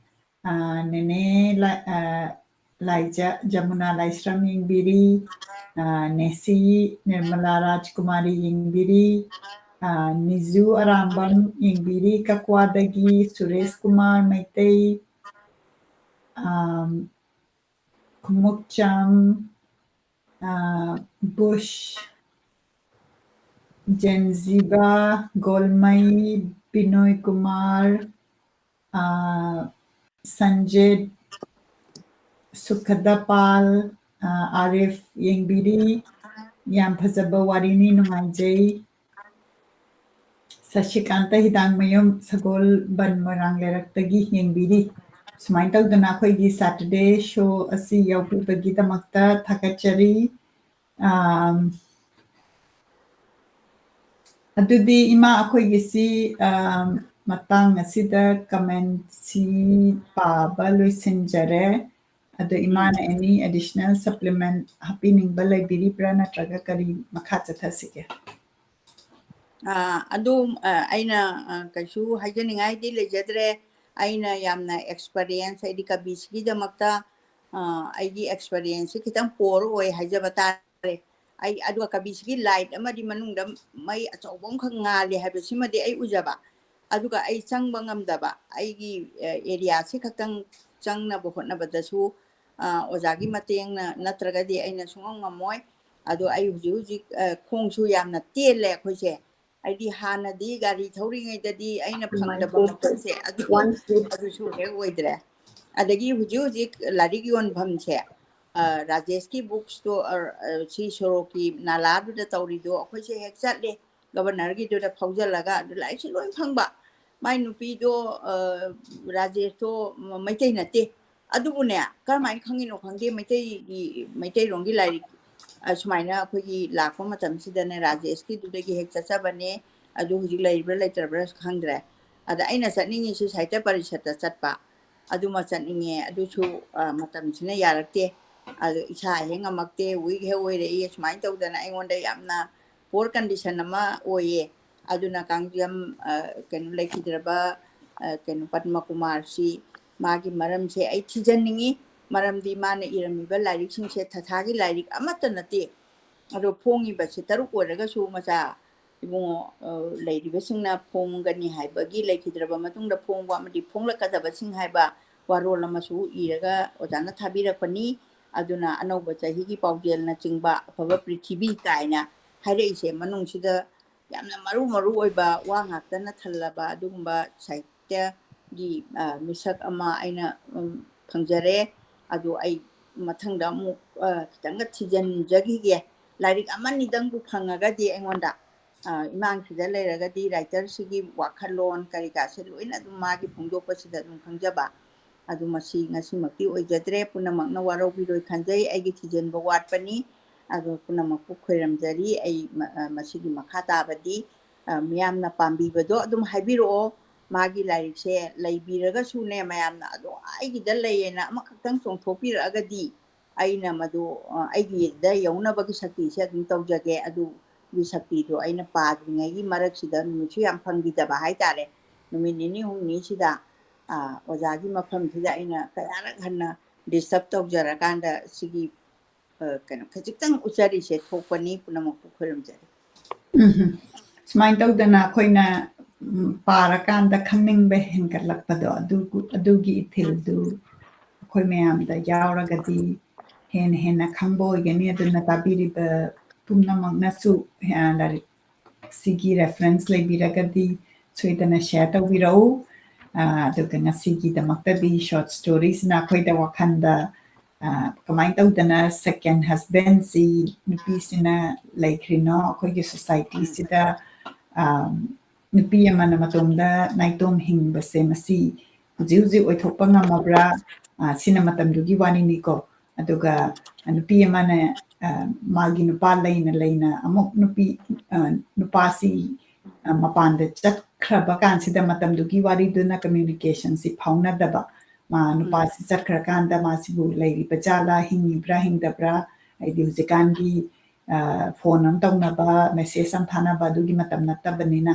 ꯑ, ꯅꯦꯅꯦ ꯂꯥ-, ꯑ, ꯂꯥꯏꯖ-, ꯖꯃꯨꯅꯥ ꯂꯥꯏꯁ꯭ꯔꯝ ꯌꯦꯡꯕꯤꯔꯤ, ꯑ, ꯅꯦꯁꯤ ꯅꯤꯔꯃꯂꯥ ꯔꯥꯖꯀꯨꯃꯥꯔꯤ ꯌꯦꯡꯕꯤꯔꯤ, ꯑ, ꯅꯤꯖꯨ ꯑꯔꯥꯝꯕꯝ ꯌꯦꯡꯕꯤꯔꯤ, ꯀꯛꯋꯥꯗꯒꯤ ꯁꯨꯔꯦꯁ ꯀꯨꯃꯥꯔ ꯃꯩꯇꯩ, ꯑꯝ, ꯈꯨꯃꯨꯛꯆꯝ, ꯑ, ꯕꯨꯁ, ꯖꯦꯟꯖꯤꯕꯥ, ꯒꯣꯜꯃꯩ, ꯕꯤꯅꯣꯏ ꯀꯨꯃꯥꯔ, ꯑ, ꯁꯟꯖꯤꯠ, ꯁꯨꯈꯗ ꯄꯥꯜ, ꯑ, ꯑꯥꯔꯤꯐ ꯌꯦꯡꯕꯤꯔꯤ꯫ ꯌꯥꯝ ꯐꯖꯕ ꯋꯥꯔꯤꯅꯤ, ꯅꯨꯡꯉꯥꯏꯖꯩ꯫ ꯁꯁꯤꯀꯥꯟꯇ ꯍꯤꯗꯥꯡꯃꯌꯨꯝ ꯁꯒꯣꯜꯕꯟ ꯃꯣꯏꯔꯥꯡ ꯂꯩꯔꯛꯇꯒꯤ ꯌꯦꯡꯕꯤꯔꯤ꯫ ꯁꯨꯃꯥꯏꯅ ꯇꯧꯗꯅ ꯑꯩꯈꯣꯏꯒꯤ Saturday show ꯑꯁꯤ ꯌꯥꯎꯕꯤꯕꯒꯤꯗꯃꯛꯇ ꯊꯥꯒꯠꯆꯔꯤ꯫ ꯑꯝ, ꯑꯗꯨꯗꯤ ꯏꯃꯥ, ꯑꯩꯈꯣꯏꯒꯤꯁꯤ, ꯑ, ꯃꯇꯥꯡ ꯑꯁꯤꯗ comment ꯁꯤ ꯄꯥꯕ ꯂꯣꯏꯁꯤꯟꯖꯔꯦ꯫ ꯑꯗꯣ ꯏꯃꯥꯅ any additional supplement ꯍꯥꯞꯄꯤꯅꯤꯡꯕ ꯂꯩꯕꯤꯔꯤꯕ꯭ꯔꯥ, ꯅꯠꯇ꯭ꯔꯒ ꯀꯔꯤ ꯃꯈꯥ ꯆꯠꯊꯁꯤꯒꯦ? ꯑ, ꯑꯗꯨ, ꯑ, ꯑꯩꯅ, ꯑ, ꯀꯩꯁꯨ ꯍꯥꯏꯖꯅꯤꯡꯉꯥꯏꯗꯤ ꯂꯩꯖꯗ꯭ꯔꯦ꯫ ꯑꯩꯅ ꯌꯥꯝꯅ experience, ꯍꯥꯏꯗꯤ ꯀꯕꯤꯁꯤꯒꯤꯗꯃꯛꯇ, ꯑ, ꯑꯩꯒꯤ experience ꯁꯤ ꯈꯤꯇꯪ poor ꯑꯣꯏ ꯍꯥꯏꯖꯕ ꯇꯥꯔꯦ꯫ ꯑꯩ, ꯑꯗꯨꯒ ꯀꯕꯤꯁꯤꯒꯤ light ꯑꯃꯗꯤ ꯃꯅꯨꯡꯗ ꯃꯩ ꯑꯆꯧꯕ ꯑꯃꯈꯛ ꯉꯥꯜꯂꯦ ꯍꯥꯏꯕꯁꯤꯃꯗꯤ ꯑꯩ ꯎꯖꯕ, ꯑꯗꯨꯒ ꯑꯩ ꯆꯪꯕ ꯉꯝꯗꯕ, ꯑꯩꯒꯤ, ꯑ, area ꯁꯤ ꯈꯛꯇꯪ ꯆꯪꯅꯕ ꯍꯣꯠꯅꯕꯗꯁꯨ, ꯑ, ꯑꯣꯖꯥꯒꯤ ꯃꯇꯦꯡꯅ ꯅꯠꯇ꯭ꯔꯒꯗꯤ ꯑꯩꯅ ꯁꯨꯡꯉꯝ ꯉꯝꯃꯣꯏ꯫ ꯑꯗꯣ ꯑꯩ ꯍꯧꯖꯤꯛ ꯍꯧꯖꯤꯛ, ꯑ, ꯈꯣꯡꯁꯨ ꯌꯥꯝꯅ ꯇꯦꯜꯂꯦ ꯑꯩꯈꯣꯏꯁꯦ꯫ ꯑꯩꯗꯤ ꯍꯥꯟꯅꯗꯤ ꯒꯥꯔꯤ ꯊꯧꯔꯤꯉꯩꯗꯗꯤ ꯑꯩꯅ ꯐꯪꯗꯕ ꯃꯐꯝꯁꯦ ꯑꯗꯨ, ꯑꯗꯨꯁꯨ ꯍꯦꯛ ꯑꯣꯏꯗ꯭ꯔꯦ꯫ ꯑꯗꯒꯤ ꯍꯧꯖꯤꯛ ꯍꯧꯖꯤꯛ ꯂꯥꯏꯔꯤꯛ ꯌꯣꯟꯐꯝꯁꯦ, ꯑ, ꯔꯥꯖꯦꯁꯀꯤ book store, ꯑ, ꯑ, ꯁꯤ ꯁꯣꯔꯣꯛꯀꯤ ꯅꯥꯂꯥꯗꯨꯗ ꯇꯧꯔꯤꯗꯣ, ꯑꯩꯈꯣꯏꯁꯦ ꯍꯦꯛ ꯆꯠꯂꯦ, ꯒꯕꯔꯅꯔꯒꯤꯗꯨꯗ ꯐꯥꯎꯖꯜꯂꯒ ꯑꯗꯨ ꯂꯥꯏꯔꯤꯛꯁꯦ ꯂꯣꯏ ꯐꯪꯕ꯫ ꯃꯥꯏ ꯅꯨꯄꯤꯗꯣ, ꯑ, ꯔꯥꯖꯦꯁꯇꯣ ꯃ-, ꯃꯩꯇꯩ ꯅꯠꯇꯦ꯫ ꯑꯗꯨꯕꯨꯅꯦ, ꯀꯔꯝꯍꯥꯏꯅ ꯈꯪꯉꯤꯅꯣ ꯈꯪꯗꯦ, ꯃꯩꯇꯩꯒꯤ, ꯃꯩꯇꯩꯔꯣꯝꯒꯤ ꯂꯥꯏꯔꯤꯛ, ꯑ, ꯁꯨꯃꯥꯏꯅ ꯑꯩꯈꯣꯏꯒꯤ ꯂꯥꯛꯄ ꯃꯇꯝꯁꯤꯗꯅꯦ, ꯔꯥꯖꯦꯁꯀꯤꯗꯨꯗꯒꯤ ꯍꯦꯛ ꯆꯠꯆꯕꯅꯦ꯫ ꯑꯗꯨ ꯍꯧꯖꯤꯛ ꯂꯩꯔꯤꯕ꯭ꯔꯥ ꯂꯩꯇ꯭ꯔꯕ꯭ꯔꯥ ꯈꯪꯗ꯭ꯔꯦ꯫ ꯑꯗ ꯑꯩꯅ ꯆꯠꯅꯤꯡꯉꯤꯁꯤ ꯁꯥꯍꯤꯇ꯭ꯌ ꯄꯔꯤꯁꯠꯇ ꯆꯠꯄ, ꯑꯗꯨꯃ ꯆꯠꯅꯤꯡꯉꯦ꯫ ꯑꯗꯨꯁꯨ, ꯑ, ꯃꯇꯝꯁꯤꯅ ꯌꯥꯔꯛꯇꯦ꯫ ꯑꯗꯣ ꯏꯁꯥ ꯍꯦꯛ ꯉꯝꯃꯛꯇꯦ, weak ꯍꯦꯛ ꯑꯣꯏꯔꯛꯏ꯫ ꯁꯨꯃꯥꯏꯅ ꯇꯧꯗꯅ ꯑꯩꯉꯣꯟꯗ ꯌꯥꯝꯅ poor condition ꯑꯃ ꯑꯣꯏꯌꯦ꯫ ꯑꯗꯨꯅ ꯀꯥꯡꯖꯝ, ꯑ, ꯀꯩꯅꯣ, ꯂꯩꯈꯤꯗ꯭ꯔꯕ, ꯑ, ꯀꯩꯅꯣ, ꯄꯗꯃ ꯀꯨꯃꯥꯔꯁꯤ, ꯃꯥꯒꯤ ꯃꯔꯝꯁꯦ ꯑꯩ ꯊꯤꯖꯟꯅꯤꯡꯉꯤ꯫ ꯃꯔꯝꯗꯤ ꯃꯥꯅ ꯏꯔꯝꯃꯤꯕ ꯂꯥꯏꯔꯤꯛꯁꯤꯡꯁꯦ ꯊꯥꯊꯥꯒꯤ ꯂꯥꯏꯔꯤꯛ ꯑꯃꯠꯇ ꯅꯠꯇꯦ꯫ ꯑꯗꯣ ꯐꯣꯡꯉꯤꯕꯁꯦ ꯇꯔꯨꯛ ꯑꯣꯏꯔꯒꯁꯨ ꯃꯆꯥ ꯏꯕꯨꯡꯉꯣ, ꯑ, ꯂꯩꯔꯤꯕꯁꯤꯡꯅ ꯐꯣꯡꯒꯅꯤ ꯍꯥꯏꯕꯒꯤ, ꯂꯩꯈꯤꯗ꯭ꯔꯕ ꯃꯇꯨꯡꯗ ꯐꯣꯡꯕ ꯑꯃꯗꯤ ꯐꯣꯡꯂꯛꯀꯗꯕꯁꯤꯡ ꯍꯥꯏꯕ ꯋꯥꯔꯣꯜ ꯑꯃꯁꯨ ꯏꯔꯒ ꯑꯣꯖꯥꯅ ꯊꯥꯕꯤꯔꯛꯄꯅꯤ꯫ ꯑꯗꯨꯅ ꯑꯅꯧꯕ ꯆꯍꯤꯒꯤ ꯄꯥꯎꯖꯦꯜꯅꯆꯤꯡꯕ, ꯑꯐꯕ ꯄ꯭ꯔꯤꯊꯤꯕꯤ ꯀꯥꯏꯅ ꯍꯥꯏꯔꯛꯏꯁꯦ ꯃꯅꯨꯡꯁꯤꯗ ꯌꯥꯝꯅ ꯃꯔꯨ ꯃꯔꯨ ꯑꯣꯏꯕ ꯋꯥ ꯉꯥꯛꯇꯅ ꯊꯜꯂꯕ ꯑꯗꯨꯒꯨꯝꯕ ꯁꯥꯍꯤꯇ꯭ꯌꯒꯤ, ꯑ, ꯃꯤꯁꯛ ꯑꯃ ꯑꯩꯅ, ꯎꯝ, ꯐꯪꯖꯔꯦ꯫ ꯑꯗꯨ ꯑꯩ ꯃꯊꯪꯗ ꯑꯃꯨꯛ, ꯑ, ꯈꯤꯇꯪꯒ ꯊꯤꯖꯤꯟꯖꯈꯤꯒꯦ꯫ ꯂꯥꯏꯔꯤꯛ ꯑꯃꯅꯤꯗꯪꯕꯨ ꯐꯪꯉꯒꯗꯤ ꯑꯩꯉꯣꯟꯗ, ꯑ, ꯏꯃꯥꯡꯁꯤꯗ ꯂꯩꯔꯒꯗꯤ writer ꯁꯤꯒꯤ ꯋꯥꯈꯜꯂꯣꯟ ꯀꯔꯤ ꯀꯥꯁꯦ ꯂꯣꯏꯅ ꯑꯗꯨꯝ ꯃꯥꯒꯤ ꯐꯣꯡꯗꯣꯛꯄꯁꯤꯗ ꯑꯗꯨꯝ ꯈꯪꯖꯕ꯫ ꯑꯗꯨ ꯃꯁꯤ ꯉꯁꯤꯃꯛꯇꯤ ꯑꯣꯏꯖꯗ꯭ꯔꯦ꯫ ꯄꯨꯝꯅꯃꯛꯅ ꯋꯥꯔꯧꯕꯤꯔꯣꯏ ꯈꯟꯖꯩ꯫ ꯑꯩꯒꯤ ꯊꯤꯖꯤꯟꯕ ꯋꯥꯠꯄꯅꯤ꯫ ꯑꯗꯣ ꯄꯨꯝꯅꯃꯛꯄꯨ ꯈꯣꯏꯔꯝꯖꯔꯤ꯫ ꯑꯩ ꯃ-, ꯑ, ꯃꯁꯤꯒꯤ ꯃꯈꯥ ꯇꯥꯕꯗꯤ ꯑ, ꯃꯤꯌꯥꯝꯅ ꯄꯥꯝꯕꯤꯕꯗꯣ ꯑꯗꯨꯝ ꯍꯥꯏꯕꯤꯔꯛꯑꯣ꯫ ꯃꯥꯒꯤ ꯂꯥꯏꯔꯤꯛꯁꯦ ꯂꯩꯕꯤꯔꯒꯁꯨꯅꯦ, ꯃꯌꯥꯝꯅ "ꯑꯗꯣ ꯑꯩꯒꯤꯗ ꯂꯩꯌꯦꯅ" ꯑꯃꯈꯛꯇꯪ ꯆꯣꯡꯊꯣꯛꯄꯤꯔꯛꯑꯒꯗꯤ, ꯑꯩꯅ ꯃꯗꯨ, ꯑ, ꯑꯩꯒꯤꯗ ꯌꯧꯅꯕꯒꯤ ꯁꯛꯇꯤꯁꯦ ꯑꯗꯨꯝ ꯇꯧꯖꯒꯦ꯫ ꯑꯗꯨꯒꯤ ꯁꯛꯇꯤꯗꯣ ꯑꯩꯅ ꯄꯥꯗ꯭ꯔꯤꯉꯩꯒꯤ ꯃꯔꯛꯁꯤꯗ, ꯅꯨꯃꯤꯠꯁꯨ ꯌꯥꯝ ꯐꯪꯈꯤꯗꯕ ꯍꯥꯏꯇꯥꯔꯦ, ꯅꯨꯃꯤꯠ ꯅꯤꯅꯤ ꯍꯨꯝꯅꯤꯁꯤꯗ, ꯑ, ꯑꯣꯖꯥꯒꯤ ꯃꯐꯝꯁꯤꯗ ꯑꯩꯅ ꯀꯌꯥꯔꯛ ꯍꯟꯅ disturb ꯇꯧꯖꯔꯀꯥꯟꯗ ꯁꯤꯒꯤ, ꯑ, ꯀꯩꯅꯣ, ꯈꯖꯤꯛꯇꯪ ꯎꯠꯆꯔꯤꯁꯦ ꯊꯣꯛꯄꯅꯤ꯫ ꯄꯨꯝꯅꯃꯛꯄꯨ ꯈꯨꯔꯨꯝꯖꯔꯤ꯫ ꯎꯝ꯫ ꯁꯨꯃꯥꯏꯅ ꯇꯧꯗꯅ ꯑꯩꯈꯣꯏꯅ, ꯎꯝ, ꯄꯥꯔꯀꯥꯟꯗ ꯈꯪꯅꯤꯡꯕ ꯍꯦꯟꯒꯠꯂꯛꯄꯗꯣ, ꯑꯗꯨ, ꯑꯗꯨꯒꯤ ꯏꯊꯤꯜꯗꯨ ꯑꯩꯈꯣꯏ ꯃꯌꯥꯝꯗ ꯌꯥꯎꯔꯒꯗꯤ ꯍꯦꯟꯅ ꯍꯦꯟꯅ ꯈꯪꯕ ꯑꯣꯏꯒꯅꯤ꯫ ꯑꯗꯨꯅ ꯇꯥꯕꯤꯔꯤꯕ ꯄꯨꯝꯅꯃꯛꯅꯁꯨ, ꯑ, ꯂꯥꯏꯔꯤꯛ ꯁꯤꯒꯤ reference ꯂꯩꯕꯤꯔꯒꯗꯤ ꯁꯣꯏꯗꯅ share ꯇꯧꯕꯤꯔꯛꯎ꯫ ꯑ, ꯑꯗꯨꯒ ꯉꯁꯤꯒꯤꯗꯃꯛꯇꯗꯤ short story ꯁꯤꯅ ꯑꯩꯈꯣꯏꯗ ꯋꯥꯈꯜꯗ, ꯑ, ꯀꯃꯥꯏꯅ ꯇꯧꯗꯅ second husband ꯁꯤ ꯅꯨꯄꯤꯁꯤꯅ ꯂꯩꯈ꯭ꯔꯤꯅꯣ ꯑꯩꯈꯣꯏꯒꯤ society ꯁꯤꯗ, ꯑ, ꯅꯨꯄꯤ ꯑꯃꯅ ꯃꯇꯣꯝꯗ ꯅꯥꯏꯇꯣꯝ ꯍꯤꯡꯕꯁꯦ ꯃꯁꯤ ꯍꯧꯖꯤꯛ ꯍꯧꯖꯤꯛ ꯑꯣꯏꯊꯣꯛꯄ ꯉꯝꯃꯕ꯭ꯔꯥ? ꯑ, ꯁꯤꯅ ꯃꯇꯝꯗꯨꯒꯤ ꯋꯥꯔꯤꯅꯤꯀꯣ꯫ ꯑꯗꯨꯒ ꯅꯨꯄꯤ ꯑꯃꯅ, ꯑ, ꯃꯥꯒꯤ ꯅꯨꯄꯥ ꯂꯩꯅ ꯂꯩꯅ ꯑꯃꯨꯛ ꯅꯨꯄꯤ, ꯑ, ꯅꯨꯄꯥꯁꯤ, ꯑ, ꯃꯄꯥꯟꯗ ꯆꯠꯈ꯭ꯔꯕ ꯀꯥꯟꯁꯤꯗ ꯃꯇꯝꯗꯨꯒꯤ ꯋꯥꯔꯤꯗꯨꯅ communication ꯁꯤ ꯐꯥꯎꯅꯗꯕ꯫ ꯃꯥ ꯎꯝ꯫ ꯅꯨꯄꯥꯁꯤ ꯆꯠꯈ꯭ꯔꯀꯥꯟꯗ ꯃꯥꯁꯤꯕꯨ ꯂꯩꯔꯤꯕ ꯖꯥꯠꯂꯥ, ꯍꯤꯡꯉꯤꯕ꯭ꯔꯥ, ꯍꯤꯡꯗꯕ꯭ꯔꯥ? ꯍꯥꯏꯗꯤ ꯍꯧꯖꯤꯛꯀꯥꯟꯒꯤ, ꯑ, phone ꯑꯃ ꯇꯧꯅꯕ, message ꯑꯃ ꯊꯥꯅꯕ ꯑꯗꯨꯒꯤ ꯃꯇꯝ ꯅꯠꯇꯕꯅꯤꯅ꯫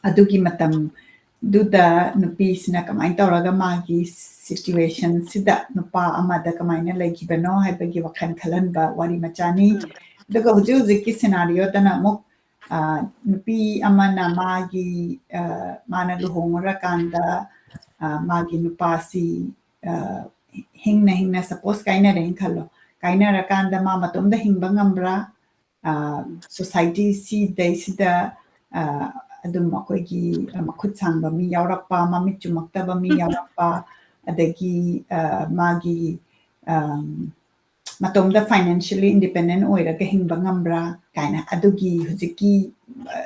ꯑꯗꯨꯒꯤ ꯃꯇꯝꯗꯨꯗ ꯅꯨꯄꯤꯁꯤꯅ ꯀꯃꯥꯏꯅ ꯇꯧꯔꯒ ꯃꯥꯒꯤ situation ꯁꯤꯗ ꯅꯨꯄꯥ ꯑꯃꯗ ꯀꯃꯥꯏꯅ ꯂꯩꯈꯤꯕꯅꯣ ꯍꯥꯏꯕꯒꯤ ꯋꯥꯈꯜ ꯈꯜꯍꯟꯕ ꯋꯥꯔꯤ ꯃꯆꯥꯅꯤ꯫ ꯎꯝ꯫ ꯑꯗꯨꯒ ꯍꯧꯖꯤꯛ ꯍꯧꯖꯤꯛꯀꯤ scenario ꯗꯅ ꯑꯃꯨꯛ, ꯑ, ꯅꯨꯄꯤ ꯑꯃꯅ ꯃꯥꯒꯤ, ꯑ, ꯃꯥꯅ ꯂꯨꯍꯣꯡꯉꯨꯔꯀꯥꯟꯗ, ꯑ, ꯃꯥꯒꯤ ꯅꯨꯄꯥꯁꯤ, ꯑ, ꯍꯤꯡꯅ ꯍꯤꯡꯅ suppose ꯀꯥꯏꯅꯔꯦꯅ ꯈꯜꯂꯣ꯫ ꯀꯥꯏꯅꯔꯀꯥꯟꯗ ꯃꯥ ꯃꯇꯣꯝꯗ ꯍꯤꯡꯕ ꯉꯝꯕ꯭ꯔꯥ? ꯑ, society ꯁꯤꯗꯩꯁꯤꯗ, ꯑ, ꯑꯗꯨꯝ ꯑꯩꯈꯣꯏꯒꯤ ꯃꯈꯨꯠ ꯁꯥꯡꯕ ꯃꯤ ꯌꯥꯎꯔꯛꯄ, ꯃꯃꯤꯠ ꯆꯨꯝꯃꯛꯇꯕ ꯃꯤ ꯌꯥꯎꯔꯛꯄ, ꯑꯗꯒꯤ, ꯑ, ꯃꯥꯒꯤ, ꯑꯝ, ꯃꯇꯣꯝꯗ financially independent ꯑꯣꯏꯔꯒ ꯍꯤꯡꯕ ꯉꯝꯕ꯭ꯔꯥ ꯀꯥꯏꯅ ꯑꯗꯨꯒꯤ ꯍꯧꯖꯤꯛꯀꯤ, ꯑ,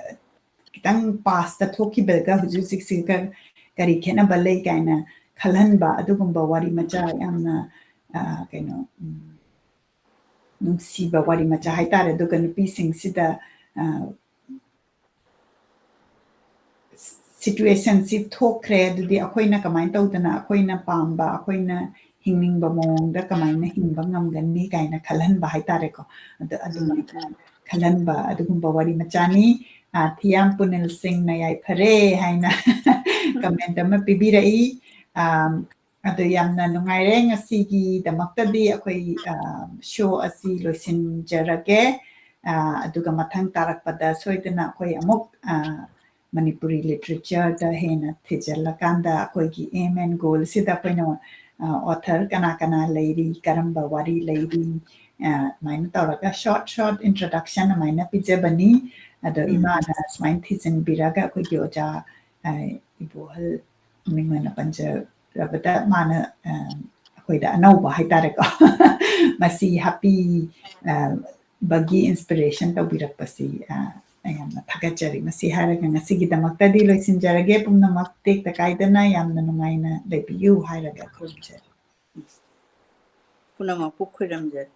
ꯈꯤꯇꯪ past ꯊꯣꯛꯈꯤꯕꯒ ꯍꯧꯖꯤꯛ ꯍꯧꯖꯤꯛꯁꯤꯒ ꯀꯔꯤ ꯈꯦꯠꯅꯕ ꯂꯩ ꯀꯥꯏꯅ ꯈꯜꯍꯟꯕ ꯑꯗꯨꯒꯨꯝꯕ ꯋꯥꯔꯤ ꯃꯆꯥ ꯌꯥꯝꯅ, ꯑ, ꯀꯩꯅꯣ, ꯎꯝ, ꯅꯨꯡꯁꯤꯕ ꯋꯥꯔꯤ ꯃꯆꯥ ꯍꯥꯏꯇꯥꯔꯦ꯫ ꯑꯗꯨꯒ ꯅꯨꯄꯤꯁꯤꯡꯁꯤꯗ, ꯑ, ꯁꯤꯆꯨꯋꯦꯁꯟꯁꯤ ꯊꯣꯛꯈ꯭ꯔꯦ, ꯑꯗꯨꯗꯤ ꯑꯩꯈꯣꯏꯅ ꯀꯃꯥꯏꯅ ꯇꯧꯗꯅ ꯑꯩꯈꯣꯏꯅ ꯄꯥꯝꯕ, ꯑꯩꯈꯣꯏꯅ ꯍꯤꯡꯅꯤꯡꯕ ꯃꯑꯣꯡꯗ ꯀꯃꯥꯏꯅ ꯍꯤꯡꯕ ꯉꯝꯒꯅꯤ ꯀꯥꯏꯅ ꯈꯜꯍꯟꯕ ꯍꯥꯏꯇꯥꯔꯦꯀꯣ꯫ ꯑꯗꯨ ꯑꯗꯨꯃꯥꯏꯅ ꯈꯜꯍꯟꯕ ꯑꯗꯨꯒꯨꯝꯕ ꯋꯥꯔꯤ ꯃꯆꯥꯅꯤ꯫ ꯑ, ꯊꯤꯌꯥꯝ ꯄꯨꯅꯤꯜ ꯁꯤꯡꯅ ꯌꯥꯏꯐꯔꯦ ꯍꯥꯏꯅ ꯀꯃꯦꯟ ꯑꯃ ꯄꯤꯕꯤꯔꯛꯏ꯫ ꯑ, ꯑꯗꯨ ꯌꯥꯝꯅ ꯅꯨꯡꯉꯥꯏꯔꯦ꯫ ꯉꯁꯤꯒꯤꯗꯃꯛꯇꯗꯤ ꯑꯩꯈꯣꯏ, ꯑ, ꯁꯣ ꯑꯁꯤ ꯂꯣꯏꯁꯤꯟꯖꯔꯒꯦ꯫ ꯑ, ꯑꯗꯨꯒ ꯃꯊꯪ ꯇꯥꯔꯛꯄꯗ ꯁꯣꯏꯗꯅ ꯑꯩꯈꯣꯏ ꯑꯃꯨꯛ, ꯑ, ꯃꯅꯤꯄꯨꯔꯤ ꯂꯤꯇꯔꯦꯆꯔꯗ ꯍꯦꯟꯅ ꯊꯤꯖꯤꯜꯂꯀꯥꯟꯗ ꯑꯩꯈꯣꯏꯒꯤ aim and goal ꯁꯤꯗ ꯑꯩꯈꯣꯏꯅ, ꯑ, ꯑꯣꯊꯔ ꯀꯅꯥ ꯀꯅꯥ ꯂꯩꯔꯤ, ꯀꯔꯝꯕ ꯋꯥꯔꯤ ꯂꯩꯔꯤ, ꯑ, ꯑꯗꯨꯃꯥꯏꯅ ꯇꯧꯔꯒ ꯁꯣꯔꯠ ꯁꯣꯔꯠ ꯏꯟꯇ꯭ꯔꯣꯗꯛꯁꯟ ꯑꯗꯨꯃꯥꯏꯅ ꯄꯤꯖꯕꯅꯤ꯫ ꯑꯗꯣ ꯎꯝ꯫ ꯏꯃꯥꯅ ꯁꯨꯃꯥꯏꯅ ꯊꯤꯖꯤꯟꯕꯤꯔꯒ ꯑꯩꯈꯣꯏꯒꯤ ꯑꯣꯖꯥ, ꯑ, ꯏꯕꯣꯍꯜ ꯃꯤꯡ ꯑꯣꯏꯅ ꯄꯟꯖꯔꯕꯗ ꯃꯥꯅ, ꯑ, ꯑꯩꯈꯣꯏꯗ ꯑꯅꯧꯕ ꯍꯥꯏꯇꯥꯔꯦꯀꯣ꯫ ꯃꯁꯤ ꯍꯥꯞꯄꯤ, ꯑ, ꯕꯒꯤ ꯏꯟꯁꯄꯤꯔꯦꯁꯟ ꯇꯧꯕꯤꯔꯛꯄꯁꯤ, ꯑ, ꯑꯩ ꯌꯥꯝꯅ ꯊꯥꯒꯠꯆꯔꯤ꯫ ꯃꯁꯤ ꯍꯥꯏꯔꯒ ꯉꯁꯤꯒꯤꯗꯃꯛꯇꯗꯤ ꯂꯣꯏꯁꯤꯟꯖꯔꯒꯦ꯫ ꯄꯨꯝꯅꯃꯛ ꯇꯦꯛꯇ ꯀꯥꯏꯗꯅ ꯌꯥꯝꯅ ꯅꯨꯡꯉꯥꯏꯅ ꯂꯩꯕꯤꯌꯨ ꯍꯥꯏꯔꯒ ꯈꯨꯔꯨꯝꯖꯔꯤ꯫ ꯄꯨꯝꯅꯃꯛꯄꯨ ꯈꯨꯔꯨꯝꯖꯔꯤ꯫